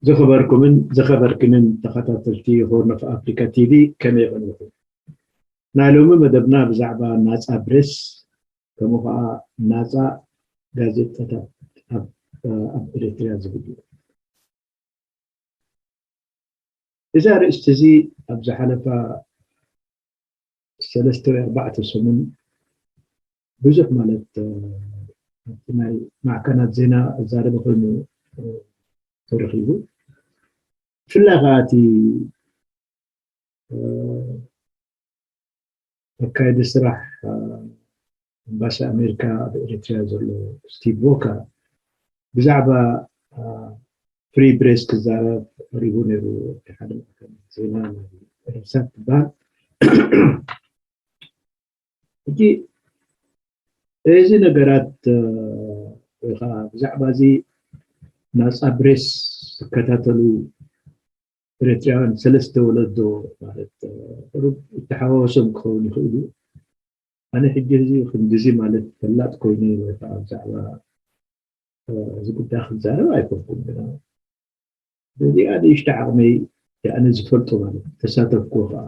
ዝኸበርኩምን ዝኸበርክንን ተኸታተልቲ ሆርን ኦፍ ኣፍሪካ ቲቪ፣ ከመይ ቀኒኹም? ናይ ሎሚ መደብና ብዛዕባ ናጻ ፕሬስ፣ ከምኡ ኸዓ ናጻ ጋዜጣታት ኣብ፣ ኣብ ኤርትራ ዝብል እዩ። እዚ ኣርእስቲ እዚ ኣብ ዝሓለፋ ሰለስተ ወይ ኣርባዕተ ሰሙን ብዙሕ ማለት፣ እ፣ ኣብቲ ናይ ማዕከናት ዜና ኣዛረቢ ኮይኑ፣ እ፣ ተረኺቡ። ብፍላይ ከኣ እቲ፣ እ፣ ኣካየዲ ስራሕ፣ እ፣ ኤምባሲ ኣሜሪካ ኣብ ኤርትራ ዘሎ ስቲቭ ዎከር ብዛዕባ፣ እ፣ ፍሪ ፕሬስ ክዛረብ ቀሪቡ ነይሩ። እቲ ሓደ ማዕከን ዜና ናይ ሪሳት ትበሃል። ሕጂ እዚ ነገራት፣ እ፣ ወይ ከዓ ብዛዕባ እዚ ናጻ ፕሬስ ዝከታተሉ ኤርትራውያን ሰለስተ ወለዶ ማለት፣ እ፣ ቁሩብ ይተሓዋወሶም ክኸውን ይኽእል እዩ። ኣነ ሕጂ እዚ ክንድዚ ማለት ፈላጥ ኮይነ ወይ ከዓ ብዛዕባ፣ እ፣ እዚ ጉዳይ ክዛረብ ኣይኮንኩን፣ ግና በዚኣ ንእሽቶ ዓቕመይ ኣነ ዝፈልጦ ማለት ተሳተፍኩ ከዓ፣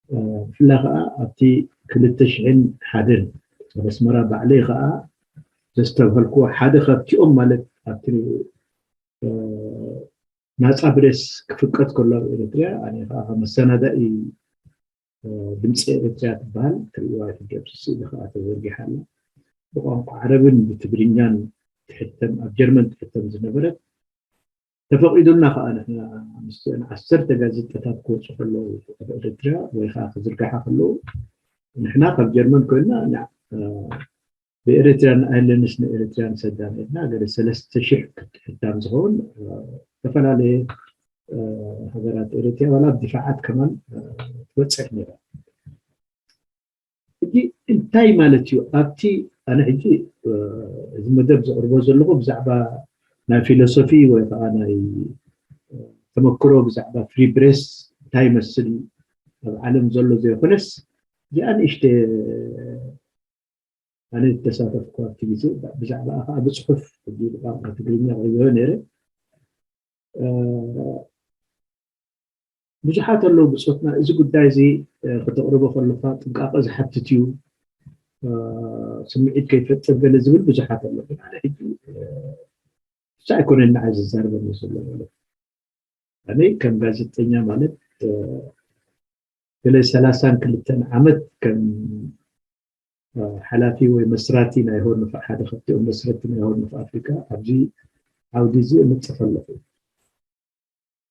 እ፣ ብፍላይ ከዓ ኣብቲ ክልተ ሽሕን ሓደን ኣብ ኣስመራ ባዕለይ ከዓ ዘስተብሃልኩዎ ሓደ ካብቲኦም ማለት ኣብቲ፣ እ፣ ናጻ ፕሬስ ክፍቀድ ከሎ ኣብ ኤርትራ ኣነ ከዓ ከም መሰናዳኢ፣ እ፣ ድምፂ ኤርትራ ትበሃል ትርእይዋ ትገብ ስእሊ ከዓ ተዘርጊሓ ኣላ። ብቋንቋ ዓረብን ብትግርኛን ትሕተም፣ ኣብ ጀርመን ትሕተም ዝነበረት፣ ተፈቒዱልና ከዓ ንሕና ምስአን ዓሰርተ ጋዜጣታት ክወፁ ከለዉ ኣብ ኤርትራ ወይ ከዓ ክዝርጋሓ ከለዉ ንሕና ካብ ጀርመን ኮይንና ና-፣ እ፣ ብኤርትራን ኣይለንስ ንኤርትራን ሰዳን ኢልና ገለ ሰለስተ ሽሕ ክትሕታም ዝኸውን፣ እ፣ ዝተፈላለየ፣ እ፣ ሃገራት ኤርትራ ዋላ ኣብ ድፋዓት ከማን፣ እ፣ ትበጽሕ ነይራ። ሕጂ እንታይ ማለት እዩ? ኣብቲ ኣነ ሕጂ፣ እ፣ እዚ መደብ ዘቕርቦ ዘለኹ ብዛዕባ ናይ ፊሎሶፊ ወይ ከዓ ናይ፣ እ፣ ተመክሮ ብዛዕባ ፍሪ ፕሬስ እንታይ ይመስል ኣብ ዓለም ዘሎ ዘይኮነስ፣ እዚኣ ንእሽተ ኣነ ዝተሳተፍኩ ኣብቲ ግዜ ብዛዕባ ከዓ ብፅሑፍ ሕጂ ብቋንቋ ትግርኛ ኣቕሪበዮ ነይረ። እ፣ ብዙሓት ኣለዉ ብፆትና፣ እዚ ጉዳይ እዚ፣ እ፣ ክተቕርቦ ከለካ ጥንቃቐ ዝሓትት እዩ፣ እ፣ ስምዒት ከይፈጥር ገለ ዝብል ብዙሓት ኣለዉ። ግን ኣነ ሕጂ፣ እ፣ ብቻ ኣይኮነን ንዓይ ዝዛረበኒ ዘሎ ማለት እዩ። ኣነ ከም ጋዜጠኛ ማለት፣ እ፣ ገለ ሰላሳን ክልተን ዓመት ከም፣ እ፣ ሓላፊ ወይ መስራቲ ናይ ሆርን ኦፍ፣ ሓደ ካብቲኦም መስረቲ ናይ ሆርን ኦፍ ኣፍሪካ ኣብዚ ዓውዲ እዚ እምፅእ ከለኹ፣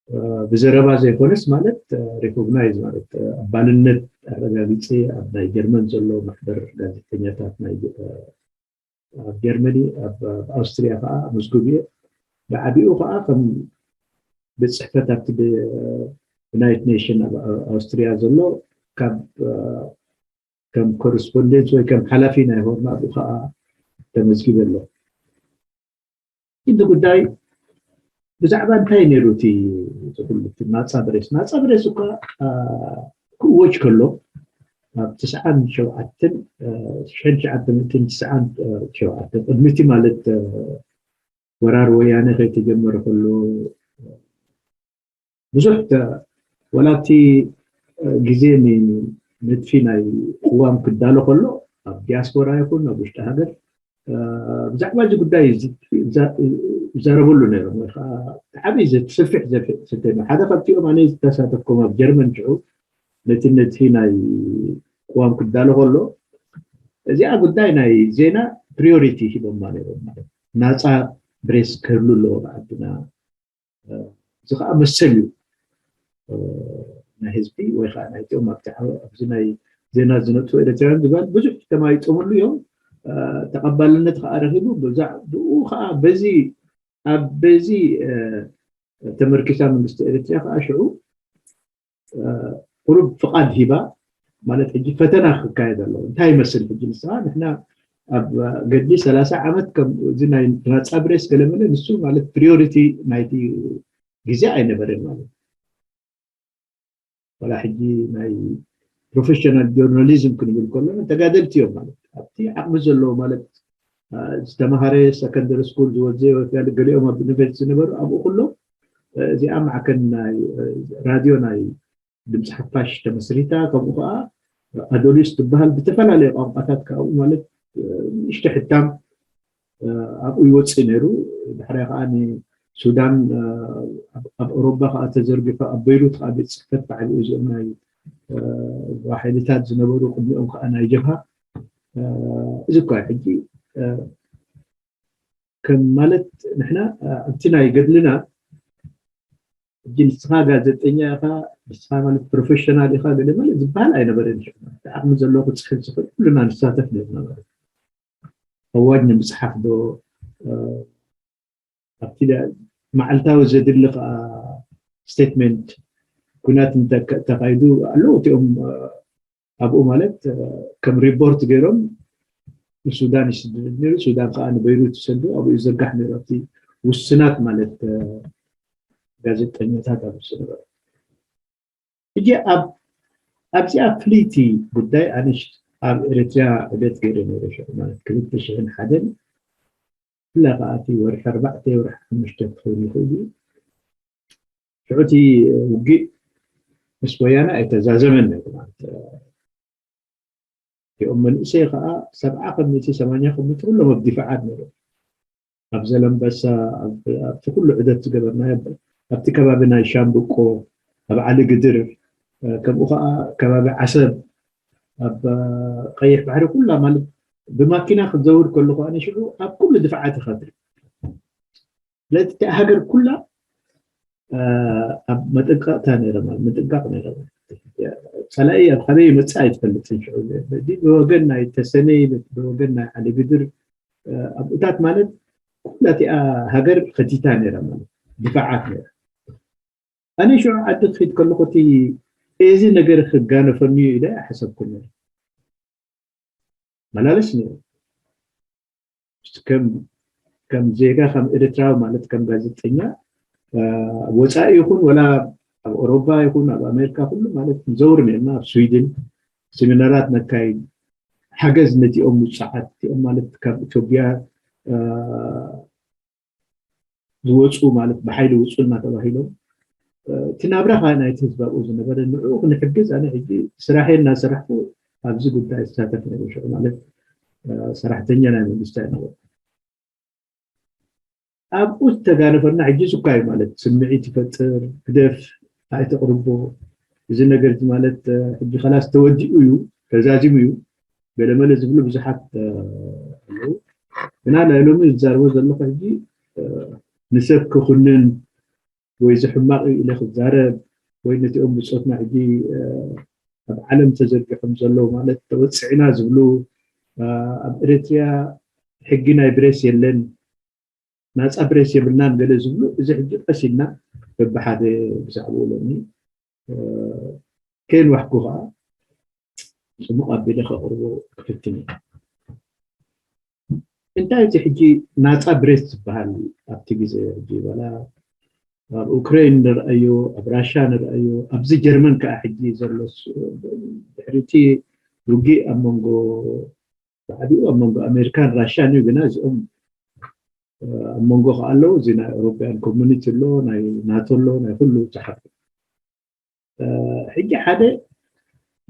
እ፣ ብዘረባ ዘይኮነስ ማለት፣ እ፣ ሪኮግናይዝ ማለት፣ እ፣ ኣባልነት ኣረጋጊፀ ኣብ ናይ ጀርመን ዘሎ ማሕበር ጋዜጠኛታት ናይ፣ እ፣ ኣብ ጀርመኒ፣ ኣብ፣ ኣብ ኣውስትሪያ ከዓ መዝግብ እየ። ብዓቢኡ ከዓ ከም ቤት ጽሕፈት ኣብቲ ብ-፣ ዩናይትድ ኔሽን ኣብ፣ ኣብ ኣውስትሪያ ዘሎ ካብ፣ እ፣ ከም ኮረስፖንደንት ወይ ከም ሓላፊ ናይ ሆርን ኣብኡ ከዓ ተመዝጊበ ኣለኹ። እቲ ጉዳይ ብዛዕባ እንታይ ነይሩ እቲ፣ እቲ ኩሉ እቲ ናጻ ፕሬስ? ናጻ ፕሬስ እኳ፣ አ፣ ክእወጅ ከሎ ኣብ ትስዓን ሸውዓተን፣ አ፣ ሽሕን ትሽዓተ ሚእትን ትስዓን ሸውዓተን፣ ቅድሚ እቲ ማለት፣ አ፣ ወራር ወያነ ከይተጀመረ ከሎ ብዙሕ ተ-፣ ወላ እቲ፣ አ፣ ግዜ ን-፣ ንድፊ ናይ ቅዋም ክዳሎ ከሎ ኣብ ዲያስፖራ ይኹን ኣብ ውሽጢ ሃገር፣ አ፣ ብዛዕባ እዚ ጉዳይ ይዝ-፣ ይዛ-፣ ይዛረበሉ ነይሮም፣ ወይ ከዓ ዓብዪ ዘ-፣ ሰፊሕ ዘፍ-፣ ዘተ-፣ ሓደ ካብቲኦም ኣነ ዝተሳተፍኩም ኣብ ጀርመን ሽዑ ነቲ፣ ነቲ ናይ ቅዋም ክዳሎ ከሎ እዚኣ ጉዳይ ናይ ዜና ፕሪዮሪቲ ሂቦማ ነይሮም ማለት ናጻ ፕሬስ ክህሉ ኣለዎ ብዓድና። እዚ ከዓ መሰል እዩ፣ እ፣ ናይ ህዝቢ ወይ ከዓ ናይቲኦም ኣብቲ ዓው-፣ ኣብዚ ናይ ዜና ዝነጥፉ ኤርትራውያን ዝበሃል ብዙሕ ተማይጦምሉ እዮም። እ፣ ተቐባልነት ከዓ ረኺቡ። ብዛ-፣ ብኡ ከዓ በዚ፣ ኣብ በዚ፣ እ፣ ተመርኪሳ መንግስቲ ኤርትራ ከዓ ሽዑ፣ እ፣ ቁሩብ ፍቓድ ሂባ ማለት ሕጂ ፈተና ክካየድ ኣለዎ። እንታይ ይመስል ሕጂ ንስኻ? ንሕና ኣብ ገድሊ ሰላሳ ዓመት ከም እዚ ናይ ናጻ ፕሬስ ገለመለ፣ ንሱ ማለት ፕሪዮሪቲ ናይቲ ግዜ ኣይነበረን ማለት እዩ። ዋላ ሕጂ ናይ ፕሮፌሽናል ጆርናሊዝም ክንብል ከለና ተጋደልቲ እዮም ማለት ኣብቲ ዓቕሚ ዘለዎ ማለት፣ አ፣ ዝተምሃረ ሰከንደሪ ስኩል ዝወዘ ወይ ገሊኦም ኣብ ዩኒቨርሲቲ ዝነበሩ ኣብኡ ኩሎም እዚኣ ማዕከን ናይ ራድዮ ናይ ድምፂ ሓፋሽ ተመስሪታ። ከምኡ ከዓ ኣዶሊስ ትበሃል ብዝተፈላለየ ቋንቋታት ካብኡ ማለት ንእሽተ ሕታም ኣብኡ ይወፅእ ነይሩ። ድሕሪያ ከዓ ንሱዳን ኣብ ኣውሮባ ከዓ ተዘርጊሑ ኣብ በይሩት ከዓ ቤት ፅሕፈት ባዕሉ እዚኦም ናይ ሓይልታት ዝነበሩ ቅድሚኦም ከዓ ናይ ጀብሃ እዚ እኳ ሕጂ ከም ማለት ንሕና ኣብቲ ናይ ገድልና ሕጂ ንስኻ ጋዜጠኛ ኢኻ ንስኻ ማለት ፕሮፌሽናል ኢኻ ገለ ማለት ዝበሃል ኣይነበረን። ዓቕሚ ዘለዎ ክፅሕፍ ዝኽእል ኩልና ንሳተፍ ነርና ማለት ኣዋጅ ንምፅሓፍ ዶ ኣብቲ መዓልታዊ ዘድሊ ከዓ ስቴትመንት ኩናት ተካይዱ ኣለዉ እቲኦም ኣብኡ ማለት ከም ሪፖርት ገይሮም ንሱዳን ይስድድ ነይሩ። ሱዳን ከዓ ንበይሩት ይሰዱ ኣብኡ ይዘርጋሕ ነይሩ ኣብቲ ውስናት ማለት ጋዜጠኛታት ኣብ ዝነበረ ሕጂ ኣብዚኣ ፍልይቲ ጉዳይ ኣነሽ ኣብ ኤርትራ ዕደት ገይረ ነይረ ሽዑ ማለት ክልተ ሽሕን ሓደን ብፍላይ ከዓ እቲ ወርሒ ኣርባዕተ ወርሒ ሓሙሽተ ክኸውን ይኽእል እዩ ሽዑ እቲ ውግእ ምስ ወያነ ኣይተዛዘመን ነይሩ ማለት እቲኦም መንእሰይ ከዓ ሰብዓ ከሚቲ ሰማንያ ከሚቲ ኩሎም ኣብ ዲፋዓት ነይሮም ኣብ ዘለምበሳ ኣብቲ ኩሉ ዕደት ዝገበርናዮ ኣብቲ ከባቢ ናይ ሻምብቆ ኣብ ዓሊ ግድር ከምኡ ከዓ ከባቢ ዓሰብ ኣብ ቀይሕ ባሕሪ ኩላ ማለት ብማኪና ክትዘውር ከለኹ ኣነ ሽዑ ኣብ ኩሉ ድፍዓት ይኸፍል ስለዚ እቲኣ ሃገር ኩላ ኣብ መጠንቀቕታ ነይረ ማለት ምጥንቃቕ ነይረ ጸላኢ ኣብ ካበይ ይመጽእ ኣይትፈልጥን ሽዑ ብወገን ናይ ተሰነይ ብወገን ናይ ዓሊ ግድር ኣብኡታት ማለት ኩላቲኣ ሃገር ከቲታ ነይራ ማለት ድፋዓት ነይራ ኣነ ሽዑ ዓዲ ክድ ከለኹ እቲ እዚ ነገር ክጋነፈኒ እዩ ኢለ ኣይሓሰብኩን ነይረ መላለስ ነይሩ ከም ዜጋ ከም ኤርትራዊ ማለት ከም ጋዜጠኛ ወፃኢ ይኹን ወላ ኣብ ኦሮባ ይኹን ኣብ ኣሜሪካ ኩሉ ማለት ንዘውር ነርና ኣብ ስዊድን ሴሚናራት ነካይድ ሓገዝ ነቲኦም ውፅዓት እቲኦም ማለት ካብ ኢትዮጵያ ዝወፁ ማለት ብሓይሊ ውፁ እናተባሂሎም እቲ ናብራ ከዓ ናይቲ ህዝቢ ኣብኡ ዝነበረ ንዕኡ ክንሕግዝ ኣነ ሕጂ ስራሐይ እናሰራሕኩ ኣብዚ ጉዳይ ዝሳተፍ ነይሩ ሽዑ ማለት ሰራሕተኛ ናይ መንግስቲ ኣይነበርኩ ኣብኡ ዝተጋነፈና ሕጂ ዝኳ እዩ ማለት ስምዒት ይፈጥር ግደፍ ኣይተቕርቦ እዚ ነገር እዚ ማለት ሕጂ ከላስ ተወዲኡ እዩ ተዛዚሙ እዩ ገለመለ ዝብሉ ብዙሓት ኣለዉ ግና ናይ ሎሚ ዝዛረቦ ዘለኹ ሕጂ ንሰብ ክኹንን ወይ እዚ ሕማቕ እዩ ኢለ ክዛረብ ወይ ነቲኦም ብፆትና ሕጂ ኣብ ዓለም ተዘርጊሖም ዘለዉ ማለት ተወፅዕና ዝብሉ ኣብ ኤርትርያ ሕጊ ናይ ብሬስ የለን ናፃ ብሬስ የብልናን ገለ ዝብሉ እዚ ሕጂ ቀስ ኢልና በብሓደ ብዛዕባኡ ሎሚ ከየንዋሕኩ ከዓ ፅቡቕ ኣቢለ ከቕርቦ ክፍትን እዩ እንታይ እቲ ሕጂ ናፃ ብሬስ ዝበሃል ኣብቲ ግዜ ሕጂ በላ ኣብ ኡክሬን ንርአዮ ኣብ ራሻ ንርአዮ ኣብዚ ጀርመን ከዓ ሕጂ ዘሎ ድሕሪቲ ውግእ ኣብ መንጎ ብዓቢኡ ኣብ መንጎ ኣሜሪካን ራሽያን እዩ ግና እዚኦም ኣብ መንጎ ከዓ ኣለዉ እዚ ናይ ኤሮፓያን ኮሚኒቲ ኣሎ ናይ ናቶ ኣሎ ናይ ኩሉ ዝሓፍ ሕጂ ሓደ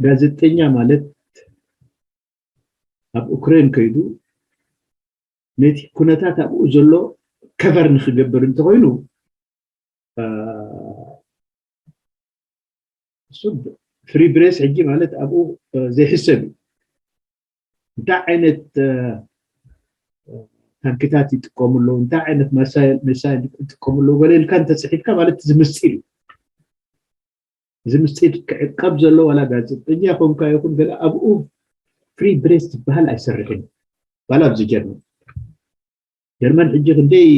ጋዜጠኛ ማለት ኣብ ኡክሬን ከይዱ ነቲ ኩነታት ኣብኡ ዘሎ ከቨር ንክገብር እንተኮይኑ እሱ ፍሪ ብሬስ ሕጂ ማለት ኣብኡ ዘይሕሰብ እዩ እንታይ ዓይነት ታንክታት ይጥቀሙ ኣለዉ እንታይ ዓይነት መሳይል ይጥቀሙ ኣለዉ ገለ ኢልካ እንተፅሒፍካ ማለት እዚ ምስጢር እዩ እዚ ምስጢር ክዕቀብ ዘሎ ዋላ ጋዜጠኛ ኮንካ ይኹን ገለ ኣብኡ ፍሪ ብሬስ ዝበሃል ኣይሰርሕን ዋላ ኣብዚ ጀርመን ጀርመን ሕጂ ክንደይ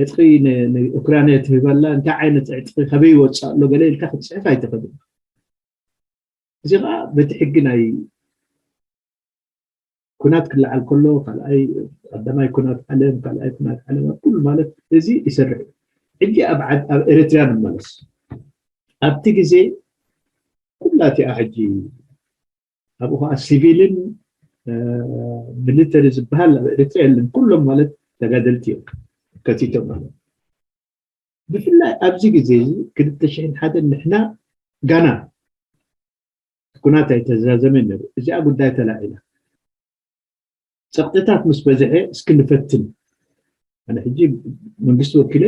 ዕጥቂ ንኡክራንያ ትህበላ እንታይ ዓይነት ዕጥቂ ከበይ ይወፅእ ኣሎ ገለ ኢልካ ክትፅሕፍ ኣይትኽእልን እዚ ከዓ በቲ ሕጊ ናይ ኩናት ክለዓል ከሎ ካልኣይ ቀዳማይ ኩናት ዓለም ካልኣይ ኩናት ዓለም ኣብ ኩሉ ማለት እዚ ይሰርሕ ሕጂ ኣብ ኤርትርያ ንመለስ ኣብቲ ግዜ ኩላቲኣ ሕጂ ኣብኡ ከዓ ሲቪልን ሚሊተሪ ዝበሃል ኣብ ኤርትራ የለን ኩሎም ማለት ተጋደልቲ እዮም ከቲቶም ማለት ብፍላይ ኣብዚ ግዜ እዚ ክልተ ሽሕን ሓደን ንሕና ጋና ኩናት ኣይተዛዘመን ነሩ። እዚኣ ጉዳይ ተላዒላ ጸቕጥታት ምስ በዝሐ እስኪ ንፈትን። ኣነ ሕጂ መንግስቲ ወኪለ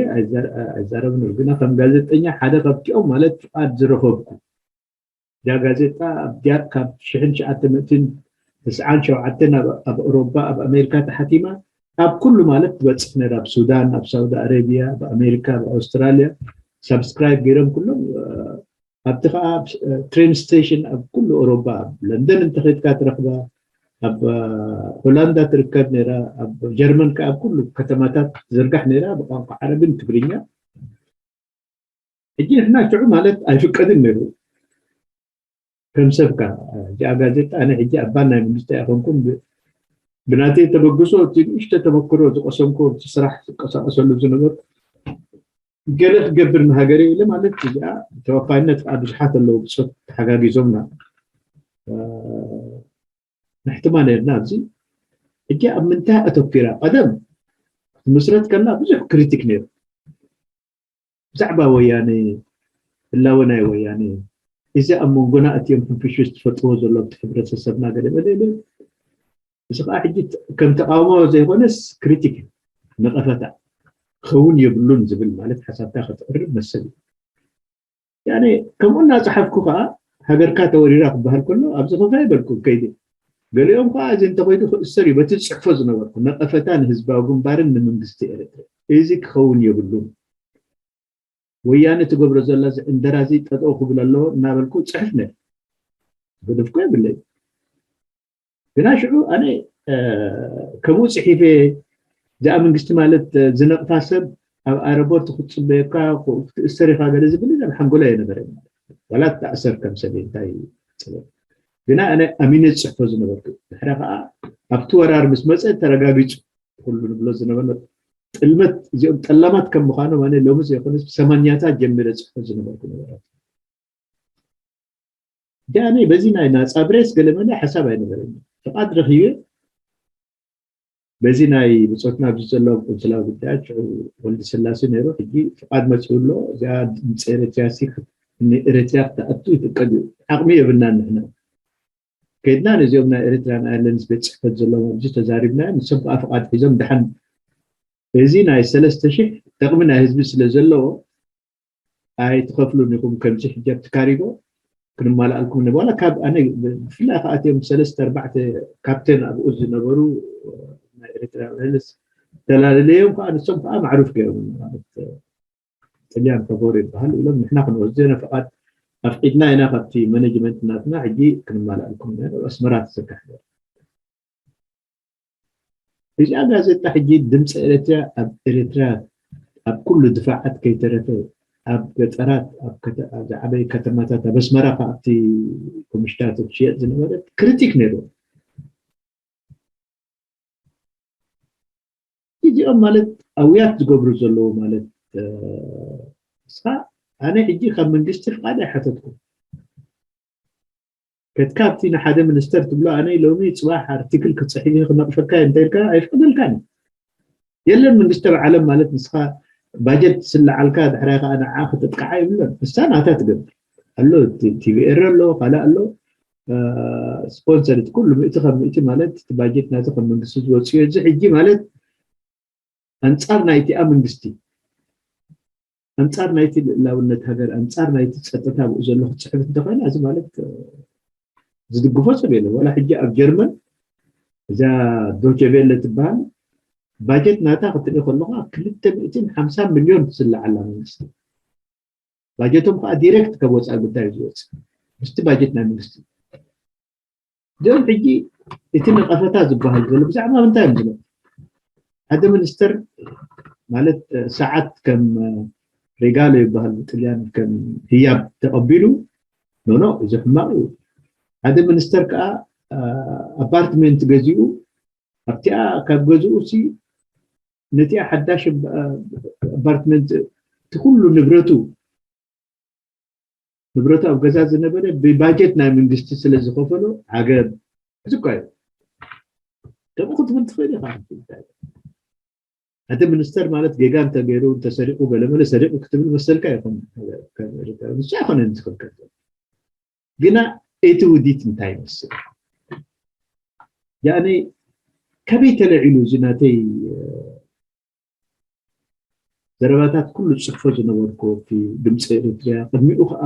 ኣይዛረብን፣ ግና ከም ጋዜጠኛ ሓደ ካብቲኦም ማለት ፍቓድ ዝረኸብኩ እዛ ጋዜጣ ኣብ ዲያር ካብ ሽሕን ትሽዓተ ሚእትን ተስዓን ሸውዓተን ኣብ ኣውሮባ ኣብ ኣሜሪካ ተሓቲማ ኣብ ኩሉ ማለት ትበፅሕ ነራ ኣብ ሱዳን ኣብ ሳውዲ ኣረቢያ ኣብ ኣሜሪካ ኣብ ኣውስትራልያ ሳብስክራይብ ገይሮም ኩሎም ኣብቲ ከዓ ትሬን ስቴሽን ኣብ ኩሉ ኦሮባ ኣብ ለንደን እንተኸድካ ትረክባ ኣብ ሆላንዳ ትርከብ ነራ ኣብ ጀርመን ከዓ ኣብ ኩሉ ከተማታት ትዝርጋሕ ነራ ብቋንቋ ዓረብን ትግርኛ ሕጂ ንሕና ሽዑ ማለት ኣይፍቀድን ነሩ ከም ሰብካ እዚኣ ጋዜጣ ኣነ ሕጂ ኣባል ናይ መንግስቲ ኣይኮንኩም ብናተይ ተበግሶ እቲ ንእሽተ ተመክሮ ዝቀሰምኮ እቲ ስራሕ ዝቀሳቀሰሉ ዝነበርኩ ገለ ክገብር ንሃገረ ኢለ ማለት እዚኣ ተወፋይነት ከዓ ብዙሓት ኣለዉ ብፆት ተሓጋጊዞምና ንሕትማ ነርና ኣብዚ ሕጂ ኣብ ምንታይ ኣተኪራ ቀደም ክትምስረት ከላ ብዙሕ ክሪቲክ ነይሩ ብዛዕባ ወያነ ህላወ ናይ ወያነ እዚ ኣብ መንጎና እትዮም ሕንፍሽፍሽ ትፈጥዎ ዘሎ ኣብቲ ሕብረተሰብና ገለ መለ ኢለ እዚ ከዓ ሕጂ ከም ተቃውሞ ዘይኮነስ ክሪቲክ ነቀፈታ ክኸውን የብሉን ዝብል ማለት ሓሳብካ ከተቅርብ መሰል እዩ ያኔ ከምኡ እናፀሓፍኩ ከዓ ሃገርካ ተወሪራ ክበሃል ከሎ ኣብዚ ከፋ ይበልኩ ከይዲ ገሊኦም ከዓ እዚ እንተኮይዱ ክእሰር እዩ በቲ ዝፅሕፎ ዝነበርኩ ነቀፈታ ንህዝባዊ ግንባርን ንመንግስቲ ኤርትራ እዚ ክኸውን የብሉን ወያነ ትገብሮ ዘላ እዚ ዕንደራ እዚ ጠጠው ክብል ኣለዎ እናበልኩ ፅሕፍ ነር ገደፍኩ የብለይ ግና ሽዑ ኣነ ከምኡ ፅሒፈ እዚኣ መንግስቲ ማለት ዝነቕፋ ሰብ ኣብ ኣረቦርት ክትፅበየካ ክትእሰር ኢካ ገለ ዝብል ናብ ሓንጎላ የነበረ ዋላ ተኣሰር ከም ሰብ እንታይ ፅበ ግና ኣነ ኣሚነ ዝፅሕፎ ዝነበርኩ ድሕረ ከዓ ኣብቲ ወራር ምስ መፀ ተረጋጊፁ ኩሉ ንብሎ ዝነበረ ጥልመት እዚኦም ጠላማት ከም ምዃኖም ኣነ ሎሚ ዘይኮነስ ብሰማንያታት ጀሚረ ዝፅሕፎ ዝነበርኩ ነገራት ዳኒ በዚ ናይ ናፃ ብሬስ ገለመለ ሓሳብ ኣይነበረኒ ፍቓድ ረኪበ በዚ ናይ ብፆትና ኣብዚ ዘሎ ቁንስላዊ ጉዳያት ሽዑ ወልዲ ስላሴ ነይሩ ሕጂ ፍቓድ መፅኡ ኣሎ እዚኣ ድምፂ ኤረትርያ ሲ ንኤረትርያ ክትኣቱ ይፍቀድ እዩ ዓቕሚ የብልናን ንሕና ከይድና ነዚኦም ናይ ኤረትርያን ኣየርላይንስ ቤት ፅሕፈት ዘለዎም ኣብዚ ተዛሪብና ንሶም ከዓ ፍቓድ ሒዞም ድሓን እዚ ናይ ሰለስተ ሽሕ ጥቕሚ ናይ ህዝቢ ስለ ዘለዎ ኣይትኸፍሉን ኢኹም ከምዚ ሕጂ ኣብቲ ካሪጎ ክንማላኣልኩም ንበላ ካብ ኣነ ብፍላይ ከዓ እትዮም ሰለስተ ኣርባዕተ ካፕቴን ኣብኡ ዝነበሩ ናይ ኤርትራ ሪልስ ተላለለዮም ከዓ ንሶም ከዓ ማዕሩፍ ገይሮም ማለት ጥልያን ፈጎር ይበሃል ኢሎም ንሕና ክንወስድ ዘነ ፍቓድ ኣፍቂድና ኢና ካብቲ ማኔጅመንት ናትና ሕጂ ክንማላኣልኩም ኢና ኣብ ኣስመራ ተዘርጋሕ እዚኣ ጋዜጣ ሕጂ ድምፂ ኤርትራ ኣብ ኤርትራ ኣብ ኩሉ ድፋዓት ከይተረፈ ኣብ ገጠራት ኣብ ዝዓበየ ከተማታት ኣብ ኣስመራ ካብቲ ኮሚሽታት ትሽየጥ ዝነበረት ክሪቲክ ነይሩ እዚኦም ማለት ኣውያት ዝገብሩ ዘለዉ ማለት እስኻ ኣነ ሕጂ ካብ መንግስቲ ፍቃድ ኣይሓተትኩም ከትካ ኣብቲ ንሓደ ሚኒስተር ትብሎ ኣነ ሎሚ ፅባሕ ኣርቲክል ክፅሕፍ ክነቕፈካ እንተልካ ኣይፍቅደልካን የለን መንግስቲ ኣብ ዓለም ማለት ንስኻ ባጀት ስለዓልካ ድሕራይ ከዓ ንዓ ክተጥቅዓ የብለን ንሳ ናታ ትገብር ኣሎ ቲቪኤር ኣሎ ካልእ ኣሎ ስፖንሰር እቲ ኩሉ ምእቲ ካብ ምእቲ ማለት እቲ ባጀት ናቲ ከም መንግስቲ ዝወፅዮ እዚ ሕጂ ማለት ኣንፃር ናይቲኣ መንግስቲ ኣንፃር ናይቲ ልእላውነት ሃገር ኣንፃር ናይቲ ፀጥታ ብኡ ዘሎ ክፅሕፍ እንተኮይና እዚ ማለት ዝድግፎ ሰብ የለን ዋላ ሕጂ ኣብ ጀርመን እዛ ዶቸቬለ ትበሃል ባጀት ናታ ክትርኢ ከለካ ክልተ ሚእትን ሓምሳ ሚልዮን ትስላዓላ መንግስቲ ባጀቶም ከዓ ዲሬክት ካብ ወፃኢ ጉዳይ ዝወፅ ምስቲ ባጀት ናይ መንግስቲ እዚኦም ሕጂ እቲ ነቐፈታ ዝበሃል ዘሎ ብዛዕባ ምንታይ እዮም ዝነጥፉ ሓደ ሚኒስተር ማለት ሰዓት ከም ሬጋሎ ይበሃል ብጥልያን ከም ህያብ ተቐቢሉ ኖኖ እዚ ሕማቕ እዩ ሓደ ሚኒስተር ከዓ ኣፓርትሜንት ገዚኡ ኣብቲኣ ካብ ገዝኡ ሲ ነቲኣ ሓዳሽ ኣፓርትመንት እቲ ኩሉ ንብረቱ ንብረቱ ኣብ ገዛ ዝነበረ ብባጀት ናይ መንግስቲ ስለ ዝኸፈሎ ዓገብ እዚ እኳ እዩ ከምኡ ክትብል ትኽእል ኢኻ ኣቲ ሚኒስተር ማለት ጌጋ እንተገይሩ እንተሰሪቑ ገለመለ ሰሪቑ ክትብል መሰልካ ይኹን። ንሱ ኣይኮነን ዝኽልከል። ግና እቲ ውዲት እንታይ ይመስል? ያኔ ከበይ ተለዒሉ እዚ ናተይ ዘረባታት ኩሉ ጽሕፎ ዝነበርኩ ኣብቲ ድምፂ ኤርትርያ፣ ቅድሚኡ ከዓ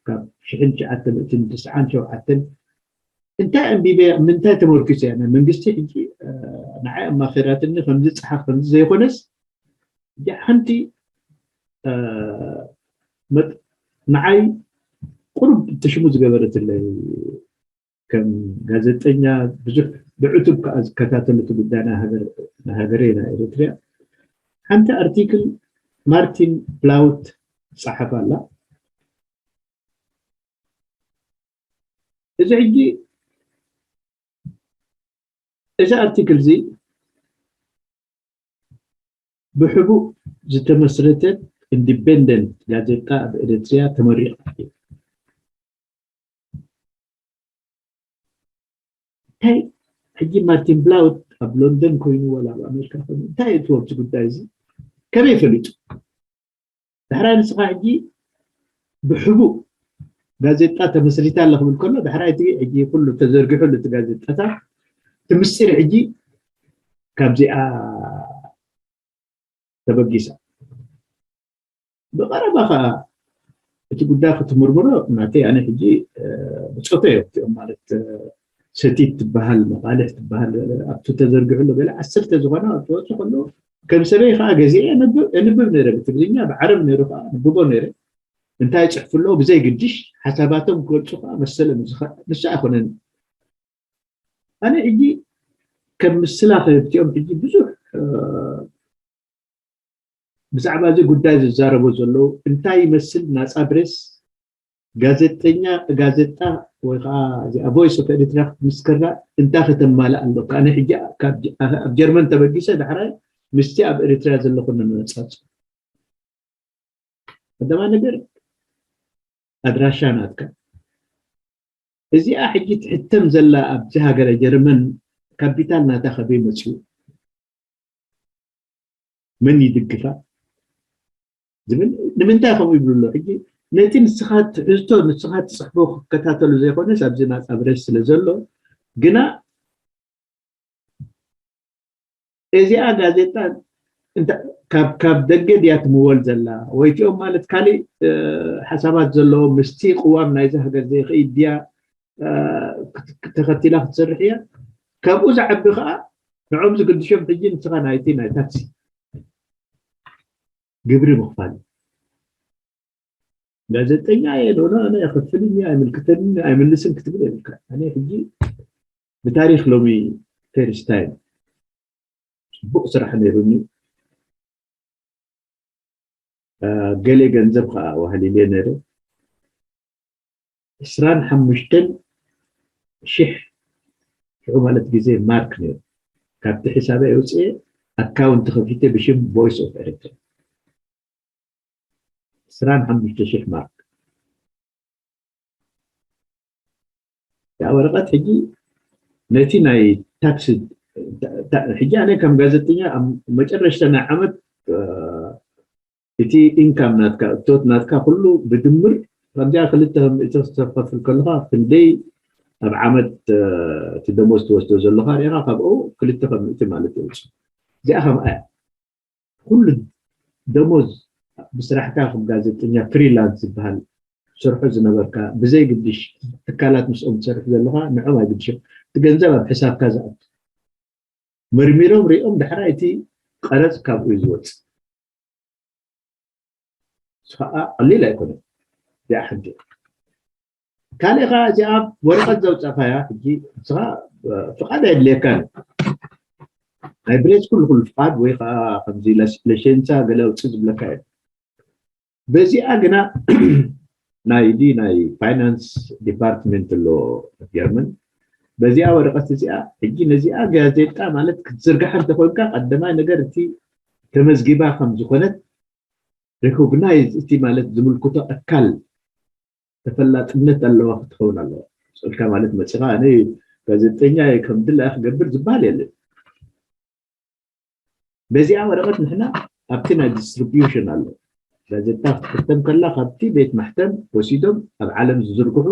ካብ ሽሕን ትሽዓተ ሚእትን ተስዓን ሸውዓተን እንታይ ኣንቢበ ምንታይ ተመርኪሰ እያ ናይ መንግስቲ ሕጂ ንዓይ ኣማኺራትኒ ከምዚ ፀሓፍ ከምዚ ዘይኮነስ፣ ሓንቲ ንዓይ ቁሩብ ትሽሙ ዝገበረትለይ ከም ጋዜጠኛ ብዙሕ ብዕቱብ ከዓ ዝከታተሉ እቲ ጉዳይ ናይ ሃገረይ ናይ ኤርትርያ ሓንቲ ኣርቲክል ማርቲን ፕላውት ጸሓፍ ኣላ። እዚ ሕጂ እዚ ኣርቲክል እዚ ብሕቡእ ዝተመስረተት ኢንዲፔንደንት ጋዜጣ ኣብ ኤርትርያ ተመሪቓ። እንታይ ሕጂ ማርቲን ብላውት ኣብ ሎንደን ኮይኑ ወላ ኣብ ኣሜሪካ ኮይኑ እንታይ እትዎ ኣብዚ ጉዳይ እዚ ከመይ ፈሊጡ? ዳሕራይ ንስኻ ሕጂ ብሕቡእ ጋዜጣ ተመስሪታ ኣለ ክብል ከሎ ዳሕራይ እቲ ሕጂ ኩሉ ተዘርጊሑሉ እቲ ጋዜጣታት እቲ ምስጢር ሕጂ ካብዚኣ ተበጊሳ። ብቐረባ ከዓ እቲ ጉዳይ ክትምርምሮ ናተይ ኣነ ሕጂ ብፆተ እዮ እቲኦም ማለት ሰቲት ትበሃል መቃልሕ ትበሃል ኣብቲ ተዘርግሕሉ ገለ ዓሰርተ ዝኾና ክወፁ ከለዉ ከም ሰበይ ከዓ ገዚአ የንብብ ነረ ብትግርኛ ብዓረብ ነሩ ከዓ ንብቦ ነረ እንታይ ይፅሕፉ ኣለዉ ብዘይ ግድሽ ሓሳባቶም ክገልፁ ከዓ መሰሎም እዩ ዝኽእል ንሱ ኣይኮነን ኣነ ሕጂ ከም ምስላ ክህብቲኦም ሕጂ ብዙሕ ብዛዕባ እዚ ጉዳይ ዝዛረቡ ዘለዉ እንታይ ይመስል ናፃ ፕሬስ ጋዜጠኛ ጋዜጣ ወይ ከዓ እዚኣ ቮይስ ኦፍ ኤሪትሪያ ክትምስክራ እንታይ ከተማልእ ኣለካ ኣነ ሕጂ ኣብ ጀርመን ተበጊሰ ዳሕራይ ምስቲ ኣብ ኤሪትሪያ ዘለኹ ነነፃፅር ቀዳማይ ነገር ኣድራሻ ናትካ እዚኣ ሕጂ ትሕተም ዘላ ኣብዚ ሃገረ ጀርመን ካፒታል ናታ ከበይ መፅኡ መን ይድግፋ ዝብል ንምንታይ ከምኡ ይብሉ ኣሎ ሕጂ ነቲ ንስኻ ትሕዝቶ ንስኻ ትፅሕፎ ክከታተሉ ዘይኮነስ ኣብዚ ናፃ ፕሬስ ስለ ዘሎ ግና እዚኣ ጋዜጣ ካብ ደገ ድያ ትምወል ዘላ ወይ እቲኦም ማለት ካሊእ ሓሳባት ዘለዎም ምስቲ ቅዋም ናይዚ ሃገር ዘይኸይድ ድያ ተኸቲላ ክትሰርሕ እያ ካብኡ ዝዓቢ ከዓ ንዖም ዝግድሾም ሕጂ ንስኻ ናይቲ ናይ ታክሲ ግብሪ ምኽፋል እዩ ጋዜጠኛ እየ ዶና ኣነ የኸፍልን እየ ኣይምልክተንን ኣይምልስን ክትብል የብልካ ኣነ ሕጂ ብታሪክ ሎሚ ፈርስት ታይም ፅቡቅ ስራሕ ነይሩኒ ገሌ ገንዘብ ከዓ ዋህሊለ ነይረ ዕስራን ሓሙሽተን ሽሕ ሽዑ ማለት ግዜ ማርክ ነይሩ ካብቲ ሕሳበይ ኣውፅኤ ኣካውንት ከፊተ ብሽም ቮይስ ኦፍ ኤሪትሪያ ዕስራን ሓሙሽተ ሽሕ ማርክ ያ ወረቐት ሕጂ ነቲ ናይ ታክሲ ሕጂ ኣነ ከም ጋዜጠኛ ኣብ መጨረሽታ ናይ ዓመት እቲ ኢንካም ናትካ እቶት ናትካ ኩሉ ብድምር ከምዚኣ ክልተ ከም እቶ ዝተከፍል ከለካ ክንደይ ኣብ ዓመት እቲ ደሞዝ ትወስዶ ዘለካ ሪኢካ ካብኡ ክልተ ከም እቲ ማለት ይውፅ እዚኣ ከምኣ እያ ኩሉ ደሞዝ ብስራሕካ ከም ጋዜጠኛ ፍሪላንስ ዝበሃል ትሰርሖ ዝነበርካ ብዘይ ግድሽ ትካላት ምስኦም ትሰርሕ ዘለካ ንዖም ኣይግድሽም እቲ ገንዘብ ኣብ ሕሳብካ ዝኣቱ መርሚሮም ሪኦም ዳሕራይ እቲ ቀረፅ ካብኡ እዩ ዝወፅእ እሱ ከዓ ቀሊል ኣይኮነን እዚኣ ሓንቲ ካልእ ከዓ እዚኣ ወረቐት ዘውፀእካያ ሕጂ ንስኻ ፍቓድ ኣየድልየካን ናይ ብሬስ ኩሉ ኩሉ ፍቓድ ወይ ከዓ ከምዚ ለሸንሳ ገለ ኣውፅእ ዝብለካ እዩ በዚኣ ግና ናይ ዲ ናይ ፋይናንስ ዲፓርትመንት ኣሎ ጀርመን በዚኣ ወረቐት እዚኣ ሕጂ ነዚኣ ጋዜጣ ማለት ክትዝርግሓ እንተኮንካ ቀዳማይ ነገር እቲ ተመዝጊባ ከም ዝኾነት ሪኮግናይዝ እቲ ማለት ዝምልክቶ ኣካል ተፈላጥነት ኣለዋ ክትኸውን ኣለዋ ስእልካ ማለት መፂኻ ኣነ ጋዜጠኛ ከም ድላያ ክገብር ዝበሃል የለን በዚኣ ወረቐት ንሕና ኣብቲ ናይ ዲስትሪቢዩሽን ኣሎ። ጋዜጣ ክትሕተም ከላ ካብቲ ቤት ማሕተም ወሲዶም ኣብ ዓለም ዝዝርግሑ፣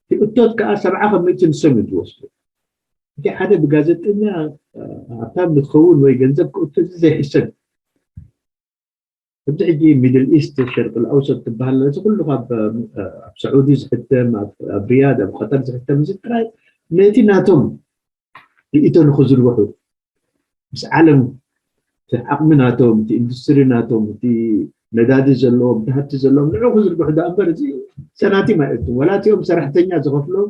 እቲ እቶት ከዓ ሰብዓ ከሚእቲ ንሶም እዮም ዝወስዱ። እቲ ሓደ ብጋዜጠኛ ሃብታም ንክኸውን ወይ ገንዘብ ክእቱ እዚ ዘይሕሰብ። ኣብዚ ሕጂ ሚድል ኢስት፣ ሸርቅል ኣውሰጥ ትበሃል፣ እዚ ኩሉ ካብ ኣብ ሰዑዲ ዝሕተም፣ ኣብ ሪያድ፣ ኣብ ቀጠር ዝሕተም፣ እዚ ጥራይ ነቲ ናቶም ርእይቶ ንክዝርግሑ፣ ምስ ዓለም እቲ ዓቕሚ ናቶም፣ እቲ ኢንዱስትሪ ናቶም፣ እቲ ነዳዲ ዘለዎም፣ እቲ ሃብቲ ዘለዎም ንዑ ክዝርግሑ ዳ እምበር፣ እዚ ሰናቲም ኣይእቱን። ወላ እቲኦም ሰራሕተኛ ዝኸፍሎም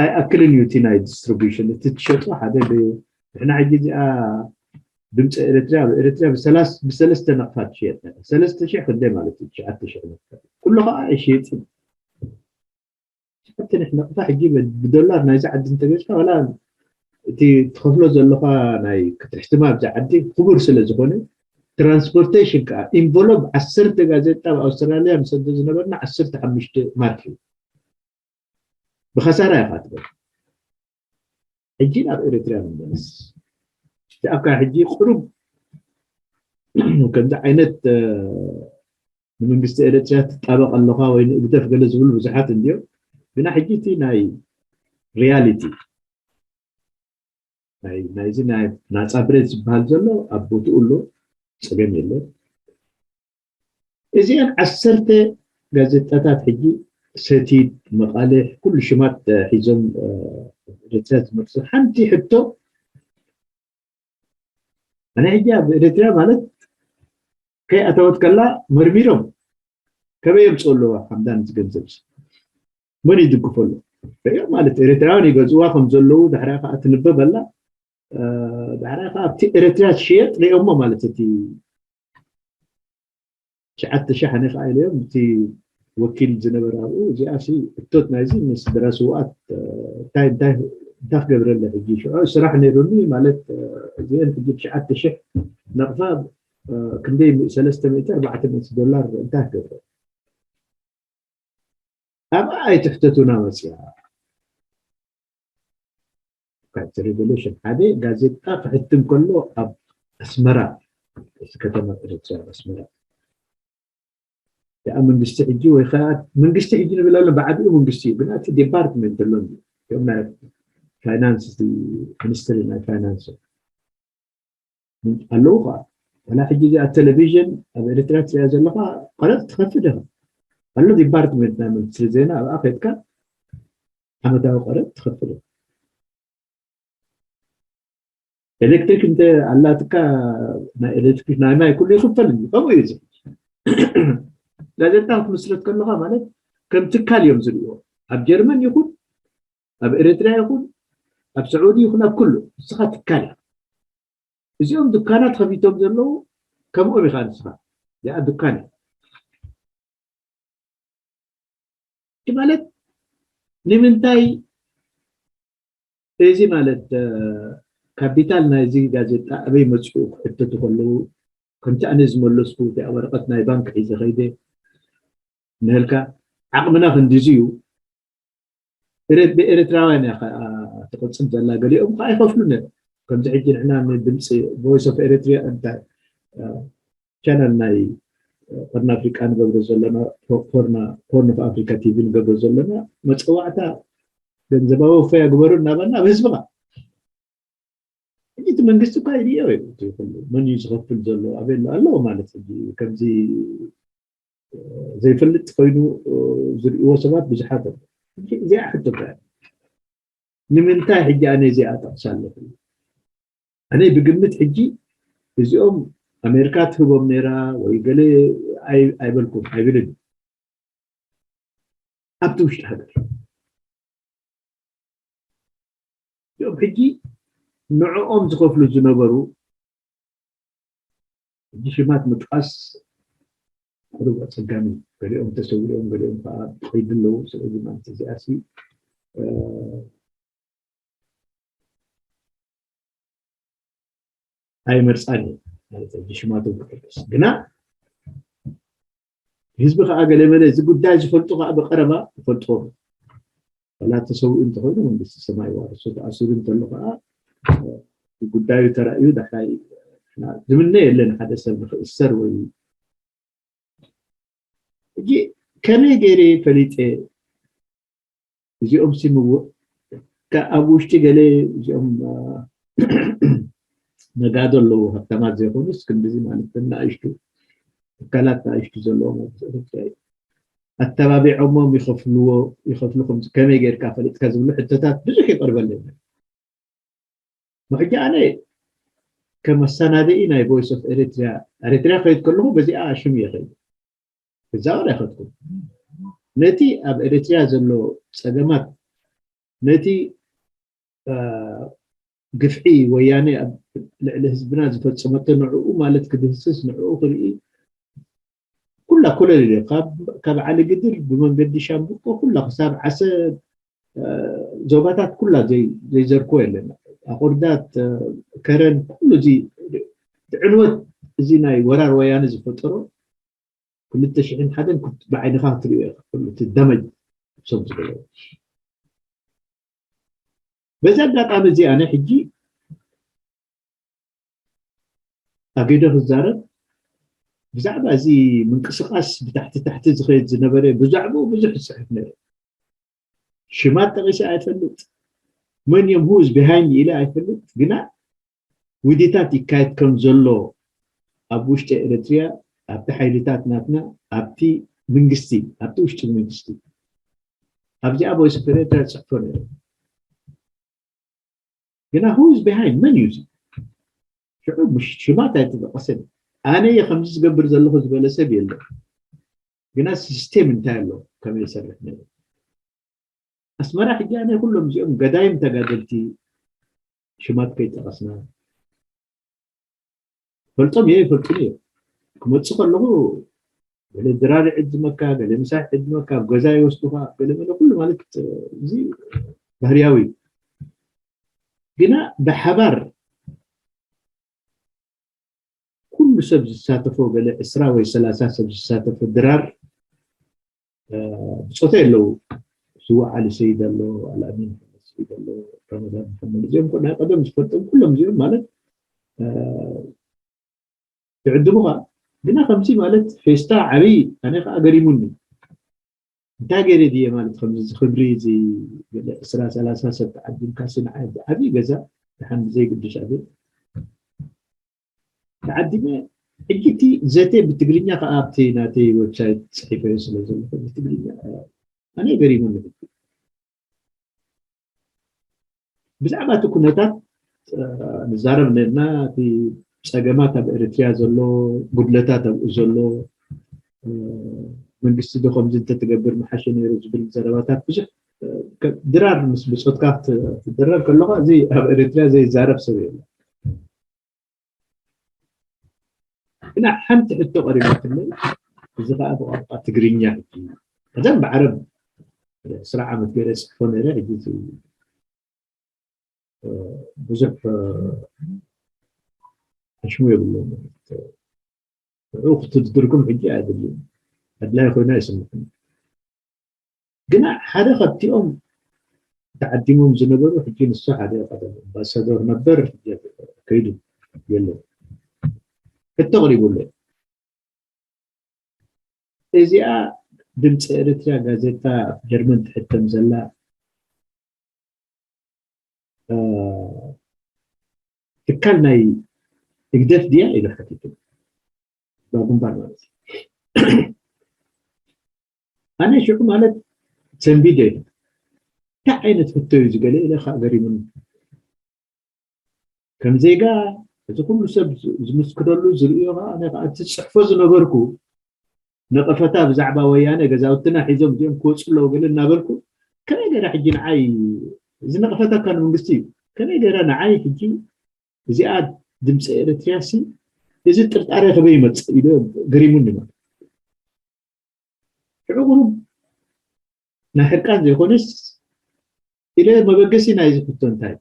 ኣይኣክልን እዩ። እቲ ናይ ዲስትሪቢሽን፣ እቲ ትሸጦ ሓደ፣ ንሕና ሕጂ እዚኣ ድምፂ ኤርትርያ ኣብ ኤርትርያ ብሰለስተ ነቕፋ ትሽየጥ ነራ። ሰለስተ ሽሕ ክንደይ ማለት እዩ? ትሽዓተ ሽሕ ነቕፋ። ኩሉ ከዓ ኣይሽየጥን። ትሽዓተ ሽሕ ነቕፋ ሕጂ ብዶላር ናይዚ ዓዲ እንተገዝካ፣ ዋላ እቲ ትኸፍሎ ዘለኻ ናይ ክትሕትማ ኣብዚ ዓዲ ክቡር ስለ ዝኾነ፣ ትራንስፖርቴሽን ከዓ፣ ኢንቨሎፕ ዓሰርተ ጋዜጣ ኣብ ኣውስትራልያ ንሰዶ ዝነበርና ዓሰርተ ሓሙሽተ ማርክ እዩ። ብኸሳራ ኢኻ ትበል። ሕጂ ናብ ኤርትርያ ንመለስ። እቲ ኣብካ ሕጂ ቁሩብ ከምዚ ዓይነት ንመንግስቲ ኤርትርያ ትጣበቕ ኣለኻ ወይ ንእግደፍ ገለ ዝብሉ ብዙሓት እንድዮም። ግና ሕጂ እቲ ናይ ሪያሊቲ ናይዚ ናይ ናፃ ፕሬስ ዝበሃል ዘሎ ኣብ ቦትኡ ኣሎ። ፀገም የለን። እዚአን ዓሰርተ ጋዜጣታት ሕጂ ሰቲት፣ መቓልሕ፣ ኩሉ ሽማት ሒዞም ኤርትርያ ዝመርሱ ሓንቲ ሕቶ ኣነ ሕጂ ኣብ ኤርትርያ ማለት ከይኣተወት ከላ መርሚሮም ከበይ የምፅኡ ኣለዋ ሓምዳን ዝገንዘብ መን ይድግፎ ኣሎ ሪኦም ማለት ኤርትራውያን ይገዝዋ ከም ዘለዉ ድሕሪያ ከዓ ትንበብ ኣላ ድሕሪያ ከዓ ኣብቲ ኤርትርያ ትሽየጥ ሪኦሞ ማለት እቲ ትሽዓተ ሽሕ ኣነ ከዓ ኢለዮም እቲ ወኪል ዝነበረ ኣብኡ እዚኣ ሲ እቶት ናይዚ ንስድራ ስውኣት እንታይ እንታይ እንታይ ክገብረለ ሕጂ ሽዑ ስራሕ ነይሩኒ ማለት እዚአን ሕጂ ትሽዓተ ሽሕ ነቕፋ ክንደይ ሰለስተ ሚእቲ ኣርባዕተ ሚእቲ ዶላር እንታይ ክገብረ ኣብኣ ኣይትሕተቱና መፅያ እቲ ሬቨሉሽን ሓደ ጋዜጣ ክሕትም ከሎ ኣብ ኣስመራ እቲ ከተማ ኤርትራ ኣስመራ ያ መንግስቲ ሕጂ ወይ ከዓ መንግስቲ ሕጂ ንብል ኣሎ ብዓቢኡ መንግስቲ እዩ ግን እቲ ዲፓርትመንት ኣሎ እዮም ናይ ፋይናንስ ሚኒስትሪ ናይ ፋይናንስ ኣለዉ ከዓ ዋላ ሕጂ እዚኣ ቴሌቪዥን ኣብ ኤርትራ ትሪኣ ዘለካ ቀረፅ ትኸፍል ኢኻ ኣሎ ዲፓርትመንት ናይ ሚኒስትሪ ዜና ኣብኣ ከድካ ዓመታዊ ቀረፅ ትኸፍል ኢኻ ኤሌክትሪክ እንተ ኣላትካ ናይ ኤሌክትሪክ ናይ ማይ ኩሉ ይኽፈል እዩ ከምኡ እዩ እዚ ጋዜጣ ክትምስረት ከለካ ማለት ከም ትካል እዮም ዝርእዎ ኣብ ጀርመን ይኹን ኣብ ኤርትራ ይኹን ኣብ ስዑዲ ይኹን ኣብ ኩሉ ንስኻ ትካል እዚኦም ዱካናት ከፊቶም ዘለዉ ከምኦም ኢኻ ንስኻ ያ ዱካን ማለት ንምንታይ እዚ ማለት ካፒታል ናይዚ ጋዜጣ ኣበይ መፅኡ ክሕተቱ ከለዉ ከምቲ ኣነ ዝመለስኩ እቲኣ ወረቐት ናይ ባንክ ሒዘ ከይደ ንህልካ ዓቕምና ክንዲዚ እዩ ብኤርትራውያን እያ ትቕፅል ዘላ ገሊኦም ከዓ ይኸፍሉ ነይሮም ከምዚ ሕጂ ንሕና ንድምፂ ቮይስ ኦፍ ኤርትሪያ እንታይ ቻነል ናይ ቀርኒ ኣፍሪቃ ንገብሮ ዘለና ሆርን ኦፍ ኣፍሪካ ቲቪ ንገብሮ ዘለና መፀዋዕታ ገንዘባዊ ወፈያ ግበሩ እናበልና ኣብ ህዝብኻ ሕጂ እቲ መንግስቲ እኳ ይድዮ ይብሉ መን እዩ ዝኸፍል ዘሎ ኣበይ ኣሎ ኣለዎ ማለት ሕጂ ከምዚ ዘይፈልጥ ኮይኑ ዝርእዎ ሰባት ብዙሓት ኣለዉ እዚኣ ሕቶ ንምንታይ ሕጂ ኣነ እዚኣ ጠቕሳ ኣለኹ ኣነ ብግምት ሕጂ እዚኦም ኣሜሪካ ትህቦም ነይራ ወይ ገለ ኣይበልኩም ኣይብልን ኣብቲ ውሽጢ ሃገር እዚኦም ሕጂ ንዕኦም ዝኸፍሉ ዝነበሩ ሕጂ ሽማት ምጥቃስ ቁሩብ ኣፀጋሚ ገሊኦም ተሰዊኦም ገሊኦም ከዓ ይኸይዱ ኣለዉ ስለዚ ማለት እዚኣ ሲ ኣይመርፃን እዩ ማለት ሕጂ ሽማቶም ክጠቅስ ግና ህዝቢ ከዓ ገለመለ እዚ ጉዳይ ዝፈልጡ ከዓ ብቀረባ ይፈልጥዎም ዋላ ተሰዊኡ እንተኮይኑ መንግስቲ ሰማይ ዋርሶ ተኣሲሩ እንተሎ ከዓ ጉዳዩ ተራእዩ ዳሕራይ ዝምነ የለን ሓደ ሰብ ንክእሰር ወይ ሕጂ ከመይ ገይረ ፈሊጠ እዚኦም ሲምዎ ኣብ ውሽጢ ገለ እዚኦም ነጋዶ ኣለዉ ሃብታማት ዘይኮኑስ ክንድዚ ማለት ናእሽቱ ትካላት ናእሽቱ ዘለዎም ኣተባቢዖሞም ይኸፍልዎ ይኸፍሉ ከምዚ ከመይ ጌርካ ፈሊጥካ ዝብሉ ሕቶታት ብዙሕ ይቐርበለና። ሕጂ ኣነ ከም ኣሰናደኢ ናይ ቮይስ ኦፍ ኤሪትሪያ ኤሪትሪያ ከይድ ከለኹ በዚኣ ሽም እየ ከይድ ክዛወር ኣይኸድኩን። ነቲ ኣብ ኤሪትሪያ ዘሎ ፀገማት ነቲ ግፍዒ ወያነ ኣብ ልዕሊ ህዝብና ዝፈፀመቶ ንዕኡ ማለት ክድህስስ ንዕኡ ክርኢ ኩላ ኮለል ኢለ ካብ ዓሊ ግድር ብመንገዲ ሻምብቆ ኩላ ክሳብ ዓሰብ ዞባታት ኩላ ዘይዘርኮ የለን ኣቁርዳት ከረን ኩሉ እዚ ዕንወት እዚ ናይ ወራር ወያነ ዝፈጠሮ ክልተ ሽሕን ሓደን ብዓይንኻ ክትሪኦ ኢኻ ኩሉ እቲ ደመጅ እሶም ዝገበሩ በዚ ኣጋጣሚ እዚ ኣነ ሕጂ ኣገዶ ክዛረብ ብዛዕባ እዚ ምንቅስቃስ ብታሕቲ ታሕቲ ዝኸይድ ዝነበረ ብዛዕባኡ ብዙሕ ዝፅሕፍ ነይረ ሽማት ጠቂሰ ኣይፈልጥ መን እዮም who is behind ኢለ ኣይፈልጥ ግና ውዲታት ይካየድ ከም ዘሎ ኣብ ውሽጢ ኤረትርያ ኣብቲ ሓይልታት ናትና ኣብቲ መንግስቲ ኣብቲ ውሽጢ መንግስቲ ኣብዚኣ voice of Eritrea ዝፅሕፎ ነይረ ግና who is behind መን እዩ እዚ ሽዑ ሽማት ኣይተጠቀሰን ኣነ እየ ከምዚ ዝገብር ዘለኹ ዝበለ ሰብ የለን ግና ሲስቴም እንታይ ኣሎ ከመይ ይሰርሕ ነይሩ ኣስመራ ሕጂ ኣነ ኩሎም እዚኦም ገዳይም ተጋደልቲ ሽማት ከይጠቀስና ፈልጦም እየ ይፈልጡን እዮም ክመፅእ ከለኹ ገለ ድራር ይዕድመካ ገለ ምሳሕ ይዕድመካ ኣብ ገዛ ይወስዱካ ገለ መለ ኩሉ ማለት እዚ ባህርያዊ ግና ብሓባር ኩሉ ሰብ ዝሳተፎ ገለ ዕስራ ወይ ሰላሳ ሰብ ዝሳተፎ ድራር ብፆታ የለው ስዋ ዓሊ ሰይድ ኣሎ ኣልኣሚን ሰይድ ኣሎ ረመዳን መሐመድ እዚኦም ናይ ቀደም ዝፈልጦም ኩሎም እዚኦም ማለት ይዕድሙኻ ግና ከምዚ ማለት ፌስታ ዓብይ ኣነ ከዓ ገሪሙኒ እንታይ ገይረ ድየ ማለት ከምዚ እዚ ክብሪ እዚ ዕስራ ሰላሳ ሰብ ተዓዲምካ ሲ ንዓይ ዓብይ ገዛ ድሓን ብዘይግድሽ ኣቤት ተዓዲመ ሕጂ እቲ ዘተ ብትግርኛ ከዓ ኣብቲ ናተይ ዌብሳይት ፅሒፈዮ ስለ ዘለኹ ብትግርኛ ኣነ ገሪሙኒ ብዛዕባ እቲ ኩነታት ንዛረብ ነርና እቲ ፀገማት ኣብ ኤርትርያ ዘሎ ጉድለታት ኣብኡ ዘሎ መንግስቲ ዶ ከምዚ እንተትገብር መሓሸ ነይሩ ዝብል ዘረባታት ብዙሕ ድራር ምስ ብፆትካ ክትድረር ከለካ እዚ ኣብ ኤርትርያ ዘይዛረብ ሰብ የለ ግና ሓንቲ ሕቶ ቀሪባትለይ እዚ ከዓ ብቋንቋ ትግርኛ ሕጂ ቀደም ብዓረብ ስራ ዓመት ገለ ፅሕፎ ነረ ሕጂ ብዙሕ ሕሽሙ የብሎም ንዑ ክትድድርኩም ሕጂ ኣየድልን ኣድላይ ኮይና ይስምዕኒ ግና ሓደ ካብቲኦም ተዓዲሞም ዝነበሩ ሕጂ ንሱ ሓደ ቀደም ኣምባሳደር ነበር ከይዱ የለን ሕቶ ቀሪቡለይ እዚኣ ድምፂ ኤርትርያ ጋዜጣ ኣብ ጀርመን ትሕተም ዘላ ትካል ናይ ህግደፍ ድያ ኢሉ ሓቲቱ ግንባር ማለት እዩ ኣነ ሽዑ ማለት ሰንቢደ እንታይ ዓይነት ሕቶ እዩ ዝገለ ኢለ ከዓ ገሪሙኒ ከም ዜጋ እቲ ኩሉ ሰብ ዝምስክረሉ ዝርእዮ ከዓ ኣነ ከዓ እቲ ዝፅሕፎ ዝነበርኩ ነቐፈታ ብዛዕባ ወያነ ገዛውትና ሒዞም እዚኦም ክወፁ ኣለዉ ገለ እናበልኩ ከመይ ገይራ ሕጂ ንዓይ እዚ ነቐፈታ እኳ ንመንግስቲ እዩ ከመይ ገይራ ንዓይ ሕጂ እዚኣ ድምፂ ኤርትርያ ሲ እዚ ጥርጣሬ ከበይ ይመፅእ ኢሉ ገሪሙኒ ማለት ሽዑ ቁሩብ ናይ ሕርቃን ዘይኮነስ ኢለ መበገሲ ናይዚ ሕቶ እንታይ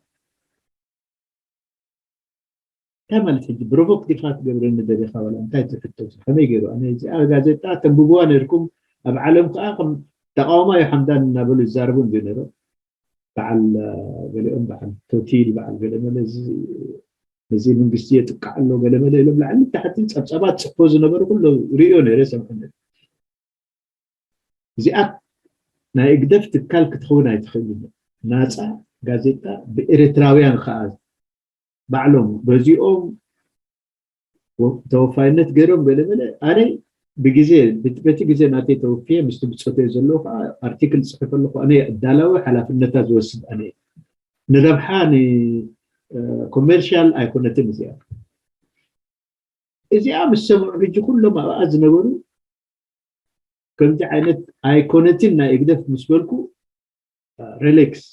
እንታይ ማለት ሕጂ ብሮቮክ ዲካ ትገብረኒ ደሊካ ዋላ እንታይ ትሕቶ ከመይ ገይሩ ኣነ እዚኣ ጋዜጣ ተንብብዋ ነርኩም ኣብ ዓለም ከዓ ከም ተቃውማ እዩ ሓምዳን እናበሉ ይዛረቡ እንዲ ነይሮም በዓል ገሊኦም በዓል ቶቲል በዓል ገለ መለ እዚ ነዚ መንግስቲ የጥቃዕ ኣሎ ገለመለ ኢሎም ላዕሊ ታሕቲ ጸብጻባት ጽሕፎ ዝነበሩ ኩሉ ርእዮ ነይረ ሰምዑ ነይረ። እዚኣ ናይ ህግደፍ ትካል ክትኸውን ኣይትኽእልን። ናፃ ጋዜጣ ብኤርትራውያን ከዓ ባዕሎም በዚኦም ተወፋይነት ገይሮም ገለመለ ኣነ ብግዜ በቲ ግዜ ናተይ ተወፍየ ምስቲ ብፆተዮ ዘለዉ ከዓ ኣርቲክል ፅሕፍ ኣለኩ ኣነ ኣዳላዊ ሓላፍነታ ዝወስድ ኣነ ንረብሓ ንኮሜርሻል ኣይኮነትን እዚኣ እዚኣ ምስ ሰምዑ ሕጂ ኩሎም ኣብኣ ዝነበሩ ከምዚ ዓይነት ኣይኮነትን ናይ ህግደፍ ምስ በልኩ ሪሌክስ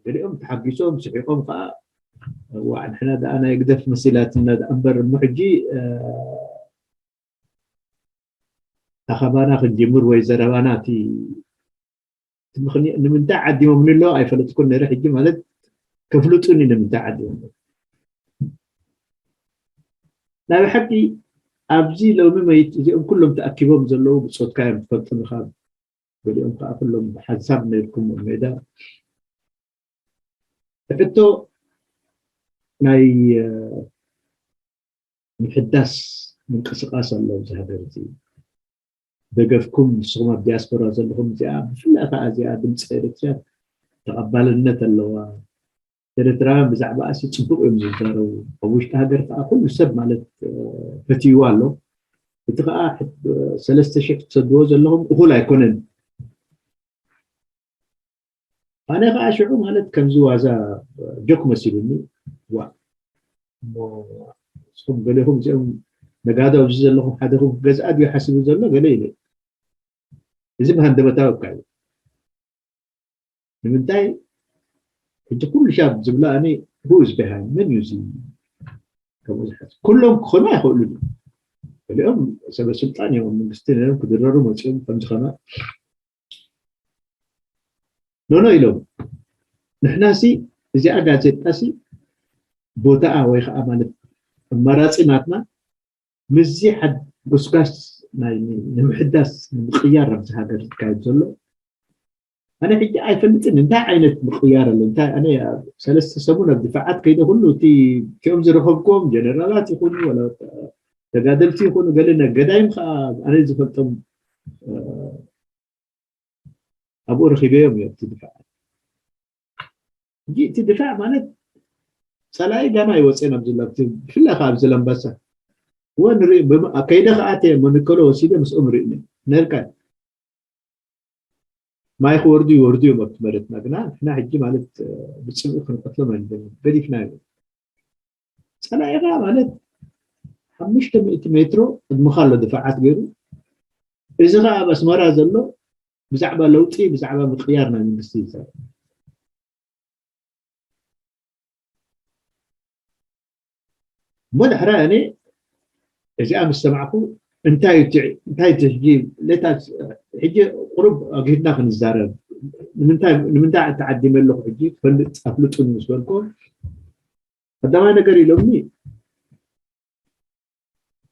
ገሊኦም ተሓጊሶም ስሒቆም ከዓ እዋ ንሕና ደኣ ናይ ህግደፍ መሲላትና ደኣ እምበር እሞ ሕጂ ኣኸባና ክንጅምር ወይ ዘረባና እቲ ንምንታይ ዓዲሞም ንሎ ኣይፈለጥኩን ነረ ሕጂ ማለት ከፍልጡኒ ንምንታይ ዓዲሞም ናይ ብሓቂ ኣብዚ ሎሚ መይት እዚኦም ኩሎም ተኣኪቦም ዘለዉ ብፆትካ እዮም ትፈልጡ ኢኻ ገሊኦም ከዓ ኩሎም ሓንሳብ ነርኩም ሜዳ ሕቶ ናይ ምሕዳስ ምንቅስቃስ ኣሎ ኣብዚ ሃገር እዚ ደገፍኩም ንስኹም ኣብ ዲያስፖራ ዘለኹም እዚኣ ብፍላይ ከዓ እዚኣ ድምፂ ኤርትርያ ተቐባልነት ኣለዋ ኤርትራውያን ብዛዕባ ኣሲ ፅቡቅ እዮም ዝዛረቡ ኣብ ውሽጢ ሃገር ከዓ ኩሉ ሰብ ማለት ፈትይዋ ኣሎ እቲ ከዓ ሰለስተ ሽሕ ትሰድዎ ዘለኹም እኹል ኣይኮነን ኣነ ከዓ ሽዑ ማለት ከምዚ ዋዛ ጆክ መሲሉኒ ዋ እሞ ንስኹም ገሌኹም እዚኦም ነጋዶ ኣብዚ ዘለኹም ሓደኹም ክገዝኣ ድዩ ሓሲቡ ዘሎ ገለ ኢለ እዚ ብሃንደበታዊ እካ እዩ ንምንታይ ሕጂ ኩሉ ሻብ ዝብላ ኣነ who is behind መን እዩ እዚ ከምኡ ዝሓስብ ኩሎም ክኾኑ ኣይኽእሉን እዮም ገሊኦም ሰበ ስልጣን እዮም መንግስቲ ነሮም ክድረሩ መፅኦም ከምዚ ከማ ኖኖ ኢሎም ንሕናሲ እዚኣ ጋዜጣሲ ቦታኣ ወይ ከዓ ማለት ኣማራፂ ናትና ምስዚ ጎስጋስ ናይ ንምሕዳስ ንምቅያር ኣብዚ ሃገር ዝካየድ ዘሎ ኣነ ሕጂ ኣይፈልጥን እንታይ ዓይነት ምቅያር ኣሎ እንታይ ኣነ ሰለስተ ሰሙን ኣብ ድፋዓት ከይደ ኩሉ እቲ እቲኦም ዝረኸብኩም ጀነራላት ይኹኑ ተጋደልቲ ይኹኑ ገለ ገዳይም ከዓ ኣነ ዝፈልጦም ኣብኡ ረኺበዮም እዮም እቲ ድፋዕ ሕጂ እቲ ድፋዕ ማለት ፀላኢ ጋና ይወፅእ ናብ ዝላ ብፍላይ ከዓ ኣብዚ ለምባሳ እወ ንርኢ ከይደ ከዓ ተ መንከሎ ወሲደ ምስኦም ርኢ ነርካ ማይ ክወርዱ ይወርዱ እዮም ኣብቲ መረትና ግና ንሕና ሕጂ ማለት ብፅብኢ ክንቀትሎም ኣይንደልን ገዲፍና እዮም ፀላኢ ከዓ ማለት ሓሙሽተ ሚእቲ ሜትሮ ቅድምኻ ኣሎ ድፋዓት ገይሩ እዚ ከዓ ኣብ ኣስመራ ዘሎ ብዛዕባ ለውጢ ብዛዕባ ምቅያር ናይ መንግስቲ ይዛረብ እሞ ዳሕራይ ኣነ እዚኣ ምስ ሰማዕኩ እንታይ እንታይ ሕጂ ሌታ ሕጂ ቁሩብ ኣግሂድና ክንዛረብ ንምንታይ ተዓዲመ ኣለኩ ሕጂ ክፈልጥ ኣፍልጡኒ ምስ በልኮ ቀዳማይ ነገር ኢሎምኒ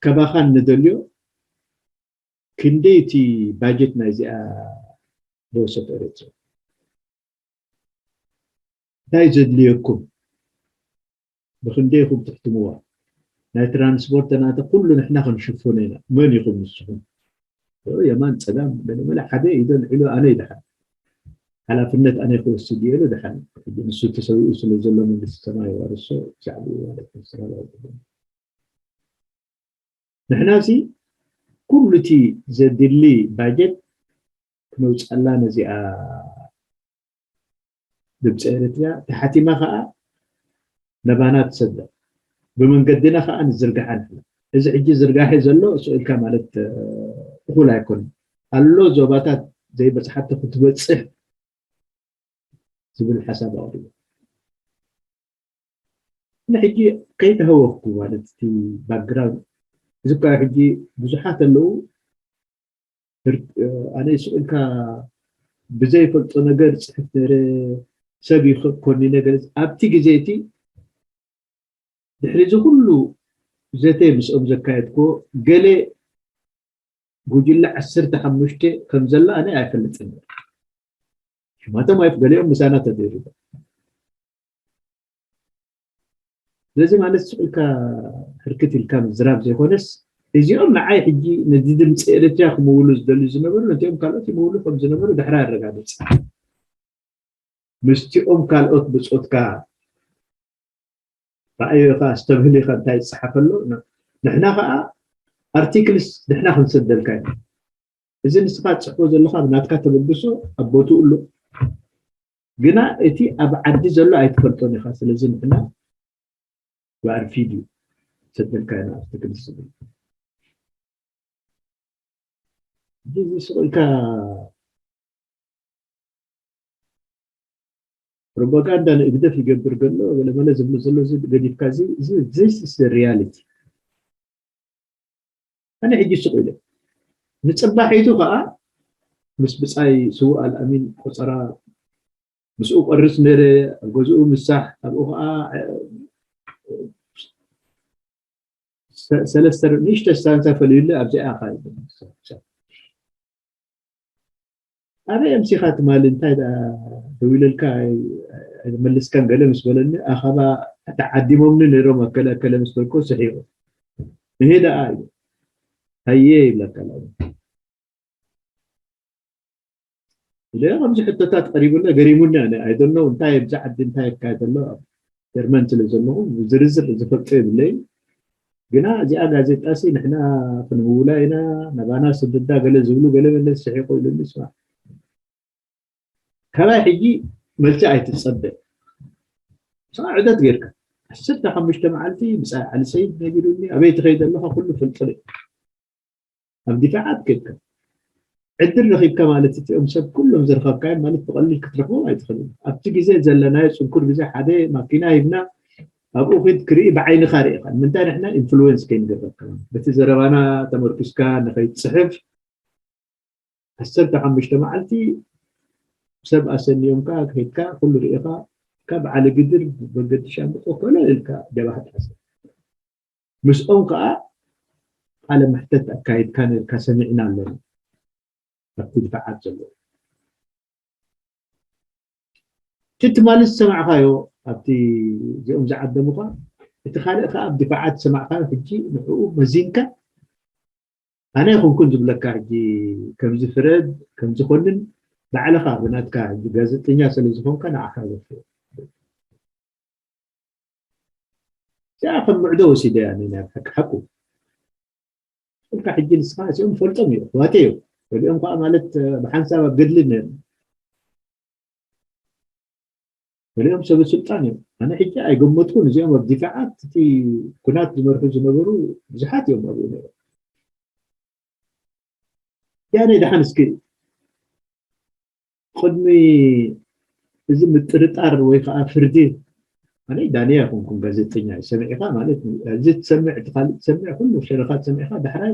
ካባኻ እንደልዮ ክንደይ እቲ ባጀት ናይዚኣ ዝወሰድ ኤርትራ እንታይ ዘድልየኩም ብክንደይ ኢኹም ትሕትምዋ ናይ ትራንስፖርት ናተ ኩሉ ንሕና ክንሽፍኖ ኢና መን ኢኹም ንስኹም የማን ፀጋም ገለመለ ሓደ ኢዶ ልዕሉ ኣነ ይድሓን ሓላፍነት ኣነ ክወስድ እየ ኢሉ ድሓን ንሱ ተሰዊኡ ስለ ዘሎ መንግስቲ ሰማይ ዋርሶ ብዛዕባኡ ማለት ንስኻ ንሕና ሲ ኩሉ እቲ ዘድሊ ባጀት ክነውፅኣላ ነዚኣ ግብፂ ኤርትርያ ተሓቲማ ከዓ ነባና ትሰደ ብመንገድና ከዓ ንዝርግሓ ንሕና እዚ ሕጂ ዝርጋሐ ዘሎ ስእልካ ማለት እኹል ኣይኮነ ኣሎ ዞባታት ዘይበፅሓቶ ክትበፅሕ ዝብል ሓሳብ ኣቕሪቡ ንሕጂ ከይተሃወኽኩ ማለት እቲ ባክግራውንድ እዚ እኳ ሕጂ ብዙሓት ኣለዉ ኣነ ስእልካ ብዘይፈልጦ ነገር ፅሕፍ ነረ ሰብ ይኮኒ ነገር ኣብቲ ግዜ እቲ ድሕሪ እዚ ኩሉ ዘተ ምስኦም ዘካየድክዎ ገለ ጉጅለ ዓሰርተ ሓሙሽተ ከም ዘላ ኣነ ኣይፈልጥን ሽማቶም ኣይፍ ገሊኦም ምሳና ተደሪቦም ስለዚ ማለት ስቕ ኢልካ ሕርክት ኢልካ ምዝራብ ዘይኮነስ፣ እዚኦም ንዓይ ሕጂ ነዚ ድምፂ ኤርትራ ክምውሉ ዝደልዩ ዝነበሩ ነቲኦም ካልኦት ይምውሉ ከም ዝነበሩ ድሕሪ ኣረጋግፅ። ምስቲኦም ካልኦት ብፆትካ ራእዮ ኢኻ ኣስተብህል ኢኻ እንታይ ዝፀሓፈ ኣሎ። ንሕና ከዓ ኣርቲክልስ ንሕና ክንሰደልካ ኢና። እዚ ንስኻ ትፅሕፎ ዘለኻ ብናትካ ተበግሶ ኣብ ቦትኡ ኣሎ። ግና እቲ ኣብ ዓዲ ዘሎ ኣይትፈልጦን ኢኻ። ስለዚ ንሕና ብኣርፊድ እዩ ሰደልካ ኢና ኣርቲክል ዝብል። እዚ ስቕ ኢልካ ፕሮፓጋንዳ ንእግደፍ ይገብር ገሎ ገለመለ ዝብሉ ዘሎ እዚ ገዲፍካ እዚ እዚ this is the reality። ኣነ ሕጂ ስቕ ኢለ ንፅባሒቱ ከዓ ምስ ብፃይ ስዉእ ኣልኣሚን ቆፀራ ምስኡ ቆርስ ነረ ኣብ ገዝኡ ምሳሕ ኣብኡ ከዓ ሰለስተ ንእሽተ ስታንሳ ፈልዩለ ኣብዚኣ ካ ኣበይ ኣምሲኻ ትማሊ እንታይ ደዊለልካ ኣይመልስካን ገለ ምስ በለኒ ኣኸባ ተዓዲሞምኒ ነይሮም ኣከለ ኣከለ ምስ በልኮ ስሒቑ ንሄ ደኣ እዩ ሃየ ይብለካ ኢለ ከምዚ ሕቶታት ቀሪቡና ገሪሙኒ ኣነ ኣይደኖ እንታይ ኣብዚ ዓዲ እንታይ ይካየድ ኣሎ ኣብ ጀርመን ስለ ዘለኹ ዝርዝር ዝፈልጦ የብለይ ግና እዚኣ ጋዜጣ ሲ ንሕና ክንምውላ ኢና ናባና ስድዳ ገለ ዝብሉ ገለ ገለ ስሒቁ ኢሉኒ ስማ ካባይ ሕጂ መልሲ ኣይትጸበ ስኻ ዕደት ጌርካ ዓሰርተ ሓሙሽተ መዓልቲ ብፃይ ዓሊ ሰይድ ነጊሩኒ ኣበይ ትኸይድ ኣለኻ ኩሉ ፈልጥለይ ኣብ ዲፋዓት ከድካ ዕድል ረኺብካ ማለት እቲኦም ሰብ ኩሎም ዝረኸብካዮም ማለት ብቐሊል ክትረኽቦም ኣይትኽእልን ኣብቲ ግዜ ዘለናዮ ፅንኩር ግዜ ሓደ ማኪና ሂብና ኣብኡ ኺድ ክርኢ ብዓይንኻ ርኢኻ ንምንታይ ንሕና ኢንፍሉወንስ ከይንገብረካ በቲ ዘረባና ተመርኪስካ ንኸይትፅሕፍ ዓሰርተ ሓሙሽተ መዓልቲ ሰብ ኣሰንዮም ከዓ ከይድካ ኩሉ ርኢኻ ካብ ዓሊ ግድር መንገዲ ሻምብቆ ኮሎ ኢልካ ጀባሃ ጣሰ ምስኦም ከዓ ቃለ መሕተት ኣካይድካ ነርካ ሰሚዕና ኣለና ኣብቲ ድፋዓት ዘለዎ እቲ ትማሊ ዝሰማዕካዮ ኣብቲ እዚኦም ዝዓደሙካ እቲ ካልእ ከዓ ኣብ ድፋዓት ዝሰማዕካዮ ሕጂ ንዕኡ መዚንካ ኣነ ይኹንኩን ዝብለካ ሕጂ ከምዚ ፍረድ ከምዚ ኮንን ባዕልኻ ብናትካ ሕጂ ጋዜጠኛ ስለ ዝኾንካ ንዓኻ ዘፍር እዚኣ ከም ምዕዶ ወሲደያ ናይ ሓቂ ሓቁ እልካ ሕጂ ንስኻ እዚኦም ፈልጦም እዩ ዋተ እዩ ገሊኦም ከዓ ማለት ብሓንሳብ ኣብ ገድሊ ነሩ ገሊኦም ሰበ ስልጣን እዮም ኣነ ሕጂ ኣይገመትኩን እዚኦም ኣብ ዲፋዓት እቲ ኩናት ዝመርሑ ዝነበሩ ብዙሓት እዮም ኣብኡ ነሩ ያነ ደሓን እስኪ ቅድሚ እዚ ምጥርጣር ወይ ከዓ ፍርዲ ኣነ ዳንያ ይኮንኩም ጋዜጠኛ ሰሚዕካ ማለት እዚ ትሰምዕ እቲ ካልእ ትሰምዕ ኩሉ ሸረኻ ትሰሚዕካ ዳሕራይ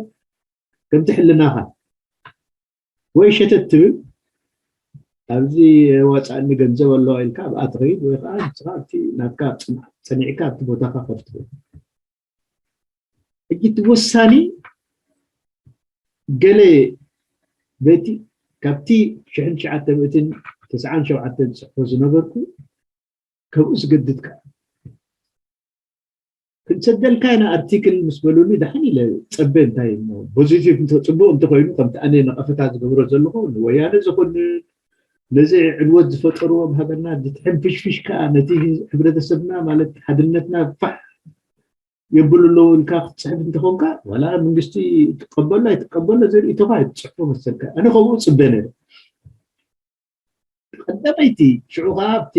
ከምቲ ሕልናኻ ወይ ሸተት ትብል ኣብዚ ዋፃእኒ ገንዘብ ኣለዋ ኢልካ ኣብኣ ትኸይድ ወይ ከዓ ንስኻ ኣብቲ ናትካ ኣብ ፅንዓት ፀኒዕካ ኣብቲ ቦታኻ ከፍ ትብል ሕጂ እቲ ወሳኒ ገለ በቲ ካብቲ ሽሕን ትሽዓተ ሚእትን ተስዓን ሸውዓተን ዝፅሕፎ ዝነበርኩ ከብኡ ዝገድድ ከዓ ክንሰደልካ ኢና ኣርቲክል ምስ በሉኒ ደሓን ኢለ ፀበ እንታይ እሞ ፖዚቲቭ እንተ ፅቡቅ እንተኮይኑ ከምቲ ኣነ ነቐፈታ ዝገብሮ ዘለኹ ንወያነ ዝኾንን ነዚ ዕንወት ዝፈጠርዎ ኣብ ሃገርና ድትሕን ፍሽፍሽ ከዓ ነቲ ህብረተሰብና ማለት ሓድነትና ፋሕ የብሉ ኣለዉ ኢልካ ክትፅሕፍ እንተኾንካ ዋላ መንግስቲ ትቀበሎ ኣይትቀበሎ ዘርኢ ተኳ ትፅሕፎ መሰልካ ኣነ ከምኡ ፅበ ነረ ቀዳመይቲ ሽዑ ከዓ ኣብቲ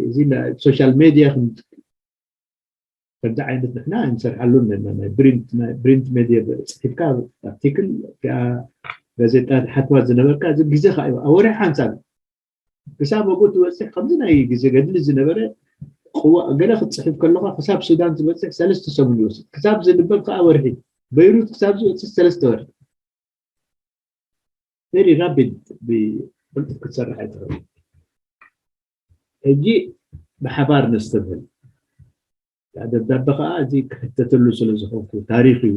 እዚ ሶሻል ሜድያ ከምዚ ዓይነት ንሕና ንሰርሓሉ ኣለና ናይ ብሪንት ናይ ብሪንት ሜድያ ፅሒፍካ ኣርቲክል እቲኣ ጋዜጣ ትሓትዋ ዝነበርካ እዚ ግዜ ከዓ እዩ ኣብ ወርሒ ሓንሳብ ክሳብ ኣብኡ ትበፅሕ ከምዚ ናይ ግዜ ገድሊ ዝነበረ ቅዋእ ገለ ክትፅሕፍ ከለካ ክሳብ ሱዳን ትበፅሕ ሰለስተ ሰሙን ይወስድ ክሳብ ዝንበብ ከዓ ወርሒ በይሩት ክሳብ ዝወፅእ ሰለስተ ወርሒ very rapid ብቅልጡፍ ክትሰርሕ ኣይትኽእል ሕጂ ብሓባር ነስተብህል ደብዳበ ከዓ እዚ ክሕተተሉ ስለ ዝኾንኩ ታሪክ እዩ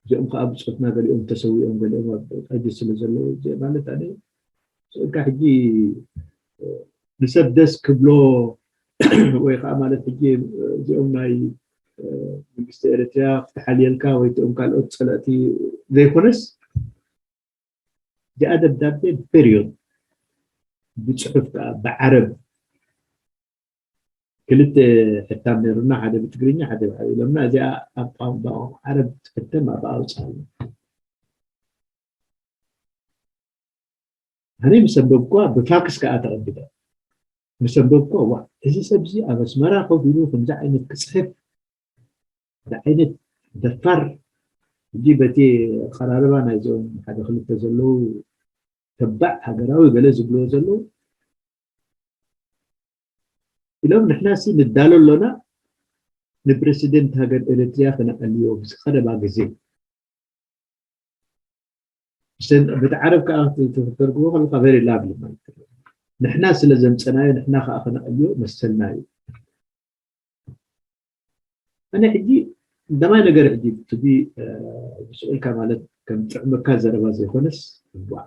እዚኦም ከዓ ብፆትና ገሊኦም ተሰዊኦም ገሊኦም ኣብ ጠጅ ስለ ዘለዉ ማለት ኣነ ስእልካ ሕጂ ንሰብ ደስ ክብሎ ወይ ከዓ ማለት ሕጂ እዚኦም ናይ መንግስቲ ኤርትራ ክትሓልየልካ ወይ እቶም ካልኦት ጸላእቲ ዘይኮነስ፣ እዚኣ ደብዳቤ ፔሪዮድ፣ ብጽሑፍ ከኣ ብዓረብ፣ ክልተ ሕታም ነይሩና፣ ሓደ ብትግርኛ ሓደ ብዓረብ ኢሎምና። እዚኣ ኣብ ቋንቋ ዓረብ ትሕተም፣ ኣብኣ ኣውጽኣልና። ኣነ ምስ ኣንበብኳ፣ ብፋክስ ከኣ ተቐቢለ። ምስ ኣንበብኳ፣ ዋ፣ እዚ ሰብ እዚ ኣብ ኣስመራ ኮፍ ኢሉ ከምዚ ዓይነት ክጽሕፍ፣ እዚ ዓይነት ደፋር፣ ሕጂ በቲ ኣቐራርባ ናይዞም ሓደ ክልተ ዘለዉ ተባዕ ሃገራዊ ገለ ዝብልዎ ዘለዉ፣ ኢሎም፣ ንሕናሲ ንዳሎ ኣሎና ንፕረሲደንት ሃገር ኤርትርያ ክነቐልዮ ምስ ቀረባ ግዜ። ብሰን-፣ በቲ ዓረብ ከኣ ክትተርጉሞ ከለካ ቨሪ ላቭሊ ማለት እዩ። ንሕና ስለ ዘምጸናዮ ንሕና ከኣ ክነቐልዮ መሰልና እዩ። ኣነ ሕጂ ቀዳማይ ነገር ሕጂ እቲ፣ እ፣ ዝስእልካ ማለት ከም ጥዕመካ ዘረባ ዘይኮነስ፣ እዋእ፣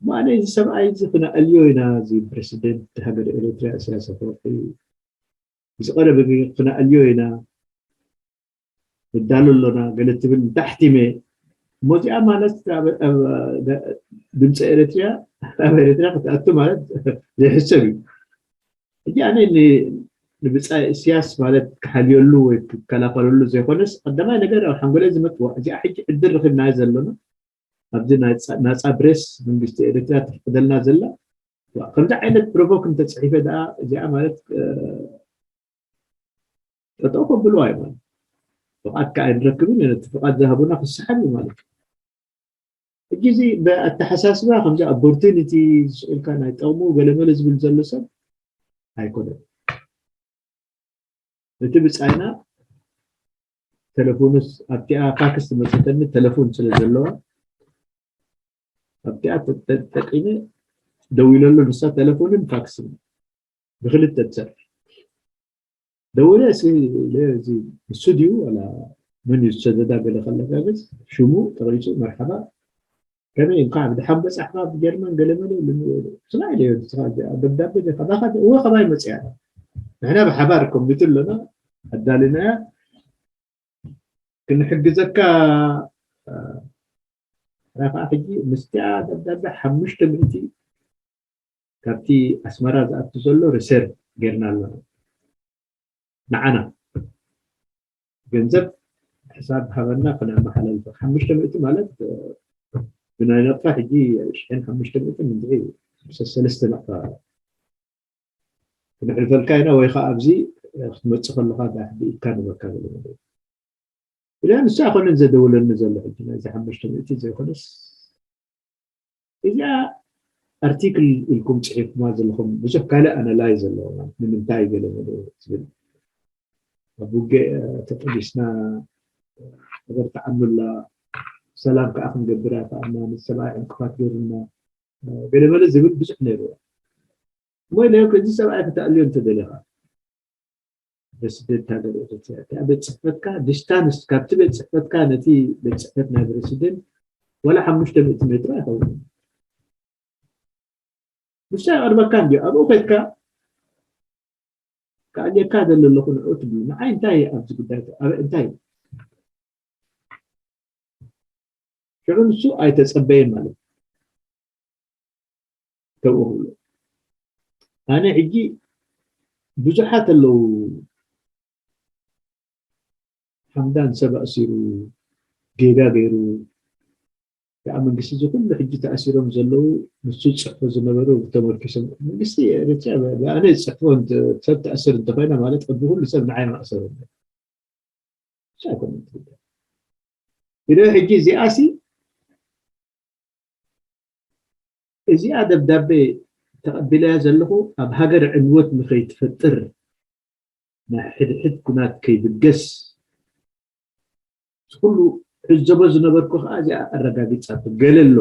እሞ ኣነ እዚ ሰብኣይ እዚ ክነቐልዮ ኢና፣ እዚ ፕረሲደንት ሃገር ኤርትርያ ኢሳያስ ኣፈወርቂ፣ ምስ ቀረበ ክነቐልዮ ኢና፣ ንዳሎ ኣሎና፣ ገለ ትብል ንታሕቲ መ-፣ እሞ እዚኣ ማለት ኣብ፣ ኣብ ድምፂ ኤርትርያ፣ ኣብ ኤርትርያ ክትኣቱ ማለት ዘይሕሰብ እዩ። ሕጂ ኣነ ን-፣ ንብፃይ እስያስ ማለት ክሓልየሉ ወይ ክከላኸለሉ ዘይኮነስ፣ ቀዳማይ ነገር ኣብ ሓንጎለይ ዝመፅእ፣ እዚኣ ሕጂ ዕድል ረኺብና ዘለና፣ ኣብዚ ናይ ፃ-፣ ናፃ ፕሬስ መንግስቲ ኤርትራ ተፍቅደልና ዘላ፣ ከምዚ ዓይነት ፕሮቮክ እንተፅሒፈ ደኣ፣ እዚኣ ማለት፣ እ፣ ጠጠው ከብልዋ እዩ ማለት። ፍቓድ ከኣ ኣይንረክብን እዩ፣ ነቲ ፍቓድ ዝሃቡና ክሰሓብ እዩ ማለት እዩ። ሕጂ እዚ ብኣተሓሳስባ ከምዚ ኦፖርቱኒቲ ዝስእልካ ናይ ጠቕሙ ገለመለ ዝብል ዘሎ ሰብ ኣይኮነን። እቲ ብጻይና ተለፎኑስ ኣብቲኣ ፋክስ ትመጸተኒ ተለፎን ስለ ዘለዋ ኣብቲኣ ተ-፣ ተ-፣ ተጠቂመ ደዊለሉ፣ ንሳ ተለፎንን ፋክስን ብክልተ ትሰርሕ። ደዊለ፣ "እሲ፣ እዚ ንሱ ድዩ ዋላ መን እዩ ዝሰደዳ?" ገለ ከለካ፣ ገጽ ሽሙ ተቐይጹ፣ "መርሓባ፣ ከመይ፣ እንኳዕ ብደሓን በጻሕካ ኣብ ጀርመን?" ገለ መለ ኢሉኒ። ስማዕ ኢለዮ፣ "ንስኻ እዚኣ ደብዳቤ ዲኻ?" "ባኻ ዲ-?" "እወ፣ ካባይ መጺኣ ኣላ። ንሕና ብሓባር ኮሚት ኣለና፣ ኣዳሊናያ፣ ክንሕግዘካ፣ እ፣ ራፋ ሕጂ ምስቲኣ ደብዳቤ ሓሙሽተ ሚእቲ ካብቲ ኣስመራ ዝኣቱ ዘሎ ሪሰርቭ ጌርና ኣለና። ንዓና ገንዘብ ሕሳብ ሃበና ክነመሓላልፎ። ሓሙሽተ ሚእቲ ማለት፣ እ፣ ብናይ ናቕፋ ሕጂ ሽሕን ሓሙሽተ ሚእትን እንድዒ፣ ሰለስተ ናቕፋ ክነሕልፈልካ ኢና፣ ወይ ኸዓ ኣብዚ ክትመጽእ ከለኻ ብኢድካ ንበካ ገለ መለ። ኢለ ንሱ ኣይኮነን ዘደውለኒ ዘሎ ሕጂ፣ ናይዚ ሓሙሽተ ሚእቲ ዘይኮነስ፣ እዚኣ ኣርቲክል ኢልኩም ጽሒፍኩማ ዘለኹም ብዙሕ ካልእ ኣናላይዝ ኣለዎ፣ ማለት ንምንታይ ገለ መለ ዝብል። ኣብ ውግእ ተጠቢስና፣ ነገር ተዓምላ፣ ሰላም ከኣ ክንገብር ኣይከኣልና፣ ምስ ሰብኣይ ዕንቅፋት ገይሩና፣ ገለ መለ ዝብል ብዙሕ ነይርዎ። እሞ ኢለ፣ እዚ ሰብኣይ ክተዕልዮ እንተደሊኻ፣ ፕረሲደንት ሃገር ኤርትራ፣ እቲ ኣብ ቤት ጽሕፈትካ ዲስታንስ፣ ካብቲ ቤት ጽሕፈትካ ነቲ ቤት ጽሕፈት ናይ ፕረሲደንት ዋላ ሓሙሽተ ሚእቲ ሜትሮ ኣይኸውን። ንሱ ኣይቐርበካን ድዩ? ኣብኡ ከድካ ክኣልየካ ዘሎ ኣለኹ ንዕኡ ትብሉ። ንዓይ እንታይ ኣብዚ ጉዳይ፣ ኣብ እንታይ? ሽዑ ንሱ ኣይተጸበየን ማለት እዩ። ከምኡ ክብሎ። ኣነ ሕጂ ብዙሓት ኣለዉ፣ ሓምዳን ሰብ ኣእሲሩ፣ ጌጋ ገይሩ፣ ከዓ መንግስቲ እዚ ኩሉ ሕጂ ተኣሲሮም ዘለዉ፣ ንሱ ዝጽሕፎ ዝነበሩ ተመርኪሶም፣ መንግስቲ ኤርትራ ብ-፣ ብኣነ ዝጽሕፎ እንተ-፣ ሰብ ተኣስር እንተኾይና ማለት ቅድሚ ኩሉ ሰብ ንዓይ መእሰሩ። ንሱ ኣይኮነን ትብሎ። ኢለ ሕጂ እዚኣሲ፣ እዚኣ ደብዳቤ ተቐቢለያ ዘለኹ ኣብ ሃገር ዕንወት ንኸይትፈጥር፣ ናይ ሕድሕድ ኩናት ከይብገስ፣ እዚ ኩሉ ዕዘቦ ዝነበርኩ ከኣ እዚኣ ኣረጋጊጻቶ። ገለ ኣሎ።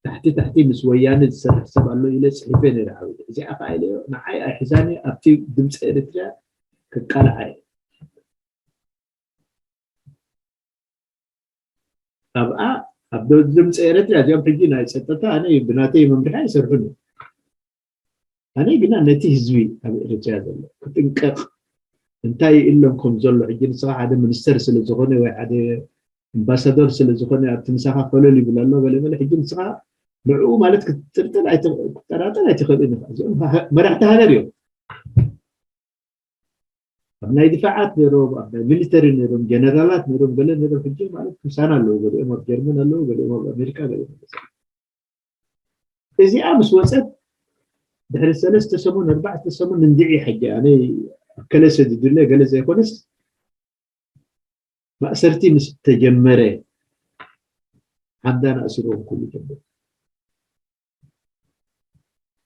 ታሕቲ ታሕቲ ምስ ወያነ ዝሰርሕ ሰብ ኣሎ ኢለ ጽሒፈ ነይረ ዓብየ። እዚኣ ከኣ ኢለዮ፣ ንዓይ ኣይሕዛኒ፣ ኣብቲ ድምፂ ኤርትርያ ክቃልዓ እየ። ኣብኣ፣ ኣብ ድምፂ ኤርትርያ፣ እዚኦም ሕጂ ናይ ጸጥታ፣ ኣነ ብናተይ መምርሒ ኣይሰርሑን እዮም። ኣነ ግና ነቲ ህዝቢ ኣብ ኤርትርያ ዘሎ ክጥንቀቕ፣ እንታይ ይእሎም ከም ዘሎ፣ ሕጂ ንስኻ ሓደ ሚኒስተር ስለ ዝኾነ ወይ ሓደ ኣምባሳደር ስለ ዝኾነ ኣብቲ ምሳኻ ፈለል ይብል ኣሎ ገለ መለ። ሕጂ ንስኻ ንዕኡ ማለት ክትጥርጥር ኣይተ-፣ ክትጠራጠር ኣይትኽእልን ኢኻ። እዚኦም ሃ-፣ መራሕቲ ሃገር እዮም። ኣብ ናይ ድፋዓት ነይሮም፣ ኣብ ናይ ሚሊተሪ ነይሮም፣ ጀነራላት ነይሮም፣ ገለ ነይሮም። ሕጂ ማለት ምሳና ኣለዉ። ገሊኦም ኣብ ጀርመን ኣለዉ፣ ገሊኦም ኣብ ኣሜሪካ፣ ገሊኦም ኣብ እዚኣ ምስ ወፀት ድሕሪ ሰለስተ ሰሙን፣ ኣርባዕተ ሰሙን እንድዒ ሕጂ ኣነ ኣብ ከለሰ ዝድለ ገለ ዘይኮነስ ማእሰርቲ ምስ ተጀመረ ሓምዳን ኣእሲሮም ኩሉ ጀመሩ።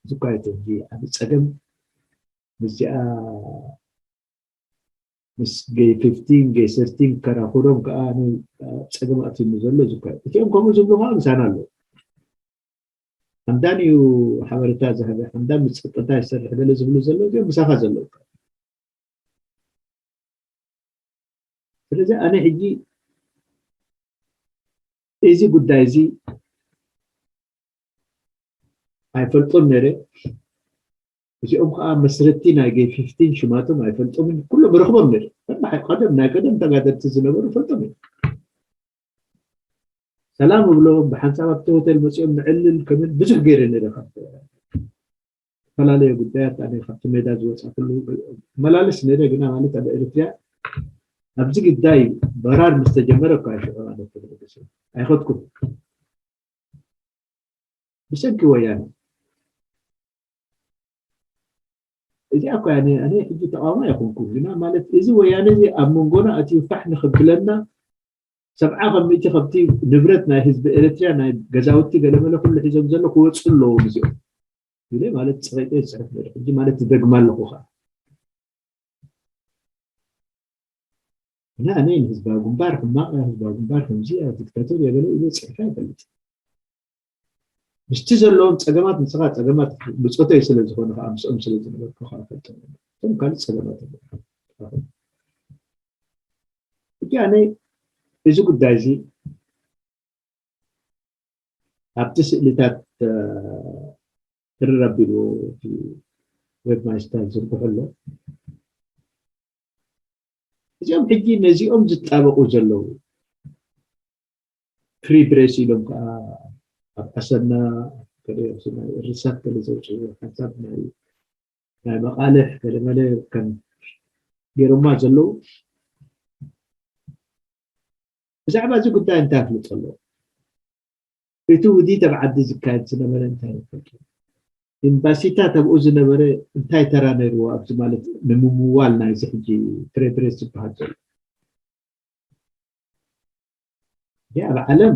እዚ እኳ እቲ ሕጂ ዓቢ ጸገም ምስዚኣ ምስ ገይ ፊፍቲን ገይ ሰርቲን ከራኹሮም ከኣ ን-፣ ጸገም ኣትዩኒ ዘሎ እዚ እኳ እዩ። እቲኦም ከምኡ ዝብሉ ከኣ ምሳና ኣለዉ። ሓምዳን እዩ ሓበሬታ ዝሃበ፣ ሓምዳን ምስ ጸጥታ ይሰርሕ ገለ ዝብሉ ዘለዉ እዚኦም ምሳኻ ዘለዉ። ስለዚ ኣነ ሕጂ እዚ ጉዳይ እዚ ኣይፈልጦን ነይረ። እዚኦም ከዓ መስረቲ ናይ ገይ ፊፍቲን ሽማቶም ኣይፈልጦምን። ኩሎም ረኽቦም ነይረ። ከም ብሓ-፣ ቀደም ናይ ቀደም ተጋደልቲ ዝነበሩ ፈልጦም እዮም። ሰላም እብሎም፣ ብሓንሳብ ኣብቲ ሆቴል መፂኦም ንዕልል ከምን ብዙሕ ገይረ ነይረ። ካብ ዝተፈላለየ ጉዳያት ኣነ ካብቲ ሜዳ ዝወፃ ኩሉ መላለስ ነይረ። ግና ማለት ኣብ ኤርትርያ ኣብዚ ግዳይ በራር ምስ ተጀመረ እኳ ሽዑ ኣነ ተበገሰ ኣይኸድኩን። ብሰንኪ ወያነ። እዚኣ እኮ ኣነ፣ ኣነ ሕጂ ተቃዋሚ ኣይኮንኩን፣ ግና ማለት እዚ ወያነ እዚ ኣብ መንጎና ኣትዩ ፋሕ ንኽብለና ሰብዓ ካብ ሚእቲ ካብቲ ንብረት ናይ ህዝቢ ኤርትርያ ናይ ገዛውቲ ገለመለ ኩሉ ሒዞም ዘሎ ክወፁ ኣለዎም እዚኦም ኢለ ማለት ጸቂጠ ዝጽሕፍ ነይረ። ሕጂ ማለት ትደግማ ኣለኹ ኸኣ። እና ኣነ ንህዝባዊ ግንባር ሕማቕ እያ፣ ህዝባዊ ግንባር ከምዚ እያ፣ ዲክታቶር እያ ገለ ኢለ ጽሒፈ ኣይፈልጥ። ምስቲ ዘለዎም ጸገማት ንስኻ ጸገማት ብጾተይ ስለ ዝኾነ ኸኣ ምስኦም ስለ ዝነበርኩ ኸኣ ፈልጦም እዮም። እቶም ካልእ ጸገማት ኣለዎም። ሕጂ ኣነ እዚ ጉዳይ እዚ ኣብቲ ስእልታት፣ እ፣ ትርር ኣቢሉ እቲ ዌብ ማስተር ዝርግሑ ኣሎ። እዚኦም ሕጂ ነዚኦም ዝጣበቑ ዘለዉ ፍሪ ፕሬስ ኢሎም ከዓ ኣብ ኣሰና ገለ ናይ እርሳት ገለ ዘውፅኡ ሓንሳብ ናይ፣ ናይ መቓልሕ ገለ መለ ከም ገይሮማ ዘለዉ ብዛዕባ እዚ ጉዳይ እንታይ ኣፍልጦ ኣለዎ? እቲ ውዲት ኣብ ዓዲ ዝካየድ ዝነበረ እንታይ ይፈልጡ? ኤምባሲታት ኣብኡ ዝነበረ እንታይ ተራ ነይርዎ ኣብዚ ማለት ንምምዋል ናይዚ ሕጂ ፍሪ ፕሬስ ዝበሃል ዘሎ? እዚ ኣብ ዓለም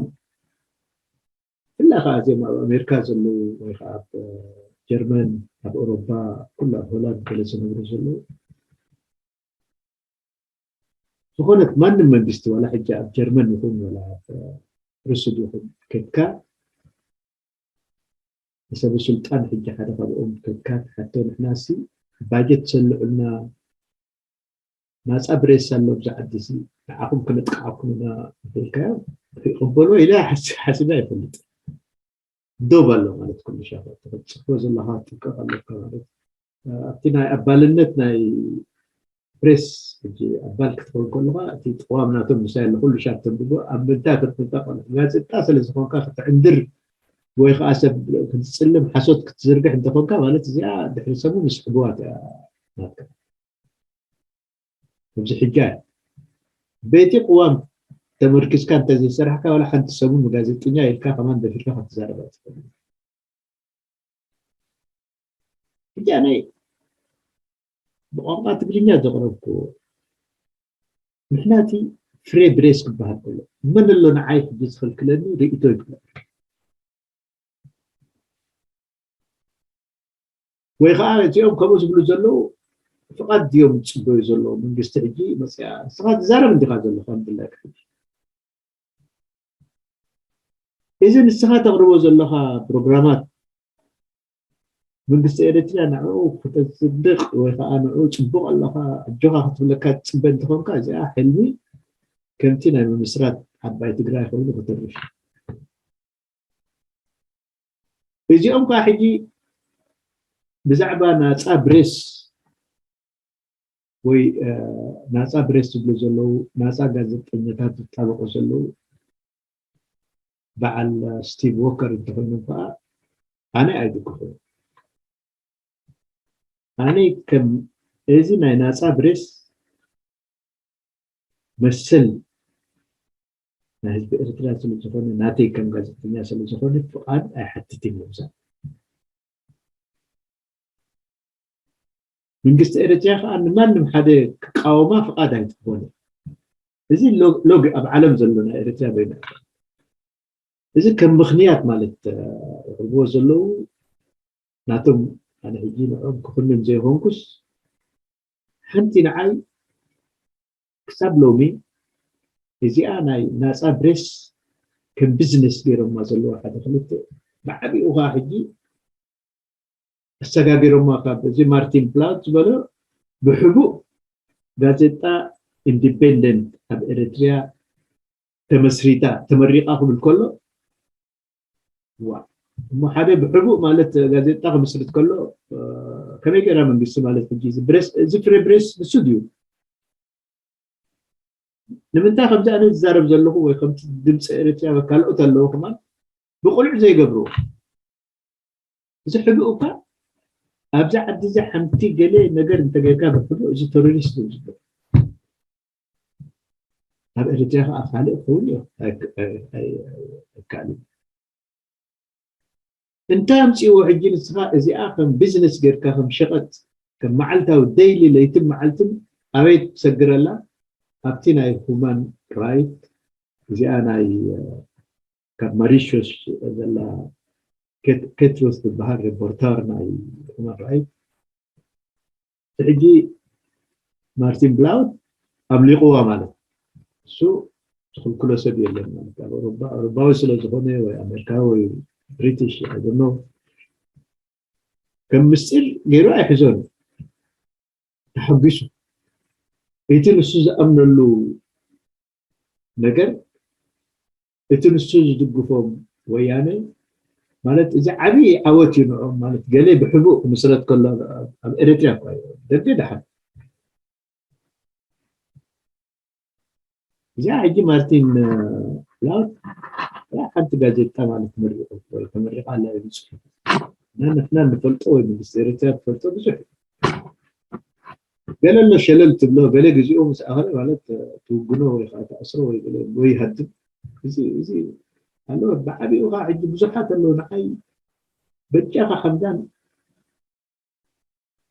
ብፍላይ ከዓ እዚኦም ኣብ ኣሜሪካ ዘለዉ ወይ ከዓ ኣብ ጀርመን፣ ኣብ ኤውሮጳ፣ ኩሉ ኣብ ሆላንድ ገለ ዝነብሩ ዘለዉ ዝኾነት ማንም መንግስቲ ዋላ ሕጂ ኣብ ጀርመን ይኹን ዋላ ኣብ ሩስድ ይኹን ከድካ ንሰበ ስልጣን ሕጂ ሓደ ካብኦም ከድካ ትሓቶ ንሕናሲ ባጀት ሰልዑልና ናፃ ብሬስ ኣሎ ኣብዚ ዓዲ ሲ ንዓኹም ክነጥቅዓኩም ኢና ኢልካዮ ይቕበሎ ኢለ ሓስ-፣ ሓሲበ ኣይፈልጥ። ዶብ ኣሎ ማለት ኩሉ ሻፈ ትጽሕፎ ዘለኻ ትጥቀቕ ኣለካ ማለት ኣብቲ ናይ ኣባልነት ናይ ፕሬስ ሕጂ ኣባል ክትኸውን ከለኻ እቲ ጥዋም ናቶም ምሳይ ኣሎ ኩሉ ሻብ ተንብቦ ኣብ ምንታይ ክትንጠቕ ጋዜጣ ስለ ዝኾንካ ክትዕንድር ወይ ከዓ ሰብ ክትጽልም ሓሶት ክትዝርግሕ እንተኾንካ ማለት እዚኣ ድሕሪ ሰሙን ምስ ሕቡዋት እያ ናትካ። ኣብዚ ሕጂ በቲ ቅዋም ተመርኪዝካ እንተዘይሰራሕካ ዋላ ሓንቲ ሰሙን ንጋዜጠኛ ኢልካ ከማን ደፊርካ ክትዛረብ ኣይትኽእልን። ሕጂ ኣነ ብቋንቋ ትግርኛ ዘቕረብኩ ንሕና እቲ ፍሬ ብሬስ ክበሃል ከሎ መን ኣሎ ንዓይ ሕጂ ዝኽልክለኒ ርእቶ ይግበር። ወይ ከዓ እዚኦም ከምኡ ዝብሉ ዘለዉ ፍቓድ ድዮም ዝፅበዩ ዘለዉ መንግስቲ ሕጂ መፅያ ንስኻ ትዛረብ እንዲኻ ዘለኻ ምድላይካ ሕጂ እዚ ንስኻ ተቕርቦ ዘለኻ ፕሮግራማት መንግስቲ ኤርትርያ ንዕኡ ክተጽድቕ ወይ ከዓ ንዕኡ ጽቡቕ ኣለኻ ኣጆኻ ክትብለካ ትጽበ እንተኾንካ እዚኣ ሕልሚ ከምቲ ናይ ምምስራት ዓባይ ትግራይ ኮይኑ ክተርፍ እዩ። እዚኦም ከዓ ሕጂ ብዛዕባ ናፃ ብሬስ ወይ ናፃ ፕሬስ ዝብሉ ዘለዉ፣ ናፃ ጋዜጠኛታት ዝጣበቁ ዘለዉ በዓል ስቲቭ ዎከር እንተኾይኖም ከዓ ኣነ ኣይድግፎ። ኣነ ከም እዚ ናይ ናፃ ፕሬስ መሰል ናይ ህዝቢ ኤርትራ ስለ ዝኾነ፣ ናተይ ከም ጋዜጠኛ ስለ ዝኾነ ፍቓድ ኣይሓትትን እየ። መንግስቲ ኤርትራ ከዓ ንማንም ሓደ ክቃወማ ፍቓድ ኣይትቦነ። እዚ ሎግ ኣብ ዓለም ዘሎ ናይ ኤርትራ በይና። እዚ ከም ምኽንያት ማለት የቕርብዎ ዘለዉ ናቶም፣ ኣነ ሕጂ ንዕኦም ክኹንን ዘይኮንኩስ፣ ሓንቲ ንዓይ ክሳብ ሎሚ እዚኣ ናይ ናፃ ፕሬስ ከም ቢዝነስ ገይሮማ ዘለዉ ሓደ ክልተ ብዓቢኡ ከዓ ሕጂ ኣሰጋጊሮማ። ካብ እዚ ማርቲን ፕላውት ዝበሎ ብሕቡእ ጋዜጣ ኢንዲፔንደንት ኣብ ኤርትሪያ ተመስሪታ፣ ተመሪቓ ክብል ከሎ፣ ዋ፣ እሞ ሓደ ብሕቡእ ማለት ጋዜጣ ክምስርት ከሎ ከመይ ገይራ መንግስቲ ማለት ሕጂ እዚ ፍሬ ፕሬስ ንሱ ድዩ? ንምንታይ ከምዚ ኣነ ዝዛረብ ዘለኹ ወይ ከምቲ ድምፂ ኤርትራ ካልኦት ኣለዉ ከማን ብቁልዕ ዘይገብርዎ? እዚ ሕቡእ እኳ ኣብዚ ዓዲ እዚ ሓንቲ ገለ ነገር እንተጌርካ ብሕቡእ እዚ ቴሮሪስት እዩ ዝበሃል። ኣብ ኤርትራ ከዓ ካልእ ክኸውን እዩ ኣይከኣልን። እንታይ ኣምፅእዎ ሕጂ ንስኻ እዚኣ ከም ቢዝነስ ጌርካ ከም ሸቐጥ ከም መዓልታዊ ደይሊ ለይትን መዓልትን ኣበይ ትሰግረላ? ኣብቲ ናይ ሁማን ራይት እዚኣ ናይ ካብ ማሪሾስ ዘላ ኬትሮስ ትበሃል ሪፖርተር ናይ ሁማን ራይት ሕጂ ማርቲን ብላውት ኣምሊቕዋ ማለት እሱ ዝኽልክሎ ሰብ የለን ማለት ኣብ ኣውሮፓ ኣውሮፓዊ ስለ ዝኾነ ወይ ኣሜሪካዊ ወይ ብሪቲሽ ኣይደኖ ከም ምስጢር ገይሩ ኣይሕዞን ተሓጒሱ እቲ ንሱ ዝኣምነሉ ነገር እቲ ንሱ ዝድግፎም ወያነ ማለት እዚ ዓብዪ ዓወት እዩ ንኦም ማለት ገለ ብሕቡእ ክምስረት ከሎ ኣብ ኤርትራ እኳ እዩ ደርጊ ደሓን እዚኣ ሕጂ ማርቲን ላውት ሓንቲ ጋዜጣ ማለት መሪቑ ተመሪቓ ኣላ ይብፅሑ ንሕና ንፈልጦ ወይ መንግስቲ ኤርትራ ትፈልጦ ብዙሕ ገለ ኣሎ ሸለል ትብሎ ገለ ግዜኡ ምስ ኣኸለ ማለት ትውግኖ ወይ ከዓ ተኣስሮ ወይ ገለ ወይ ይሃድም እዚ እዚ ኣሎ ብዓቢኡ ከዓ ሕጂ ብዙሓት ኣለዉ ንዓይ በጃኻ ከምዛን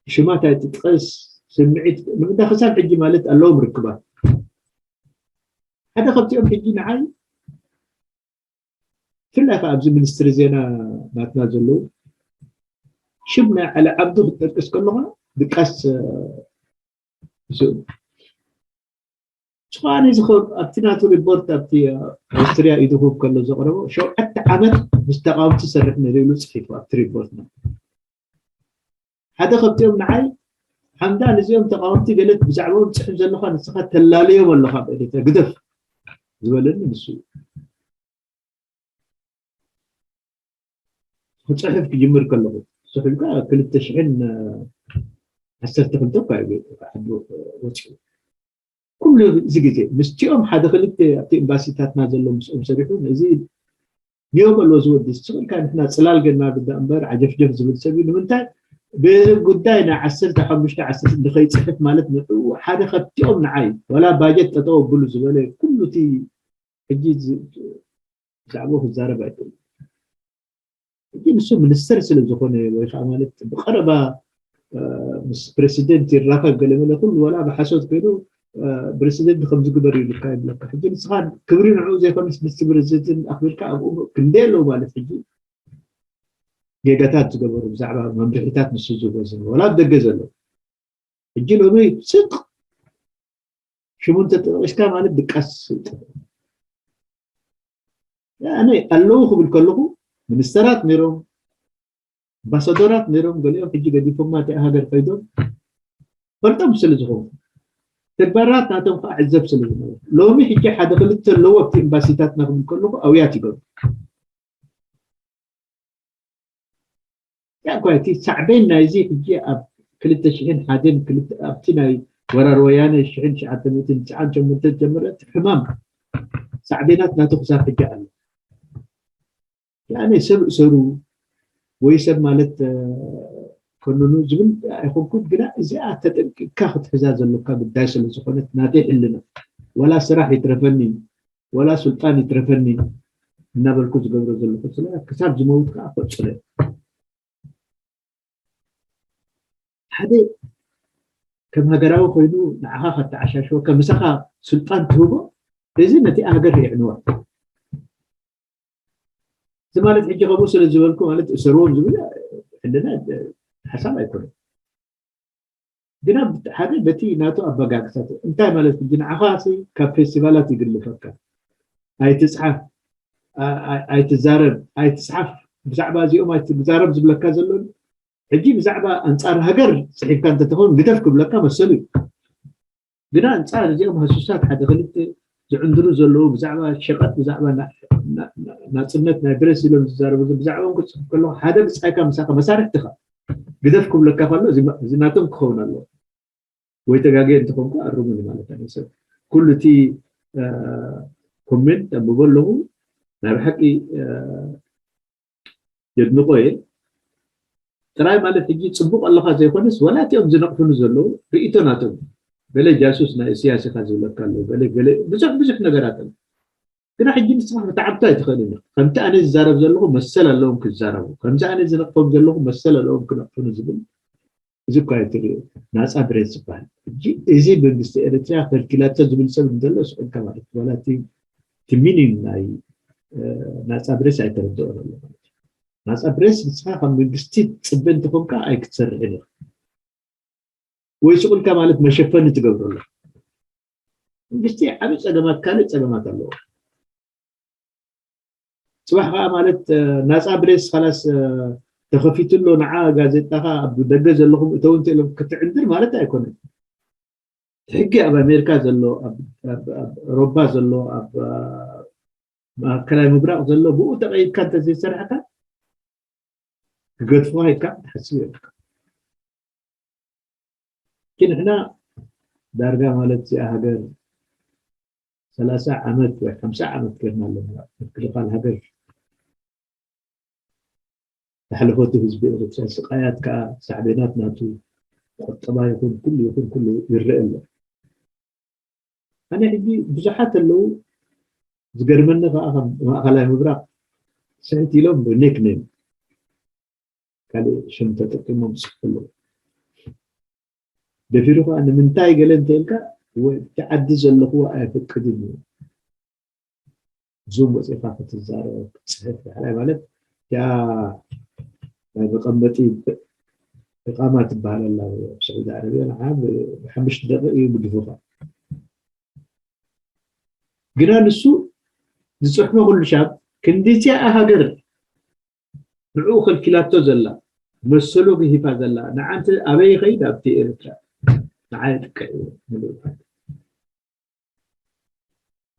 ሽማት ኣይትጥቀስ ስምዒት ንምንታይ ክሳብ ሕጂ ማለት ኣለዎም ርክባት ሓደ ካብቲኦም ሕጂ ንዓይ ብፍላይ ከዓ ኣብዚ ሚኒስትሪ ዜና ናትና ዘለዉ ሽም ናይ ዓሊ ዓብዱ ክትጠቅስ ከለካ ድቃስ ይስእኑ ንስኻ እዚ ኣብቲ ናቱ ሪፖርት ኣብቲ ኣውስትሪያ ኢዱ ክህብ ከሎ ዘቕረቦ ሸውዓተ ዓመት ምስ ተቃወምቲ ዝሰርሕ ነይሩ ኢሉ ፅሒፉ ኣብቲ ሪፖርት ሓደ ካብቲኦም ንዓይ ሓምዳን እዚኦም ተቃወምቲ ገለ ብዛዕባኦም ትፅሕፍ ዘለካ ንስኻ ተላልዮም ኣለካ ኣብ ኤርትራ ግደፍ ዝበለኒ ንሱ እዩ ክፅሕፍ ክጅምር ከለኹ ስሕልካ ክልተ ሽሕን ዓሰርተ ክልተ እኳ እዩ ዓዱ ወፂኡ ኩሉ እዚ ግዜ ምስቲኦም ሓደ ክልተ ኣብቲ ኤምባሲታትና ዘሎ ምስኦም ሰሪሑ እዚ ኒዮ በልዎ ዝወዲ ስቕ ኢልካ ንሕና ፅላል ገና ግዳ እምበር ዓጀፍጀፍ ዝብል ሰብ እዩ ንምንታይ ብጉዳይ ናይ ዓሰርተ ሓሙሽተ ዓሰርተ ንኸይፅሕፍ ማለት ንዕኡ ሓደ ከብቲኦም ንዓይ ዋላ ባጀት ጠጠው ኣብሉ ዝበለ ኩሉ እቲ ሕጂ ብዛዕባኡ ክዛረብ ኣይክእልን ሕጂ ንሱ ሚኒስተር ስለ ዝኾነ ወይ ከዓ ማለት ብቀረባ ምስ ፕሬሲደንት ይራኸብ ገለመለ ኩሉ ዋላ ብሓሶት ኮይኑ ፕሬሲደንት ከምዚ ግበር ይብልካ ይብለካ ሕጂ ንስኻ ክብሪ ንዕኡ ዘይኮነስ ምስቲ ፕሬሲደንት ኣኽቢርካ ኣብኡ ክንደይ ኣለዉ ማለት ሕጂ ጌጋታት ዝገበሩ ብዛዕባ መምርሒታት ንሱ ዝህቦ ዝነበረ ዋላ ኣብ ደገ ዘለዉ ሕጂ ሎሚ ስቕ ሽሙ እንተጠቂስካ ማለት ድቃስ ኣነ ኣለዉ ክብል ከለኹ ሚኒስተራት ነይሮም ኣምባሳደራት ነይሮም ገሊኦም ሕጂ ገዲፎማ እቲኣ ሃገር ከይዶም ፈልጦም ስለ ዝኾኑ ተግባራት ናቶም ከዓ ዕዘብ ስለ ዝነበሩ ሎሚ ሕጂ ሓደ ክልተ ኣለዉ ኣብቲ ኤምባሲታትና ክብል ከለኹ ኣውያት ይገብሩ ያኳ እቲ ሳዕቤን ናይዚ ሕጂ ኣብ ክልተ ሽሕን ሓደን ኣብቲ ናይ ወራር ወያነ ሽሕን ትሽዓተ ሚእትን ትስዓን ሸሞንተን ጀምረ፣ እቲ ሕማም ሳዕቤናት ናቱ ክሳብ ሕጂ ኣሎ። ያኔ ሰብ እሰሩ ወይ ሰብ ማለት፣ እ፣ ኮንኑ ዝብል ኣይኮንኩን፣ ግና እዚኣ ተጠንቂቕካ ክትሕዛ ዘለካ ጉዳይ ስለ ዝኾነት ናተይ ሕልና፣ ወላ ስራሕ ይትረፈኒ፣ ወላ ስልጣን ይትረፈኒ እናበልኩ ዝገብሮ ዘለኹ ስለ ክሳብ ዝመውት ከዓ ክቕጽሎ እየ። ሓደ ከም ሃገራዊ ኮይኑ ንዓኻ ከተዓሻሽወካ፣ ምሳኻ ስልጣን ትህቦ፣ እዚ ነቲ ሃገር የዕንዋ። እዚ ማለት ሕጂ ከምኡ ስለ ዝበልኩ ማለት እሰርዎም ዝብል ሕልና ሓሳብ ኣይኮነን። ግና ሓደ በቲ ናቱ ኣበጋግሳት እንታይ ማለት ሕጂ ንዓኻ ሲ ካብ ፌስቲቫላት ይግልፈካ፣ ኣይትጽሓፍ፣ ኣ-፣ ኣ-፣ ኣይትዛረብ፣ ኣይትጽሓፍ፣ ብዛዕባ እዚኦም ኣይትዛረብ ዝብለካ ዘሎ ሕጂ ብዛዕባ ኣንጻር ሃገር ጽሒፍካ እንተትኸውን ግደፍ ክብለካ መሰሉ እዩ። ግና ኣንጻር እዚኦም ሃሱሳት ሓደ ክልተ ዝዕንድሩ ዘለዉ ብዛዕባ ሸቐጥ፣ ብዛዕባ ና-፣ ና-፣ ና-፣ ናጽነት ናይ ፕረስ ኢሎም ዝዛረቡ፣ ብዛዕባኦም ክጽሕፍ ከለኹ ሓደ ብጻይካ ምሳኻ መሳርሕትኻ ግደፍ ክብለካ ከሎ እዚ ማ-፣ እዚ ናቶም ክኸውን ኣለዎ። ወይ ተጋግየ እንተኾንኩ ኣርሙኒ ማለት ኣይኮነን። ሰብ ኩሉ እቲ፣ እ፣ ኮሜንት ኣንብቦ ኣለኹ። ናይ ብሓቂ፣ እ፣ የድንቆ እየ። ጥራይ ማለት ሕጂ ጽቡቕ ኣለኻ ዘይኮነስ፣ ወላ እቲኦም ዝነቕፉኒ ዘለዉ ርእይቶ ናቶም። ገለ ጃሱስ ናይ እስያስ ኢኻ ዝብለካ ኣሎ፣ ገለ፣ ገለ ብዙሕ፣ ብዙሕ ነገራት ኣሎ። ግና ሕጂ ንስኻ ክትዓብቶ ኣይትኽእልን ኢኻ። ከምቲ ኣነ ዝዛረብ ዘለኹ መሰል ኣለዎም ክዛረቡ። ከምዚ ኣነ ዝነቕፎም ዘለኹ መሰል ኣለዎም ክነቕፉኒ ዝብል፣ እዚ እኳ እዩ እቲ ናጻ ፕሬስ ዝበሃል። ሕጂ እዚ መንግስቲ ኤርትራ ከልኪላቶ ዝብል ሰብ እንተሎ ስቕ ኢልካ ማለት እዩ። ዋላ እቲ፣ እቲ ሚኒንግ ናይ፣ እ፣ ናጻ ፕሬስ ኣይተረድኦን ኣሎ ማለት እዩ። ናጻ ፕሬስ ንስኻ ካብ መንግስቲ ትጽበ እንተኾንካ ኣይክትሰርሕን ኢኻ። ወይ ስቕ ኢልካ ማለት መሸፈኒ ትገብረሉ። መንግስቲ ዓቢ ጸገማት፣ ካልእ ጸገማት ኣለዎ። ጽባሕ ከኣ ማለት፣ እ፣ ናጻ ፕሬስ ኻላስ፣ እ፣ ተኸፊቱ ኣሎ፣ ንዓ ጋዜጣኻ ኣብ ደገ ዘለኹም እተው እንተ ኢሎም ክትዕንድር ማለት ኣይኮነን። ሕጊ ኣብ ኣሜሪካ ዘሎ፣ ኣብ፣ ኣብ፣ ኣብ ኤውሮጳ ዘሎ፣ ኣብ፣ እ፣ ማእከላይ ምብራቕ ዘሎ ብኡ ተቐይድካ እንተ ዘይሰራሕካ ክገድፉኻ ኢልካ ክትሓስብ የብልካ። ግን ንሕና ዳርጋ ማለት እዚኣ ሃገር ሰላሳ ዓመት ወይ ሓምሳ ዓመት ጌርና ኣለና። ምክልኻል ሃገር ዝሓለፈቱ ህዝቢ ኤርትራ ስቃያት ከኣ ሳዕቤናት ናቱ ቁጠባ ይኹን ኩሉ ይኹን ኩሉ ይረአ ኣሎ። ኣነ ሕጂ ብዙሓት ኣለዉ ዝገርመኒ ከኣ ካብ ማእኸላይ ምብራቕ ስሕት ኢሎም ብኒክኔም ካልእ ሽም ተጠቂሞም ዝጽሕፉ ኣለዉ። ደፊሩ ከኣ ንምንታይ ገለ እንተ ኢልካ፣ ወይ እቲ ዓዲ ዘለኽዎ ኣየፍቅድን እዩ። ዙም ወጺእካ ክትዛረብ፣ ክትጽሕፍ፣ ዳሕራይ ማለት እቲኣ ናይ መቐመጢ እቃማ ትበሃል ኣላ ኣብ ስዑዲ ዓረብያ፣ ንዓ ብ-፣ ብሓሙሽተ ደቂቕ እዩ ግድፉኻ። ግና ንሱ ዝጽሕፎ ኩሉ ሻብ ክንዲ እዚኣ ሃገር ንዕኡ ከልኪላቶ ዘላ፣ መሰሉ ግሂፋ ዘላ፣ ንዓንቲ ኣበይ ይኸይድ? ኣብቲ ኤርትራ። ንዓ ይጥቀ እዩ ምሉእ።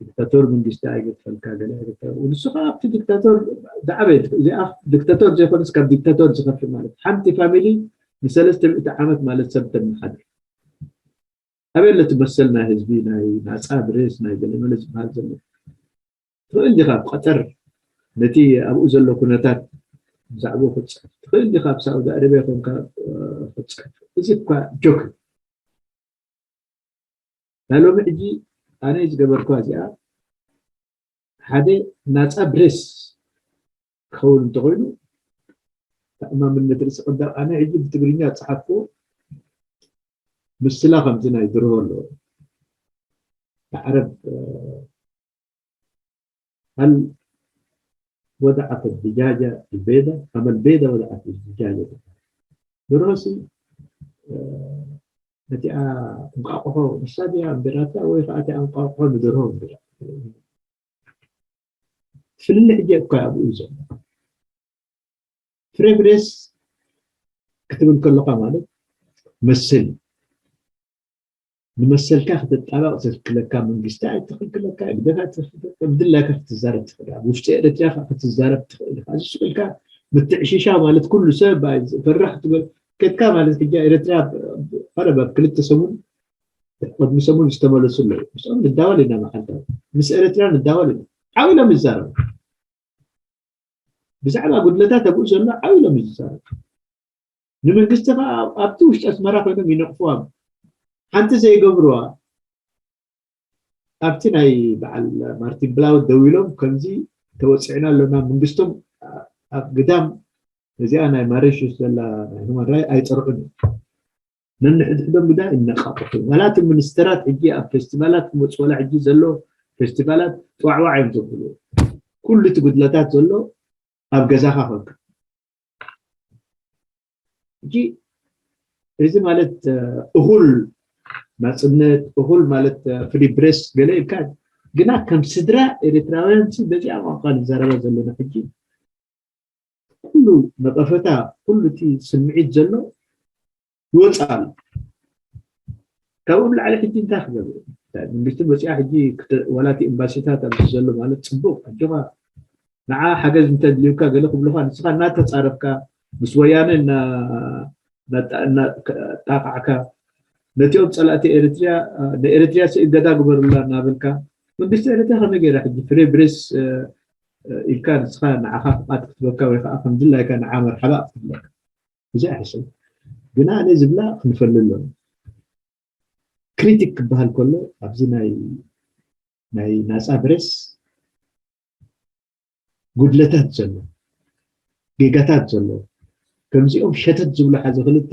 ዲክታቶር መንግስቲ ኣይገድፈልካ፣ ገለ ኣይገድፈልካ። ንሱ ኸዓ ኣብቲ ዲክታቶር ዝዓበየ፣ እዚኣ ዲክታቶር ዘይኮነስ ካብ ዲክታቶር ዝኸፍእ ማለት። ሓንቲ ፋሚሊ ንሰለስተ ሚእቲ ዓመት ማለት ሰብ ተመሓድር። ኣበይ ኣሎ እቲ መሰል ናይ ህዝቢ፣ ናይ ናጻ ፕሬስ፣ ናይ ገለ መለ ዝበሃል ዘሎ? ትኽእል ዲኻ ኣብ ቀጠር ነቲ ኣብኡ ዘሎ ኩነታት ብዛዕባኡ ክትጽሕፍ? ትኽእል ዲኻ ኣብ ሳዑዲ ኣረብያ ኮንካ፣ እ፣ ክትጽሕፍ? እዚ እኳ ጆክ እዩ። ናይ ሎሚ ሕጂ ኣነ ዝገበርኳ እዚኣ ሓደ ናጻ ፕሬስ ክኸውን እንተኾይኑ ተኣማምነት ርእሲ ቅዳም ኣነ ሕጂ ብትግርኛ ዝጸሓፍኩ ምስላ ከምዚ ናይ ድርሆ ኣለዎ። ብዓረብ፣ እ፣ هل وضعت الدجاجة البيضة أم البيضة وضعت الدجاجة؟ ደርሆሲ፣ እ፣ ነቲኣ እንቋቑሖ ንሳ ድያ ኣንቢራታ ወይ ከዓ እቲኣ እንቋቑሖ ንደርሆ ኣንቢራ? ፍልልይ ሕጂ እኳ ኣብኡ እዩ ዘሎ። ፍሬ ፕሬስ ክትብል ከለኻ ማለት መሰል እዩ። ንመሰልካ ክትጣበቕ ዘኽክለካ መንግስቲ ኣይተኽልክለካ፣ ህግደፍ ኣይተኽልክለካ፣ ብድላይካ ክትዛረብ ትኽእል። ኣብ ውሽጢ ኤርትራ ኸዓ ክትዛረብ ትኽእል ኢኻ። እዚ ስቕ ኢልካ ምትዕሽሻ ማለት ኩሉ ሰብ ኣይ-፣ ፈራሕ ትብል ከድካ ማለት ሕጂ ኤርትራ ቀረብ ኣብ ክልተ ሰሙን ቅድሚ ሰሙን ዝተመለሱ ኣለዉ። ምስኦም ንዳወል ኢና መዓልታዊ። ምስ ኤርትራ ንዳወል ኢና። ዓው ኢሎም ይዛረቡ። ብዛዕባ ጉድለታት ኣብኡ ዘሎ ዓው ኢሎም ይዛረቡ። ንመንግስቲ ከኣ ኣብቲ ውሽጢ ኣስመራ ኮይኖም ይነቕፍዋ። ሓንቲ ዘይገብርዋ ኣብቲ ናይ በዓል ማርቲን ብላውት ደው ኢሎም ከምዚ ተወፂዕና ኣለና መንግስቶም ኣብ ግዳም እዚኣ ናይ ማሪሽስ ዘላ ናይ ሁማን ራይት ኣይፀርዑን እዮም። ነንሕድሕዶም ግዳ ይነቃቕሑ። ዋላ እቲ ሚኒስተራት ሕጂ ኣብ ፌስቲቫላት ክመፁ ዋላ ሕጂ ዘሎ ፌስቲቫላት ጧዕዋዕ እዮም ዘብሉ። ኩሉ እቲ ጉድለታት ዘሎ ኣብ ገዛኻ ኮንካ ሕጂ እዚ ማለት እኹል ናፅነት እኹል ማለት ፍሪ ብሬስ ገለ ኢልካ ግና ከም ስድራ ኤርትራውያን በዚኣ ቋንቋ ንዛረባ ዘለና ሕጂ ኩሉ ነቐፈታ ኩሉ እቲ ስምዒት ዘሎ ይወፅእ ኣሎ። ካብኡ ንላዕሊ ሕጂ እንታይ ክገብር መንግስቲ መፅኣ ሕጂ ዋላ እቲ ኤምባሲታት ኣብዚ ዘሎ ማለት ፅቡቅ ኣጆኻ ንዓ ሓገዝ እንተድልዩካ ገለ ክብሉካ ንስኻ እናተፃረፍካ ምስ ወያነ እናጣቃዕካ ነቲኦም ፀላእቲ ኤርትሪያ ንኤርትሪያ እገዳ ግበሩላ እናበልካ መንግስቲ ኤርትሪያ ከመይ ገይራ ሕጂ ፍሬ ብሬስ ኢልካ ንስኻ ንዓኻ ፍቃድ ክትበካ ወይ ከዓ ከምድላይካ ንዓ መርሓባ ክትብለካ እዚ ኣይሕሰብ ግና ኣነ ዝብላ ክንፈሊ ኣለና ክሪቲክ ክበሃል ከሎ ኣብዚ ናይ ናይ ናፃ ብሬስ ጉድለታት ዘሎ ጌጋታት ዘሎ ከምዚኦም ሸተት ዝብሉ ሓዚ ክልተ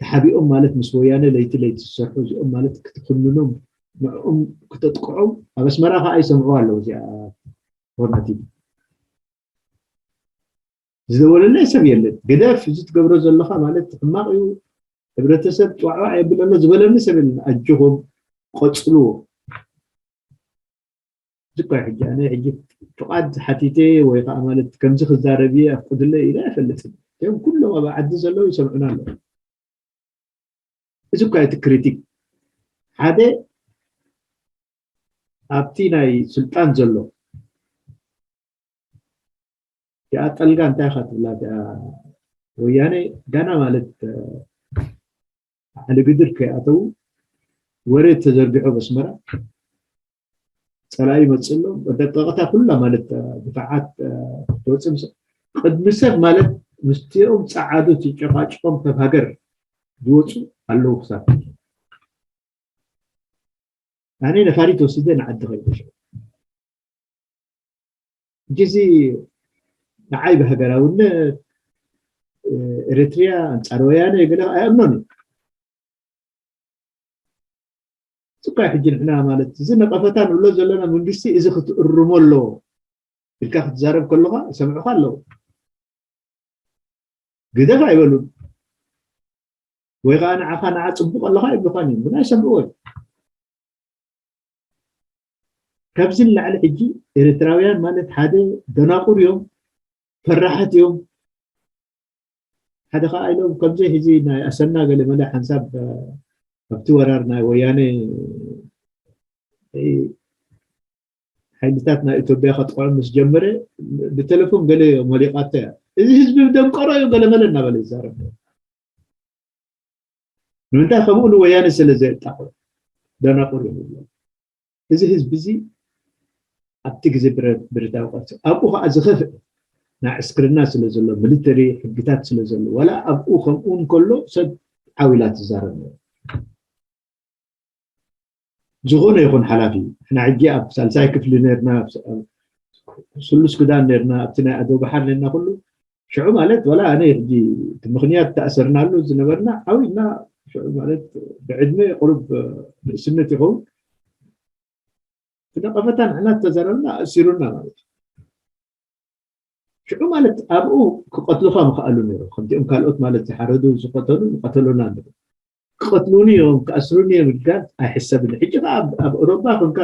ተሓቢኦም ማለት ምስ ወያነ ለይቲ ለይቲ ዝሰርሑ እዚኦም ማለት ክትክንኖም ንዕኦም ክተጥቅዖም ኣብ ኣስመራ ከዓ ይሰምዑ ኣለዉ እዚኣ ሆርና ቲቪ ዝደወለለይ ሰብ የለን ግደፍ እዚ ትገብሮ ዘለካ ማለት ሕማቅ እዩ ሕብረተሰብ ጭዋዕዋዕ የብል ኣሎ ዝበለኒ ሰብ የለን ኣጆኹም ቀፅልዎ ዝኳ ሕጂ ኣነ ሕጂ ፍቃድ ሓቲተ ወይ ከዓ ማለት ከምዚ ክዛረብ እየ ኣፍቅድለ ኢለ ኣይፈልጥን እም ኩሎም ኣብ ዓዲ ዘለዉ ይሰምዑና ኣለዉ እዚ እኳ እቲ ክሪቲክ ሓደ ኣብቲ ናይ ስልጣን ዘሎ እቲኣ ጠልጋ እንታይ ኢኻ ትብላ እቲኣ ወያነ ጋና ማለት ዓሊ ግድር ከይኣተው ወረ ተዘርጊሖ በስመራ ፀላኢ ይመፅእ ኣሎ ደቀቕታ ኩላ ማለት ድፋዓት ትወፅእ ምስ ቅድሚ ሰብ ማለት ምስቲኦም ፀዓዱ ጨቃጭቆም ካብ ሃገር ዝወፁ ኣለዉ ክሳብ ኣነ ነፋሪት ወስደ ንዓዲ ከይደ ሕጂ እዚ ንዓይ ብሃገራውነት ኤርትርያ ኣንፃር ወያነ ገለ ኣይኣምኖን እዩ ስኳይ ሕጂ ንሕና ማለት እዚ ነቐፈታ ንብሎ ዘለና መንግስቲ እዚ ክትእርሞ ኣለዎ ኢልካ ክትዛረብ ከለኻ ይሰምዑኻ ኣለዉ ግደፍ ኣይበሉን ወይ ከዓ ንዓኻ ንዓ ፅቡቅ ኣለኻ ይብሉኻን እዮም ግና ይሰምዕዎ እዮም ካብዚ ንላዕሊ ሕጂ ኤርትራውያን ማለት ሓደ ደናቁር እዮም ፈራሓት እዮም ሓደ ከዓ ኢሎም ከምዚ ሕዚ ናይ ኣሰና ገለ መለ ሓንሳብ ኣብቲ ወራር ናይ ወያነ ሓይልታት ናይ ኢትዮጵያ ከጥቅዖም ምስ ጀመረ ብቴሌፎን ገለ መሊቃቶ እያ እዚ ህዝቢ ደንቀሮ እዩ ገለ መለ እናበለ ይዛረብ ንምንታይ ከምኡ ንወያነ ስለ ዘጣቅዑ ደናቁር ይብሎ እዚ ህዝቢ እዚ ኣብቲ ግዜ ብረታዊ ቃልሲ ኣብኡ ከዓ ዝኸፍእ ናይ ዕስክርና ስለ ዘሎ ሚሊተሪ ሕግታት ስለ ዘሎ ዋላ ኣብኡ ከምኡ እንከሎ ሰብ ዓው ኢላ ትዛረብ ዝኾነ ይኹን ሓላፊ ንሕና ሕጂ ኣብ ሳልሳይ ክፍሊ ነርና ስሉስ ክዳን ነርና ኣብቲ ናይ ኣዶ ባሓር ነርና ኩሉ ሽዑ ማለት ዋላ ኣነ ሕጂ እቲ ምኽንያት ተኣሰርናሉ ዝነበርና ዓው ኢልና ሽዑ ማለት ብዕድመ ቁሩብ ንእስነት ይኸውን እቲ ነቐፈታ ንሕና ዝተዛረብና ኣእሲሩና ማለት እዩ ሽዑ ማለት ኣብኡ ክቐትሉኻ ምኽኣሉ ነይሩ ከምቲኦም ካልኦት ማለት ዝሓረዱ ዝቐተሉ ምቐተሉና ነይሩ ክቐትሉኒ እዮም ክኣስሩኒ እዮም ኢልካን ኣይሕሰብን ሕጂ ከዓ ኣብ ኤውሮጳ ኮንካ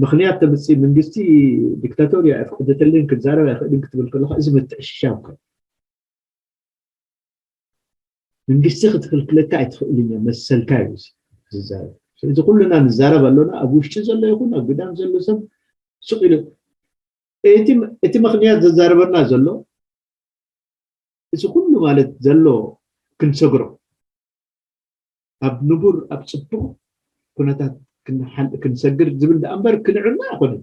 ምኽንያት ተምፅእ መንግስቲ ዲክታቶር እያ ኣይፍቅደተልን ክዛረብ ኣይኽእልን ክትብል ከለካ እዚ ምትዕሽሻው ከ መንግስቲ ክትክልክለካ ኣይትኽእልን እያ መሰልካ እዩ ዝዛረብ ስለዚ ኩሉና ንዛረብ ኣሎና ኣብ ውሽጢ ዘሎ ይኹን ኣብ ግዳም ዘሎ ሰብ ሱቅ ኢሉ እቲ ምኽንያት ዘዛረበና ዘሎ እዚ ኩሉ ማለት ዘሎ ክንሰግሮ ኣብ ንቡር ኣብ ፅቡቕ ኩነታት ክንሰግር ዝብል ደኣ እምበር ክንዕና ኣይኮነን።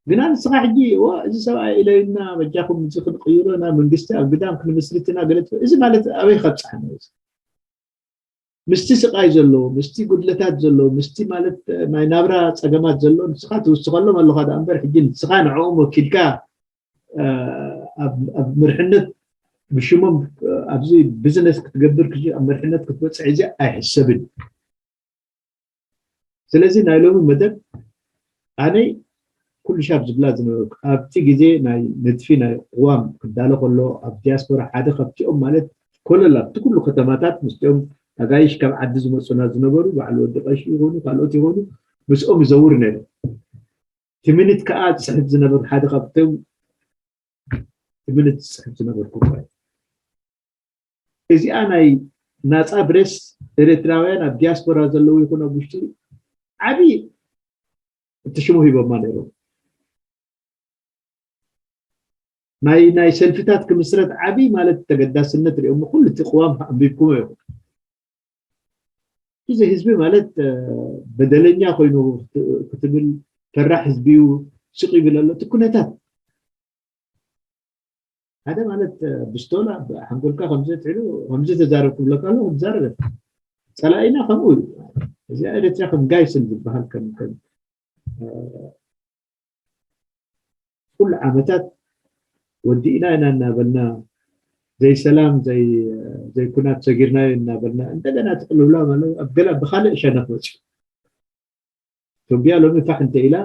ግና ንስኻ ሕጂ ዋ እዚ ሰብኣይ ኢለዩና በጃኹም እዚ ክንቅይሮ ኢና መንግስቲ ኣብ ግዳም ክንምስርት ኢና ገለ እዚ ማለት ኣበይ ከብፅሓና እዩ? ምስቲ ስቃይ ዘሎ ምስቲ ጉድለታት ዘሎ ምስቲ ማለት ናይ ናብራ ፀገማት ዘሎ ንስኻ ትውስኸሎም ኣለኻ ደኣ እምበር ሕጂ ንስኻ ንዕኦም ወኪልካ ኣብ ምርሕነት ብሽሞም ኣብዚ ቢዝነስ ክትገብር ኣብ ምርሕነት ክትበፅሕ እዚ ኣይሕሰብን። ስለዚ ናይ ሎሚ መደብ ኣነ ኩሉ ሻብ ዝብላ ዝነበርኩ ኣብቲ ግዜ ናይ ንድፊ ናይ ቅዋም ክዳሎ ከሎ ኣብ ዲያስፖራ ሓደ ካብቲኦም ማለት ኮለል ኣብቲ ኩሉ ከተማታት ምስኦም ኣጋይሽ ካብ ዓዲ ዝመፁና ዝነበሩ በዓል ወዲ ቀሺ ይኾኑ ካልኦት ይኾኑ ምስኦም ይዘውር ነይሩ። ትምኒት ከዓ ዝፅሕፍ ዝነበሩ ሓደ ካብቶም ትምኒት ዝፅሕፍ ዝነበርኩ እኳ እዚኣ ናይ ናፃ ብሬስ ኤርትራውያን ኣብ ዲያስፖራ ዘለዉ ይኹን ኣብ ውሽጢ ዓብዪ እቲ ሽሙ ሂቦማ ነይሮም። ናይ ናይ ሰልፍታት ክምስረት ዓብዪ ማለት ተገዳስነት ሪኦም ኩሉ እቲ ቅዋም ኣንቢብኩሞ ይኹን እዚ ህዝቢ ማለት በደለኛ ኮይኑ ክትብል ፈራሕ ህዝቢ እዩ ስቕ ይብል ኣሎ እቲ ኩነታት ሓደ ማለት ብስቶላ ሓንጎልካ ከምዚ ትሕሉ ከምዚ ተዛረብ ክብለካ ኣሎ ክዛረበ ፀላኢና ከምኡ እዩ እዚኣ ኤርትራ ከም ጋይስን ዝበሃል ከም ከም ኩሉ ዓመታት ወዲእና ኢና እናበልና ዘይሰላም ዘይኩናት ሰጊርናዮ እናበልና እንደገና ትቅልብላ ማለት ኣብ ገላ ብካልእ ሸነክ መፅዩ ኢትዮጵያ ሎሚ ፋሕ እንተ ኢላ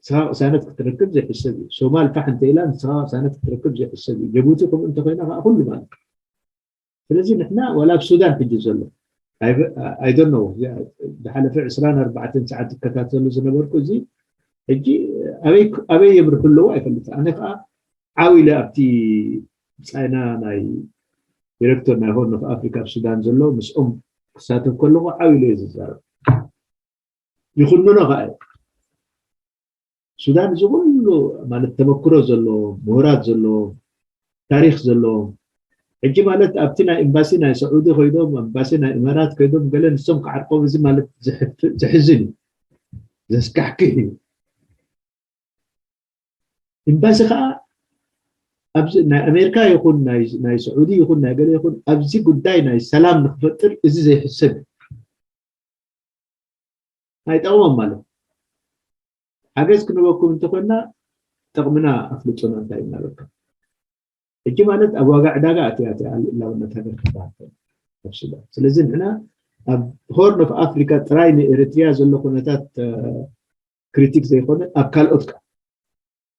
ንስኻ ቅሳነት ክትረክብ ዘይሕሰብ እዩ። ሶማል ፋሕ እንተ ኢላ ንስኻ ቅሳነት ክትረክብ ዘይሕሰብ እዩ። ጀቡቲ ከምኡ እንተኮይና ከዓ ኩሉ ማለት እዩ። ስለዚ ንሕና ዋላ ኣብ ሱዳን ሕጂ ዘሎ I don't know ዝሓለፈ ዕስራን ኣርባዕተን ሰዓት ዝከታተሉ ዝነበርኩ እዚ ሕጂ ኣበይ የምርሑ ኣለዎ ኣይፈልጥ ኣነ ከዓ ዓው ኢለ ኣብቲ ብፃይና ናይ ዲሬክተር ናይ ሆርን ኦፍ ኣፍሪካ ኣብ ሱዳን ዘሎ ምስኦም ክሳተፍ ከለኩ ዓው ኢለ ዝዛረብ ይኹንኖ ከዓ ሱዳን እዚ ኩሉ ማለት ተመክሮ ዘለዎ ምሁራት ዘለዎ ታሪክ ዘለዎ ሕጂ ማለት ኣብቲ ናይ ኤምባሲ ናይ ስዑዲ ኮይዶም ኤምባሲ ናይ ኢማራት ኮይዶም ገለ ንሶም ክዓርቆም እዚ ማለት ዝሕዝን እዩ ዘስካሕክሕ እዩ ኤምባሲ ከዓ ናይ ኣሜሪካ ይኹን ናይ ስዑዲ ይኹን ናይ ገለ ይኹን ኣብዚ ጉዳይ ናይ ሰላም ንክፈጥር እዚ ዘይሕሰብ እዩ ኣይጠቕሞም ማለት ሓገዝ ክንበኩም እንተኮንና ጥቕምና ኣፍልጡና እንታይ እናበልካ ሕጂ ማለት ኣብ ዋጋ ዕዳጋ ኣትያ ኣትያ ልእላውነት ሃገር ክትበሃል ኣብ ሱዳን ስለዚ ንሕና ኣብ ሆርን ኦፍ ኣፍሪካ ጥራይ ንኤርትሪያ ዘሎ ኩነታት ክሪቲክ ዘይኮነ ኣብ ካልኦት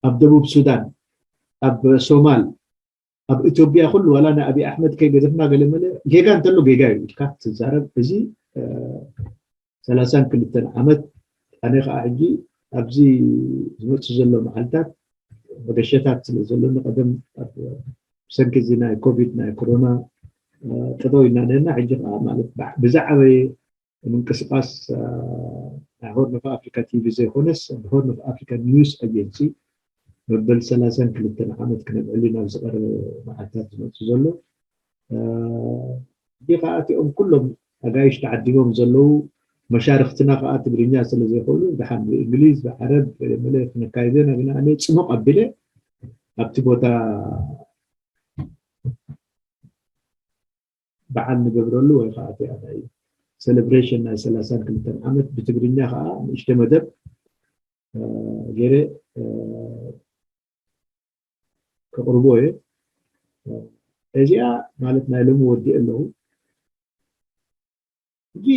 ኣብ ደቡብ ሱዳን ኣብ ሶማል ኣብ ኢትዮጵያ ኩሉ ዋላ ንኣብይ ኣሕመድ ከይገደፍና ገለመለ ጌጋ እንተሎ ጌጋ እዩ ኢልካ ትዛረብ እዚ ሰላሳን ክልተን ዓመት ኣነ ከዓ ሕጂ ኣብዚ ዝመፁ ዘሎ መዓልታት መገሸታት ስለ ዘለኒ ቀደም ብሰንኪ እዚ ናይ ኮቪድ ናይ ኮሮና ጠጠው ኢልና ነና ሕጂ ከዓ ማለት ብዛዕበየ ምንቅስቃስ ናይ ሆርን ኦፍ ኣፍሪካ ቲቪ ዘይኮነስ ሆርን ኦፍ ኣፍሪካ ኒውስ ኣጀንሲ መበል ሰላሳን ክልተን ዓመት ክነብዕል ናብ ዝቀረበ መዓልታት ዝመፁ ዘሎ እዚ ከዓ እቲኦም ኩሎም ኣጋይሽ ተዓዲሞም ዘለዉ መሻርክትና ከዓ ትግርኛ ስለ ዘይክእሉ ድሓን ብእንግሊዝ ብዓረብ መለ ክነካይደ ነግና ኣነ ፅሙቅ ኣቢለ ኣብቲ ቦታ በዓል ንገብረሉ ወይ ከዓ እቲኣ ናይ ሴሌብሬሽን ናይ ሰላሳን ክልተን ዓመት ብትግርኛ ከዓ ንእሽተ መደብ ገይረ ከቕርቦ እየ። እዚኣ ማለት ናይ ሎሚ ወዲእ ኣለዉ። ሕጂ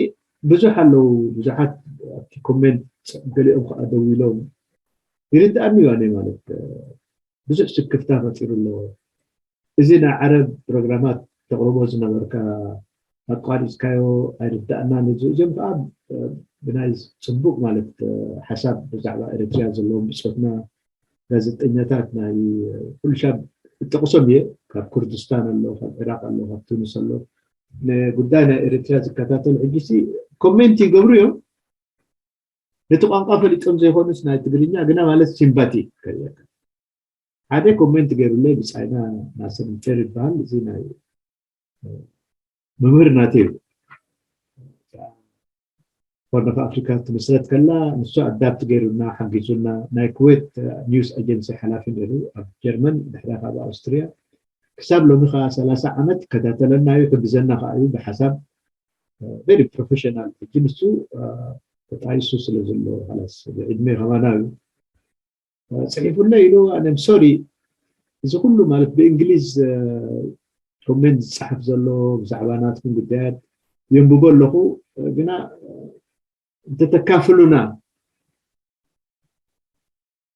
ብዙሕ ኣለዉ ብዙሓት ኣብቲ ኮሜንት ገሊኦም ከዓ ደው ኢሎም ይርድኣኒ እዩ ኣነ ማለት ብዙሕ ስክፍታ ፈጢሩ ኣለዎ። እዚ ናይ ዓረብ ፕሮግራማት ተቕርቦ ዝነበርካ ኣቋሪፅካዮ ኣይርዳእናን እዚ እዚኦም ከዓ ብናይ ፅቡቅ ማለት ሓሳብ ብዛዕባ ኤርትርያ ዘለዎም ብፆትና ጋዜጠኛታት ናይ ኩሉ ሻብ እጠቅሶም እየ ካብ ኩርድስታን ኣሎ ካብ ዕራቅ ኣሎ ካብ ቱኒስ ኣሎ ንጉዳይ ናይ ኤርትርያ ዝከታተሉ ሕጂሲ ኮሜንት ይገብሩ እዮም ነቲ ቋንቋ ፈሊጦም ዘይኮኑስ ናይ ትግርኛ ግና ማለት ሲምፓቲ ከርእየካ ሓደ ኮሜንት ገይሩለይ ብፃይና ናስር ምቸር ይበሃል እዚ ናይ መምህር ናተይ እዩ ሆርን ኦፍ ኣፍሪካ ትምስረት ከላ ንሱ ኣዳፕት ገይሩና ሓጊዙና። ናይ ኩዌት ኒውስ ኣጀንሲ ሓላፊ ነይሩ ኣብ ጀርመን፣ ድሕሪያ ካብ ኣውስትሪያ። ክሳብ ሎሚ ከዓ ሰላሳ ዓመት ይከታተለና እዩ፣ ይሕግዘና ከዓ እዩ ብሓሳብ። ቨሪ ፕሮፌሽናል። ሕጂ ንሱ ተጣይሱ ስለ ዘሎ፣ ላስ ብዕድመ ከማና እዩ ፅሒፉለይ ኢሉ። ኣነም ሶሪ፣ እዚ ኩሉ ማለት ብእንግሊዝ ኮሜንት ዝፅሓፍ ዘሎ ብዛዕባ ናትኩም ጉዳያት የንብቦ ኣለኹ። ግና እንተተካፍሉና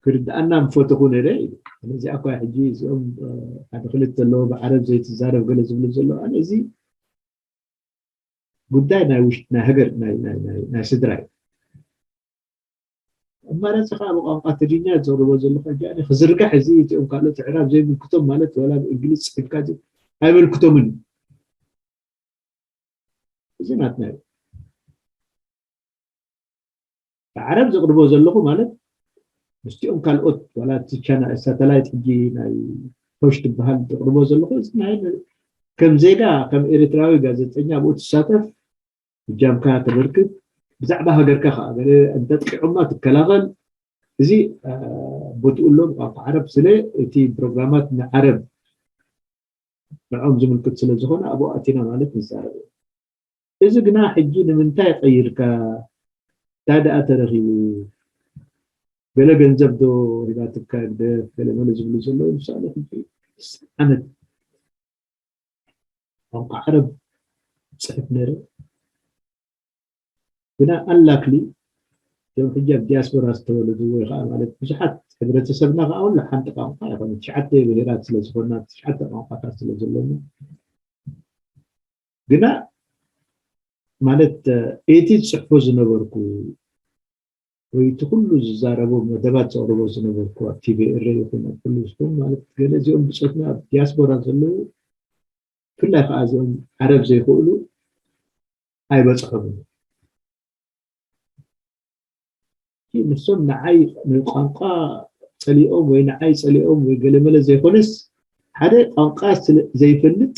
ክርድኣና ምፈተኹ ነይረ ኢሉ። እዚኣ እኳ ሕጂ እዚኦም ሓደ ክልተ ኣለዎ ብዓረብ ዘይትዛረብ ገለ ዝብሉ ዘለዉ። ኣነ እዚ ጉዳይ ናይ ውሽጢ ናይ ሃገር ናይ ስድራ እዩ። ኣማራፂ ከዓ ብቋንቋ ትግርኛ ዘቕርቦ ዘለኹ ሕጂ ኣነ ክዝርጋሕ፣ እዚ እቲኦም ካልኦት ኣዕራብ ዘይምልክቶም ማለት ዋላ ብእንግሊዝ ፅሒፍካ ኣይምልክቶምን እዩ። እዚ ናትና እዩ። ብዓረብ ዘቕርቦ ዘለኹ ማለት ምስቲኦም ካልኦት ዋላ እቲ ቻና ሳተላይት ሕጂ ናይ ሆሽ ትበሃል ዘቕርቦ ዘለኹ እዚ ናይ ከም ዜጋ ከም ኤርትራዊ ጋዜጠኛ ኣብኡ ትሳተፍ እጃምካ ተበርክት ብዛዕባ ሃገርካ ከዓ ገለ እንተጥቂዖማ ትከላኸል። እዚ ቦትኡ ኣሎ ብቋንቋ ዓረብ ስለ እቲ ፕሮግራማት ንዓረብ ንዖም ዝምልክት ስለ ዝኾነ ኣብኡ ኣቲና ማለት ንዛረብ። እዚ ግና ሕጂ ንምንታይ ቀይርካ እንታይ ደኣ ተረኺቡ ገለ ገንዘብ ዶ ሂባትካ ግደፍ ገለ መለ ዝብሉ ዘለዉ ንሳለ ሕጂ ዓመት ቋንቋ ዓረብ ፅሕፍ ነይረ ግና ኣላክሊ እቶም ሕጂ ኣብ ዲያስፖራ ዝተወለዱ ወይ ከዓ ማለት ብዙሓት ሕብረተሰብና ከዓ ወላ ሓንቲ ቋንቋ ይኮነ ትሽዓተ ብሄራት ስለ ዝኾና ትሽዓተ ቋንቋታት ስለ ዘለና ግና ማለት እቲ ዝፅሕፎ ዝነበርኩ ወይ እቲ ኩሉ ዝዛረቦ መደባት ዘቕርቦ ዝነበርኩ ኣብ ቲቪ ኤረ ይኹን ኣብ ኩሉ ዝኹን ማለት ገለ እዚኦም ብፆትና ኣብ ዲያስፖራ ዘለዉ ብፍላይ ከዓ እዚኦም ዓረብ ዘይክእሉ ኣይበፅሖምን። ንሶም ንዓይ ንቋንቋ ፀሊኦም ወይ ንዓይ ፀሊኦም ወይ ገለመለ ዘይኮነስ ሓደ ቋንቋ ዘይፈልጥ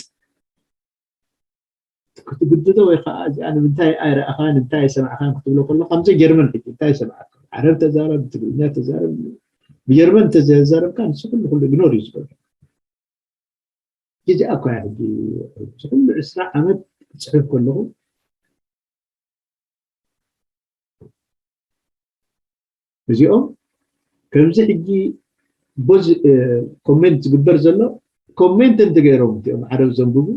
ክትግድዶ ወይ ከዓ እዚኣ ንምንታይ ኣይረኣኻን እንታይ ኣይሰማዕካን ክትብሎ ከሎ ከምዚ ጀርመን ሕጂ እንታይ ይሰማዕካ ዓረብ ተዛረብ ትግርኛ ተዛረብ ብጀርመን እንተዘይዛረብካ ንሱ ኩሉ ኩሉ ኢግኖር እዩ ዝገብር። ግዜ ኣኳ ሕጂ እዚ ኩሉ ዕስራ ዓመት ክፅሕፍ ከለኹ እዚኦም ከምዚ ሕጂ ቦዝ ኮሜንት ዝግበር ዘሎ ኮሜንት እንተገይሮም እቲኦም ዓረብ ዘንብቡ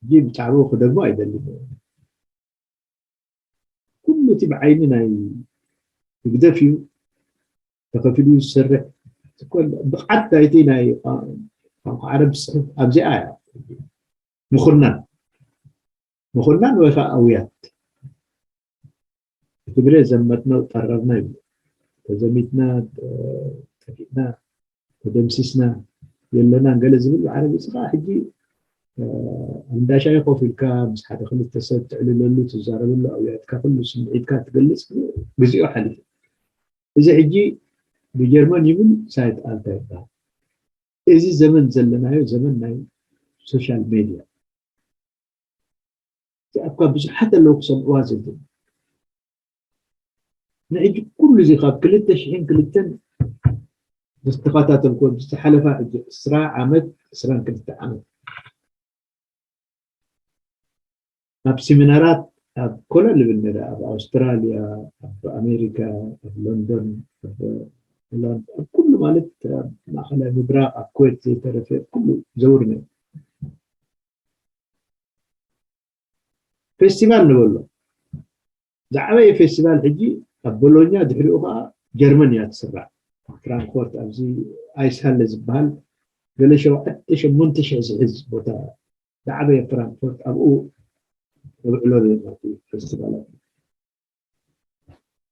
ሕጂ ብጣዕሚ ክደግሞ ኣይደልን። ኩሉ እቲ ብዓይኒ ናይ ህግደፍ እዩ ተኸፊሉ ዝሰርሕ ብቕዓት ናይቲ ናይ ቋንቋ ዓረብ ዝፅሕፍ ኣብዚኣ እያ ምኹናን ምኹናን ወይ ከዓ ኣውያት ትግሬ ዘመትነው ጠረርና ይብሉ ተዘሚትና ጠፊእና ተደምሲስና የለናን ገለ ዝብል ዓረብ እዚ ከዓ ሕጂ ኣብ እንዳሻሂ ኮፍ ኢልካ ምስ ሓደ ክልተ ሰብ ትዕልለሉ ትዛረበሉ ኣውያትካ ኩሉ ስምዒትካ ትገልፅ ግዜኡ ሓሊፉ እዚ ሕጂ ብጀርመን ይብል ሳይት ኣልታ ይበሃል እዚ ዘመን ዘለናዮ ዘመን ናይ ሶሻል ሜድያ እዚኣ እኳ ብዙሓት ኣለዉ ክሰምዕዋ ዘብል ንሕጂ ኩሉ እዚ ካብ ክልተ ሽሕን ክልተን ዝተኸታተልኩ ዝሓለፋ ሕጂ ዕስራ ዓመት ዕስራን ክልተ ዓመት ኣብ ሴሚናራት ኣብ ኮለል ልብል ነረ ኣብ ኣውስትራልያ ኣብ ኣሜሪካ ኣብ ሎንዶን ኣብ ሆላንድ ኣብ ኩሉ ማለት ኣብ ማእኸላይ ምብራቅ ኣብ ኩዌት ዘይተረፈ ኩሉ ዘውር ነረ ፌስቲቫል ንበሎ ዝዓበየ ፌስቲቫል ሕጂ ኣብ ቦሎኛ ድሕሪኡ ከዓ ጀርመን እያ ትስራዕ ፍራንክፎርት ኣብዚ ኣይስሃለ ዝበሃል ገለ ሸውዓተ ሸሞንተ ሽሕ ዝሕዝ ቦታ ዝዓበየ ፍራንክፎርት ኣብኡ ተብዕሎ ፌስቲቫላት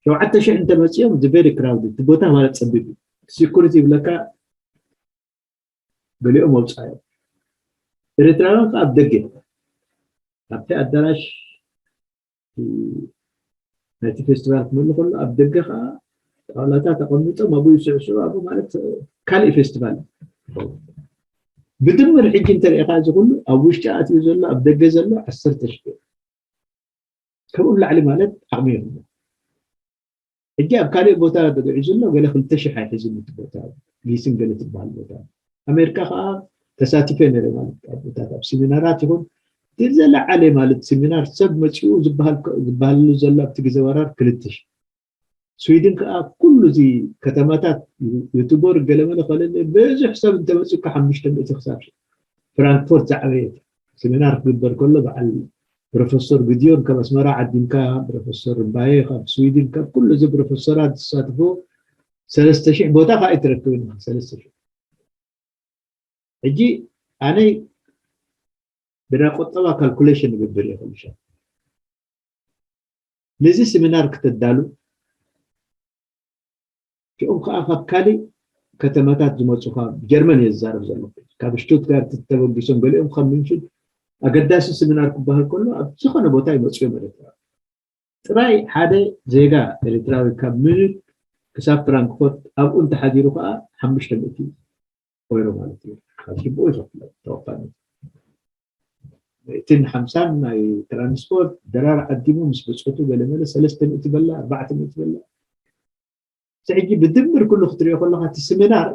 ሸውዓተ ሽሕ እንተመፅኦም ቨሪ ክራውድ እቲ ቦታ ማለት ፀቢብ እዩ ሲኩሪቲ ይብለካ ገሊኦም ኣውፃዮም ኤርትራውያን ከዓ ኣብ ደገ ኣብቲ ኣዳራሽ ናይቲ ፌስቲቫል ክመሉ ከሎ ኣብ ደገ ከዓ ጣውላታት ኣቐሚጦም ኣብኡ ይስዕስዑ ኣብኡ ማለት ካልእ ፌስቲቫል ብድምር ሕጂ እንተሪኢኻ እዚ ኩሉ ኣብ ውሽጢ ኣትዩ ዘሎ ኣብ ደገ ዘሎ ዓሰርተ ሽሕ እዩ ከምኡ ላዕሊ ማለት ዓቕሚ የብሉ። ሕጂ ኣብ ካልእ ቦታ ተገዒዙ ኣሎ፣ ገለ ክልተ ሽሕ ኣይሕዝን እቲ ቦታ፣ ጊስን ገለ ትበሃል ቦታ። ኣሜሪካ ከዓ ተሳቲፈ ነይረ ማለት ኣብ ቦታት ኣብ ሲሚናራት ይኹን እቲ ዝለዓለ ማለት ሲሚናር ሰብ መፂኡ ዝበሃል ዝበሃለሉ ዘሎ ኣብቲ ግዜ ወራር ክልተ ሽሕ። ስዊድን ከዓ ኩሉ እዚ ከተማታት ዩቱቦር ገለመለ ከለለ ብዙሕ ሰብ እንተመፂካ ሓሙሽተ ሚእቲ ክሳብ ሽሕ። ፍራንክፎርት ዝዓበየት ሲሚናር ክግበር ከሎ በዓል ፕሮፌሰር ግዲዮን ካብ ኣስመራ ዓዲምካ ፕሮፌሰር ርባየ ካብ ስዊድን ካብ ኩሉ እዚ ፕሮፌሰራት ዝሳትፎ ሰለስተ ሽሕ ቦታ ከዓ ኣይትረክብን ኢኻ ሰለስተ ሽሕ። ሕጂ ኣነ ብናይ ቁጠባ ካልኩሌሽን ይገብር እየ ኩሉ ሻዕ ነዚ ስሚናር ክተዳሉ እቲኦም ከዓ ካብ ካሊእ ከተማታት ዝመፁ ካብ ጀርመን እየ ዝዛረብ ዘለኹ ካብ ሽቱትጋርት ተበጊሶም ገሊኦም ካብ ምንሽን ኣገዳሲ ስሚናር ክበሃል ከሎ ኣብ ዝኾነ ቦታ ይመፅኡ እዮም ኤርትራ ጥራይ ሓደ ዜጋ ኤርትራዊ ካብ ሚኒክ ክሳብ ፍራንክፎርት ኣብኡ እንተሓዲሩ ከዓ ሓሙሽተ ሚእቲ ኮይሮ ማለት እዩ ካብ ሽብኡ ይኸፍለ ተወፋነት እትን ሓምሳን ናይ ትራንስፖርት ደራር ዓዲሙ ምስ ብፅቱ ገለመለ ሰለስተ ሚእቲ በላ ኣርባዕተ ሚእቲ በላ ሕጂ ብድምር ኩሉ ክትሪኦ ከለካ እቲ ስሚናር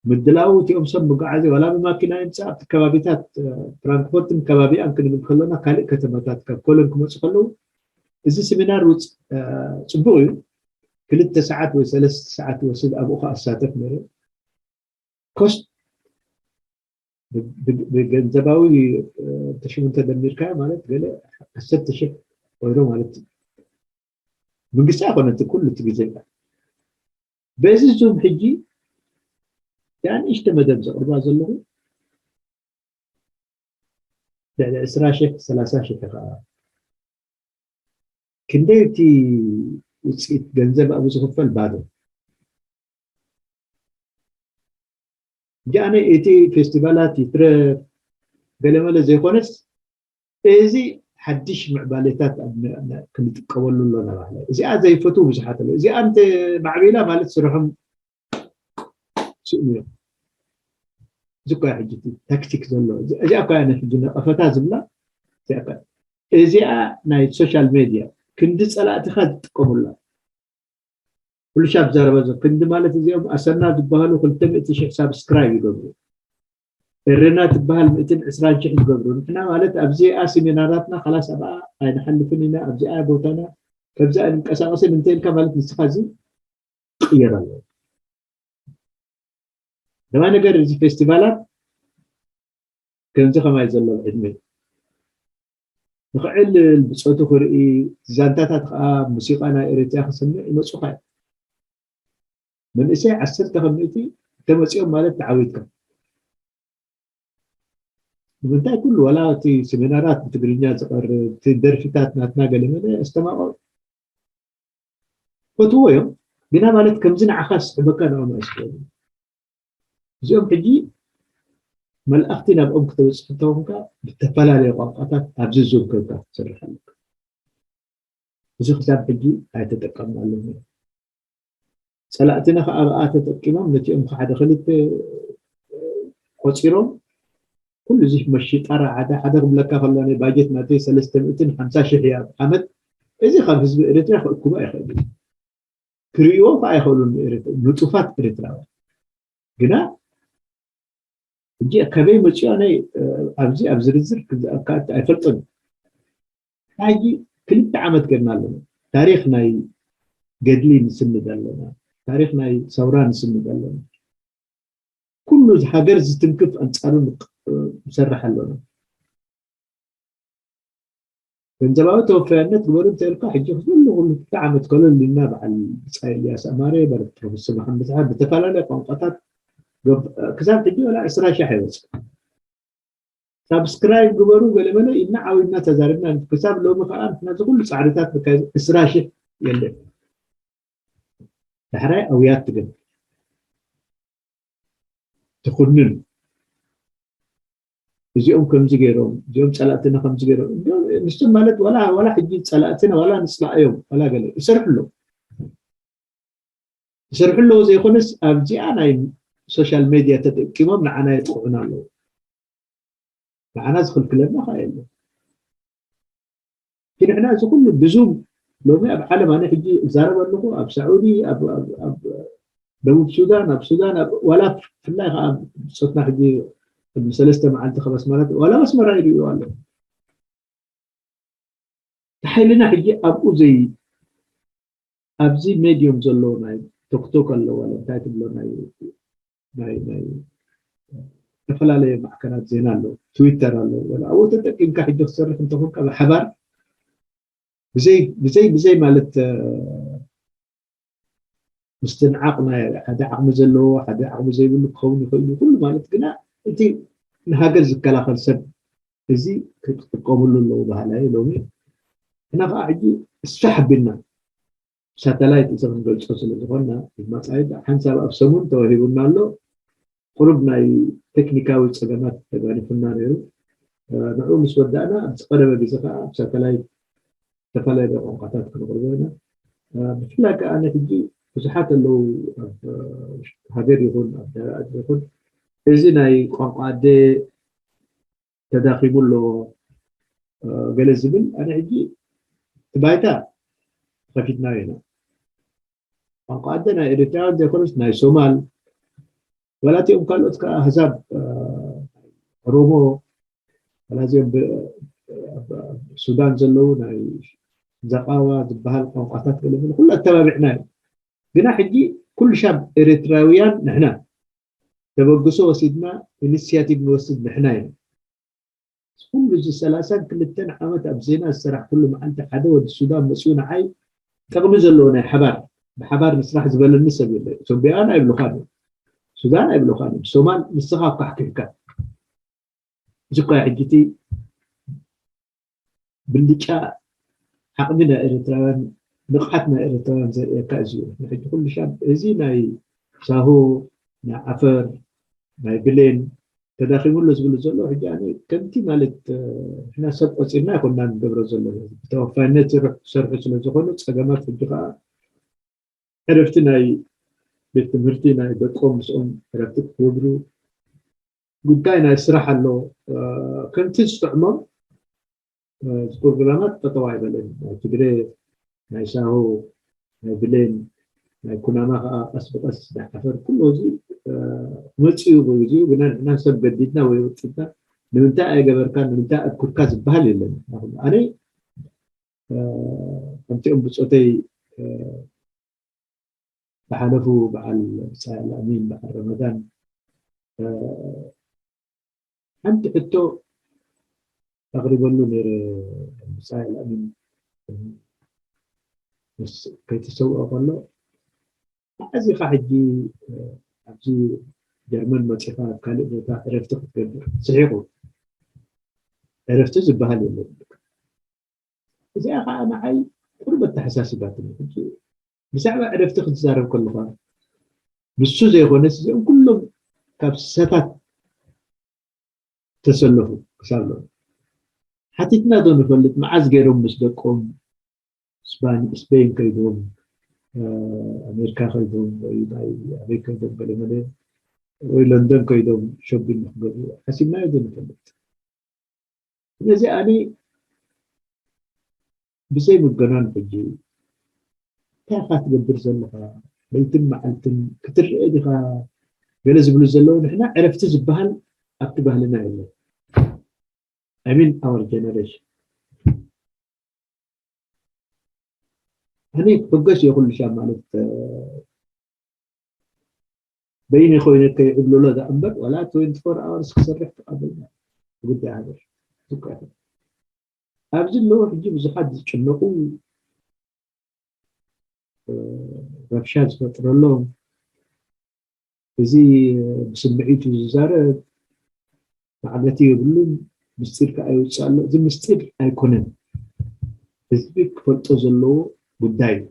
ምድላው እቲኦም ሰብ መጓዓዝያ ዋላ ብማኪና ይምፃእ ኣብቲ ከባቢታት ፍራንክፎርትን ከባቢኣን ክንብል ከለና ካልእ ከተማታት ካብ ኮለን ክመፁ ከለዉ እዚ ስሚናር ውፅ ፅቡቅ እዩ ክልተ ሰዓት ወይ ሰለስተ ሰዓት ይወስድ ኣብኡ ከዓ ኣሳተፍ ነረ ኮስት ብገንዘባዊ ተሽሙ እንተደሚርካዮ ማለት ገለ ዓሰርተ ሽሕ ኮይኖ ማለት እዩ መንግስቲ ኣይኮነ እቲ ኩሉ እቲ ግዜ በዚ ዙም ሕጂ ያ ንእሽተ መደብ ዘቕርባ ዘለኹ ልዕሊ ዕስራ ሽሕ ሰላሳ ሽሕ ከዓ ክንደይ እቲ ውፅኢት ገንዘብ ኣብኡ ዝኽፈል ባዶ ሕጂ ኣነ እቲ ፌስቲቫላት ይትረፍ ገለመለ ዘይኮነስ እዚ ሓድሽ ምዕባሌታት ክንጥቀመሉ ኣሎና ባህለ እዚኣ ዘይፈትዉ ብዙሓት ኣለዉ እዚኣ እንተ ማዕቢላ ማለት ስርሖም ስእሉ እዮም እዚ እኳ ሕጂ ታክቲክ ዘሎ እዚኣ እኳ ሕጂ ነቐፈታ ዝብላ እዚኣ ናይ ሶሻል ሜድያ ክንዲ ፀላእትኻ ዝጥቀሙላ ኩሉ ሻብ ዘረበ ክንዲ ማለት እዚኦም ኣሰና ዝበሃሉ ክልተ ሚእቲ ሽሕ ሳብስክራይብ ይገብሩ እርና ትበሃል ሚእትን ዕስራን ሽሕ ዝገብሩ ንሕና ማለት ኣብዚኣ ሲሚናራትና ካላስ ኣብኣ ኣይንሓልፍን ኢና ኣብዚኣ ቦታና ከምዚኣ ንንቀሳቀስን እንተ ኢልካ ማለት ንስኻ እዚ ክቅየር ኣለዎ ደማ ነገር እዚ ፌስቲቫላት ከምዚ ከማይ ዘሎ ዕድመ ንክዕልል ብፆቱ ክርኢ ዛንታታት ከዓ ሙዚቃ ናይ ኤርትራ ክሰምዕ ይመፁካ እዩ መንእሰይ ዓሰርተ ከም ሚእቲ እንተመፂኦም ማለት ተዓዊትካ ንምንታይ ኩሉ ዋላ እቲ ሴሚናራት ብትግርኛ ዝቐርብ እቲ ደርፊታት ናትና ገለመለ ኣስተማቐሩ ፈትዎ እዮም ግና ማለት ከምዚ ንዓኻ ዝስሕበካ ንኦም ኣይስሕበሉ እዚኦም ሕጂ መልእኽቲ ናብኦም ክተበፅሕ እንተኾንካ ብተፈላለየ ቋንቋታት ኣብዚ ዙም ኮይንካ ትሰርሕ ኣለካ እዚ ክሳብ ሕጂ ኣይተጠቀምናሉን እዮም ፀላእትና ከዓ ኣብኣ ተጠቂሞም ነቲኦም ሓደ ክልተ ቆፂሮም ኩሉ እዚ መሽጣራ ሓደ ሓደ ክብለካ ከሎ ናይ ባጀት ናተይ ሰለስተ ሚእትን ሓምሳ ሽሕ እያ ዓመት እዚ ካብ ህዝቢ ኤርትራ ክእክቦ ኣይኽእል እዩ ክርእይዎ ከዓ ኣይኽእሉን ንጡፋት ኤርትራውያን ግና ሕጂ ከበይ መፅኡ ኣነ ኣብዚ ኣብ ዝርዝር ክኣቱ ኣይፈልጦን ሕጂ ክልተ ዓመት ገርና ኣለና ታሪክ ናይ ገድሊ ንስንድ ኣለና ታሪክ ናይ ሰውራ ንስንድ ኣለና ኩሉ ሃገር ዝትንክፍ ኣንፃሩ ንሰርሕ ኣለና ገንዘባዊ ተወፈያነት ግበሩ እንተልካ ሕጂ ክሉ ክሉ ክልተ ዓመት ከለሉ ኢና በዓል ብፃይ ኢልያስ ኣማረ በረክት ፕሮፌሰር መሓመድ ሰሓ ብተፈላለየ ቋንቋታት ክሳብ ሕጂ ወላ ዕስራ ሺሕ ኣይወፅእ ሳብስክራይብ ግበሩ ገለመለ ኢልና ዓዊድና ተዛሪብና ክሳብ ሎሚ ከዓ ንሕና እዚ ኩሉ ፃዕርታት ንካየድ ዕስራ ሺሕ የለን ዳሕራይ ኣውያት ትገብር ትኹንን እዚኦም ከምዚ ገይሮም እዚኦም ፀላእትና ከምዚ ገይሮም ንስም ማለት ዋላ ዋላ ሕጂ ፀላእትና ዋላ ንፅላእዮም ዋላ ገለ ይሰርሑ ኣለዉ ይሰርሑ ኣለዉ ዘይኮነስ ኣብዚኣ ናይ ሶሻል ሜድያ ተጠቂሞም ንዓና የጥቅዑና ኣለዉ ንዓና ዝኽልክለና ከዓ የለን ንሕና እዚ ኩሉ ብዙም ሎሚ ኣብ ዓለም ኣነ ሕጂ እዛረብ ኣለኹ ኣብ ሳዑዲ ኣብ ደቡብ ሱዳን ኣብ ሱዳን ዋላ ብፍላይ ከዓ ብፆትና ሕጂ ሰለስተ መዓልቲ ካብ ኣስመራ ዋላ ኣስመራ ይርእዩ ኣለዉ። ሓይልና ሕጂ ኣብኡ ዘይ ኣብዚ ሜድዮም ዘሎ ናይ ቶክቶክ ኣለዋ እንታይ ትብሎ ናይ ናይ ናይ ዝተፈላለየ ማዕከናት ዜና ኣለዉ ትዊተር ኣለዉ ኣብኡ ተጠቂምካ ሕጂ ክሰርሕ እንተኮንካ ብሓባር ብዘይ ብዘይ ብዘይ ማለት ምስትንዓቕ ናይ ሓደ ዓቕሚ ዘለዎ ሓደ ዓቕሚ ዘይብሉ ክኸውን ይኽእል እዩ ኩሉ ማለት ግና እቲ ንሃገር ዝከላኸል ሰብ እዚ ክጥቀምሉ ኣለዉ ባህላ እዩ ሎሚ እና ከዓ ሕጂ እስፋሕ ኣቢልና ሳተላይት እዚ ክንገልፆ ስለ ዝኾንና መፃኢ ሓንሳብ ኣብ ሰሙን ተዋሂቡና ኣሎ ቁሩብ ናይ ቴክኒካዊ ፀገማት ተጋኒፉና ነይሩ ንዕኡ ምስ ወዳእና ኣብዚ ቀደመ ግዜ ከዓ ኣብ ሳተላይት ዝተፈላለዩ ቋንቋታት ክንቕርቦ ኢና ብፍላይ ከዓ ኣነ ሕጂ ብዙሓት ኣለዉ ኣብ ሃገር ይኹን ኣብ ደረኣት ይኹን እዚ ናይ ቋንቋ ኣደ ተዳኺሙ ኣሎ ገለ ዝብል ኣነ ሕጂ እቲ ባይታ ከፊትና ኢና ቋንቋ ኣደ ናይ ኤርትራውያን ዘይኮነስ ናይ ሶማል ዋላ እቲኦም ካልኦት ከዓ ኣህዛብ ኦሮሞ ዋላ እዚኦም ሱዳን ዘለዉ ናይ ዘቃዋ ዝበሃል ቋንቋታት ገለ ኩሉ ኣተባቢዕና እዩ ግና ሕጂ ኩሉ ሻብ ኤርትራውያን ንሕና ተበግሶ ወሲድና ኢኒስያቲቭ ንወስድ ንሕና ኢና ኩሉ እዚ ሰላሳን ክልተን ዓመት ኣብ ዜና ዝሰራሕኩሉ መዓልቲ ሓደ ወዲ ሱዳን መፅኡ ንዓይ ጥቕሚ ዘለዎ ናይ ሓባር ብሓባር ንስራሕ ዝበለኒ ሰብ የለ ኢትዮጵያን ኣይብሉኻን እዮም ሱዳን ኣይብሉኻን እዮም ሶማል ንስኻ ኣኳሕኪሕካ እዚ እኳ ሕጂ እቲ ብልጫ ዓቕሚ ናይ ኤርትራውያን ብቕዓት ናይ ኤርትራውያን ዘርእየካ እዚ እዩ ሕጂ ኩሉ ሻብ እዚ ናይ ሳሆ ናይ ዓፈር ናይ ብሌን ተዳኺሙ ኣሎ ዝብሉ ዘሎ ሕጂ ኣነ ከምቲ ማለት ሕና ሰብ ቆፂርና ይኮና ንገብሮ ዘሎ ብተወፋይነት ዝሰርሑ ስለ ዝኾኑ ፀገማት ሕጂ ከዓ ዕረፍቲ ናይ ቤት ትምህርቲ ናይ ደቆም ምስኦም ዕረፍቲ ክትገብሩ ጉዳይ ናይ ስራሕ ኣሎ ከምቲ ዝጥዕሞም ፕሮግራማት ጠጠው ኣይበለን ናይ ትግሬ ናይ ሳሆ ናይ ብሌን ናይ ኩናማ ከዓ ቀስ ብቀስ ዳሓፈር ኩሉ እዚ መፅኡ ብግዚኡ ግና ንሕና ሰብ ገዲድና ወይ ወፂድና ንምንታይ ኣይገበርካ ንምንታይ ኣብኩርካ ዝበሃል የለን ኣነ ከምቲኦም ብፆተይ ዝሓለፉ በዓል ብፃይ ኣልኣሚን በዓል ረመዳን ሓንቲ ሕቶ ኣቕሪበሉ ነይረ ብፃይ ኣልኣሚን ምስ ከይተሰውኦ ከሎ መዓዝ ኢኻ ሕጂ ኣብዚ ጀርመን መፂኻ ኣብ ካልእ ቦታ ዕረፍቲ ክትገብር ስሒቑ ዕረፍቲ ዝበሃል የለን እዚኣ ከዓ ንዓይ ቁሩብ ኣተሓሳሲባትኒ ሕጂ ብዛዕባ ዕረፍቲ ክትዛረብ ከለኻ ንሱ ዘይኮነስ እዚኦም ኩሎም ካብ ሰታት ተሰለፉ ክሳብ ሎም ሓቲትና ዶ ንፈልጥ መዓዝ ገይሮም ምስ ደቆም ስፓኝ ስፔን ከይዶም ኣሜሪካ ከይዶም ወይ ናይ ኣበይ ከይዶም ገለመለ ወይ ለንደን ከይዶም ሾፒንግ ንክገብሩ ሓሲብናዮ ዶ ንፈልጥ ስለዚ ኣነ ብዘይ ምግናን ሕጂ እንታይ ኢኻ ትገብር ዘለኻ ለይትን መዓልትን ክትረአ ዲኻ ገለ ዝብሉ ዘለዉ ንሕና ዕረፍቲ ዝበሃል ኣብቲ ባህልና የለን I mean our generation ኣነ ክሕጎስ እየ ኩሉ ሻብ ማለት በይነ ኮይነ ከይዕብልሎ ዳ እምበር ዋላ ትወንቲ ፎር ኣወርስ ክሰርሕ ተቐበልና ጉዳይ ሃገር ዝቆተ ኣብዚ ኣለዉ ሕጂ ብዙሓት ዝጭነቁ ረብሻ ዝፈጥረሎም እዚ ብስምዒቱ ዝዛረብ ማዕገቲ የብሉን ምስጢር ከዓ ይውፅእ ኣሎ እዚ ምስጢር ኣይኮነን ህዝቢ ክፈልጦ ዘለዎ ጉዳይ እዩ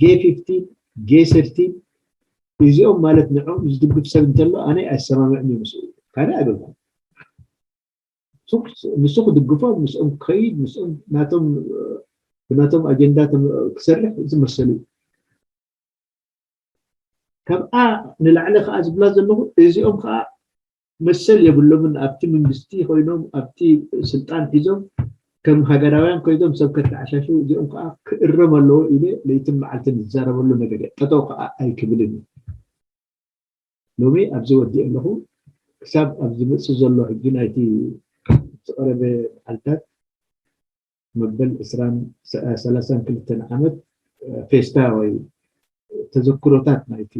ጌ ፊፍቲን ጌ ሰርቲን እዚኦም ማለት ንዕኦም ዝድግፍ ሰብ እንተሎ ኣነ ኣይሰማምዕን እዩ ምስኡ ካልእ ኣይበልኩም ንሱ ክድግፎም ምስኦም ክኸይድ ምስኦም ናቶም ብናቶም ኣጀንዳ ክሰርሕ ዝመሰሉ ካብኣ ንላዕሊ ከዓ ዝብላ ዘለኹ እዚኦም ከዓ መሰል የብሎምን ኣብቲ መንግስቲ ኮይኖም ኣብቲ ስልጣን ሒዞም ከም ሃገራውያን ኮይኖም ሰብ ከተዓሻሽው እዚኦም ከዓ ክእረም ኣለዎ ኢለ ለይትን መዓልትን ዝዛረበሉ ነገር እየ። ጠጠው ከዓ ኣይክብልን እዩ። ሎሚ ኣብዚ ወዲእ ኣለኹ። ክሳብ ኣብ ዝመፅእ ዘሎ ሕጂ ናይቲ ዝቐረበ መዓልታት መበል ዕስራን ሰላሳን ክልተን ዓመት ፌስታ ወይ ተዘክሮታት ናይቲ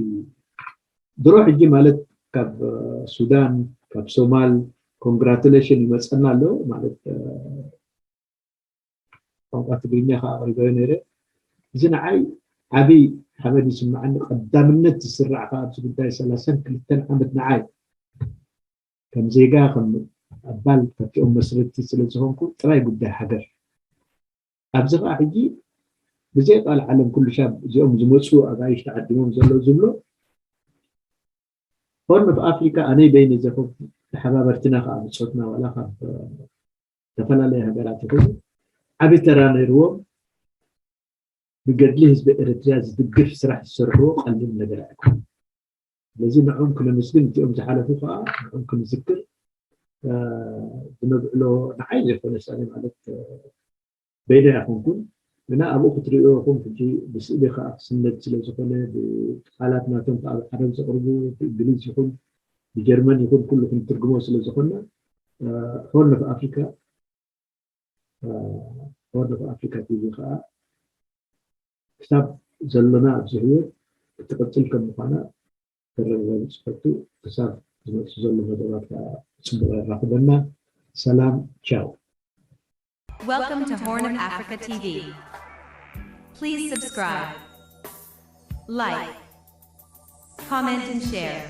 ድሮ ሕጂ ማለት ካብ ሱዳን ካብ ሶማል ኮንግራቱሌሽን ይመፀና ኣሎ ማለት ቋንቋ ትግርኛ ከዓ ኣቕሪበዮ ነይረ። እዚ ንዓይ ዓብይ ሓበን ይስምዓኒ። ቀዳምነት ዝስራዕ ከዓ ኣብዚ ጉዳይ ሰላሳን ክልተን ዓመት ንዓይ ከም ዜጋ ከም ኣባል ካብቲኦም መስረትቲ ስለ ዝኾንኩ ጥራይ ጉዳይ ሃገር ኣብዚ ከዓ ሕጂ ብዘይ ቃል ዓለም ኩሉ ሻብ እዚኦም ዝመፁ ኣጋይሽ ተዓዲሞም ዘሎ ዝብሎ ሆርን ኦፍ ኣፍሪካ ኣነይ በይነ ዘፈ ተሓባበርትና ከዓ ብፆትና ዋላ ካብ ዝተፈላለየ ሃገራት ይኹኑ ዓብዪ ተራ ነይርዎም። ብገድሊ ህዝቢ ኤርትራ ዝድግፍ ስራሕ ዝሰርሕዎ ቀሊል ነገር ኣይኮነ። ስለዚ ንዕኦም ክነመስግን እቲኦም ዝሓለፉ ከዓ ንዕኦም ክንዝክር ዝነብዕሎ ንዓይ ዘይኮነ ሳኒ ማለት በይነ ኣይኮንኩን ግና ኣብኡ ክትሪኦ ኹም ሕጂ ብስእሊ ከዓ ክስነድ ስለ ዝኾነ ብቃላት ናቶም ከዓ ብዓረብ ዘቕርቡ ብእንግሊዝ ይኹን ብጀርመን ይኹን ኩሉ ክንትርግሞ ስለ ዝኾንና ሆርን ኦፍ ኣፍሪካ ሆርን ኦፍ ኣፍሪካ ቲቪ ከዓ ክሳብ ዘሎና ኣብዚ ህይወት ክትቕፅል ከም ምዃና ከረጋግፅ ፈቱ። ክሳብ ዝመፅእ ዘሎ መደባት ከዓ ፅቡቕ የራኽበና። ሰላም ቻው። Welcome to Horn of Africa T V. Please subscribe, like, comment, and share.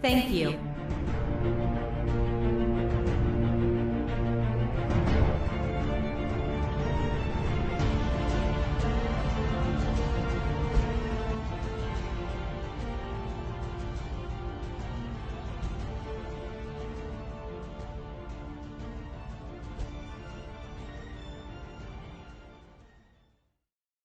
Thank you.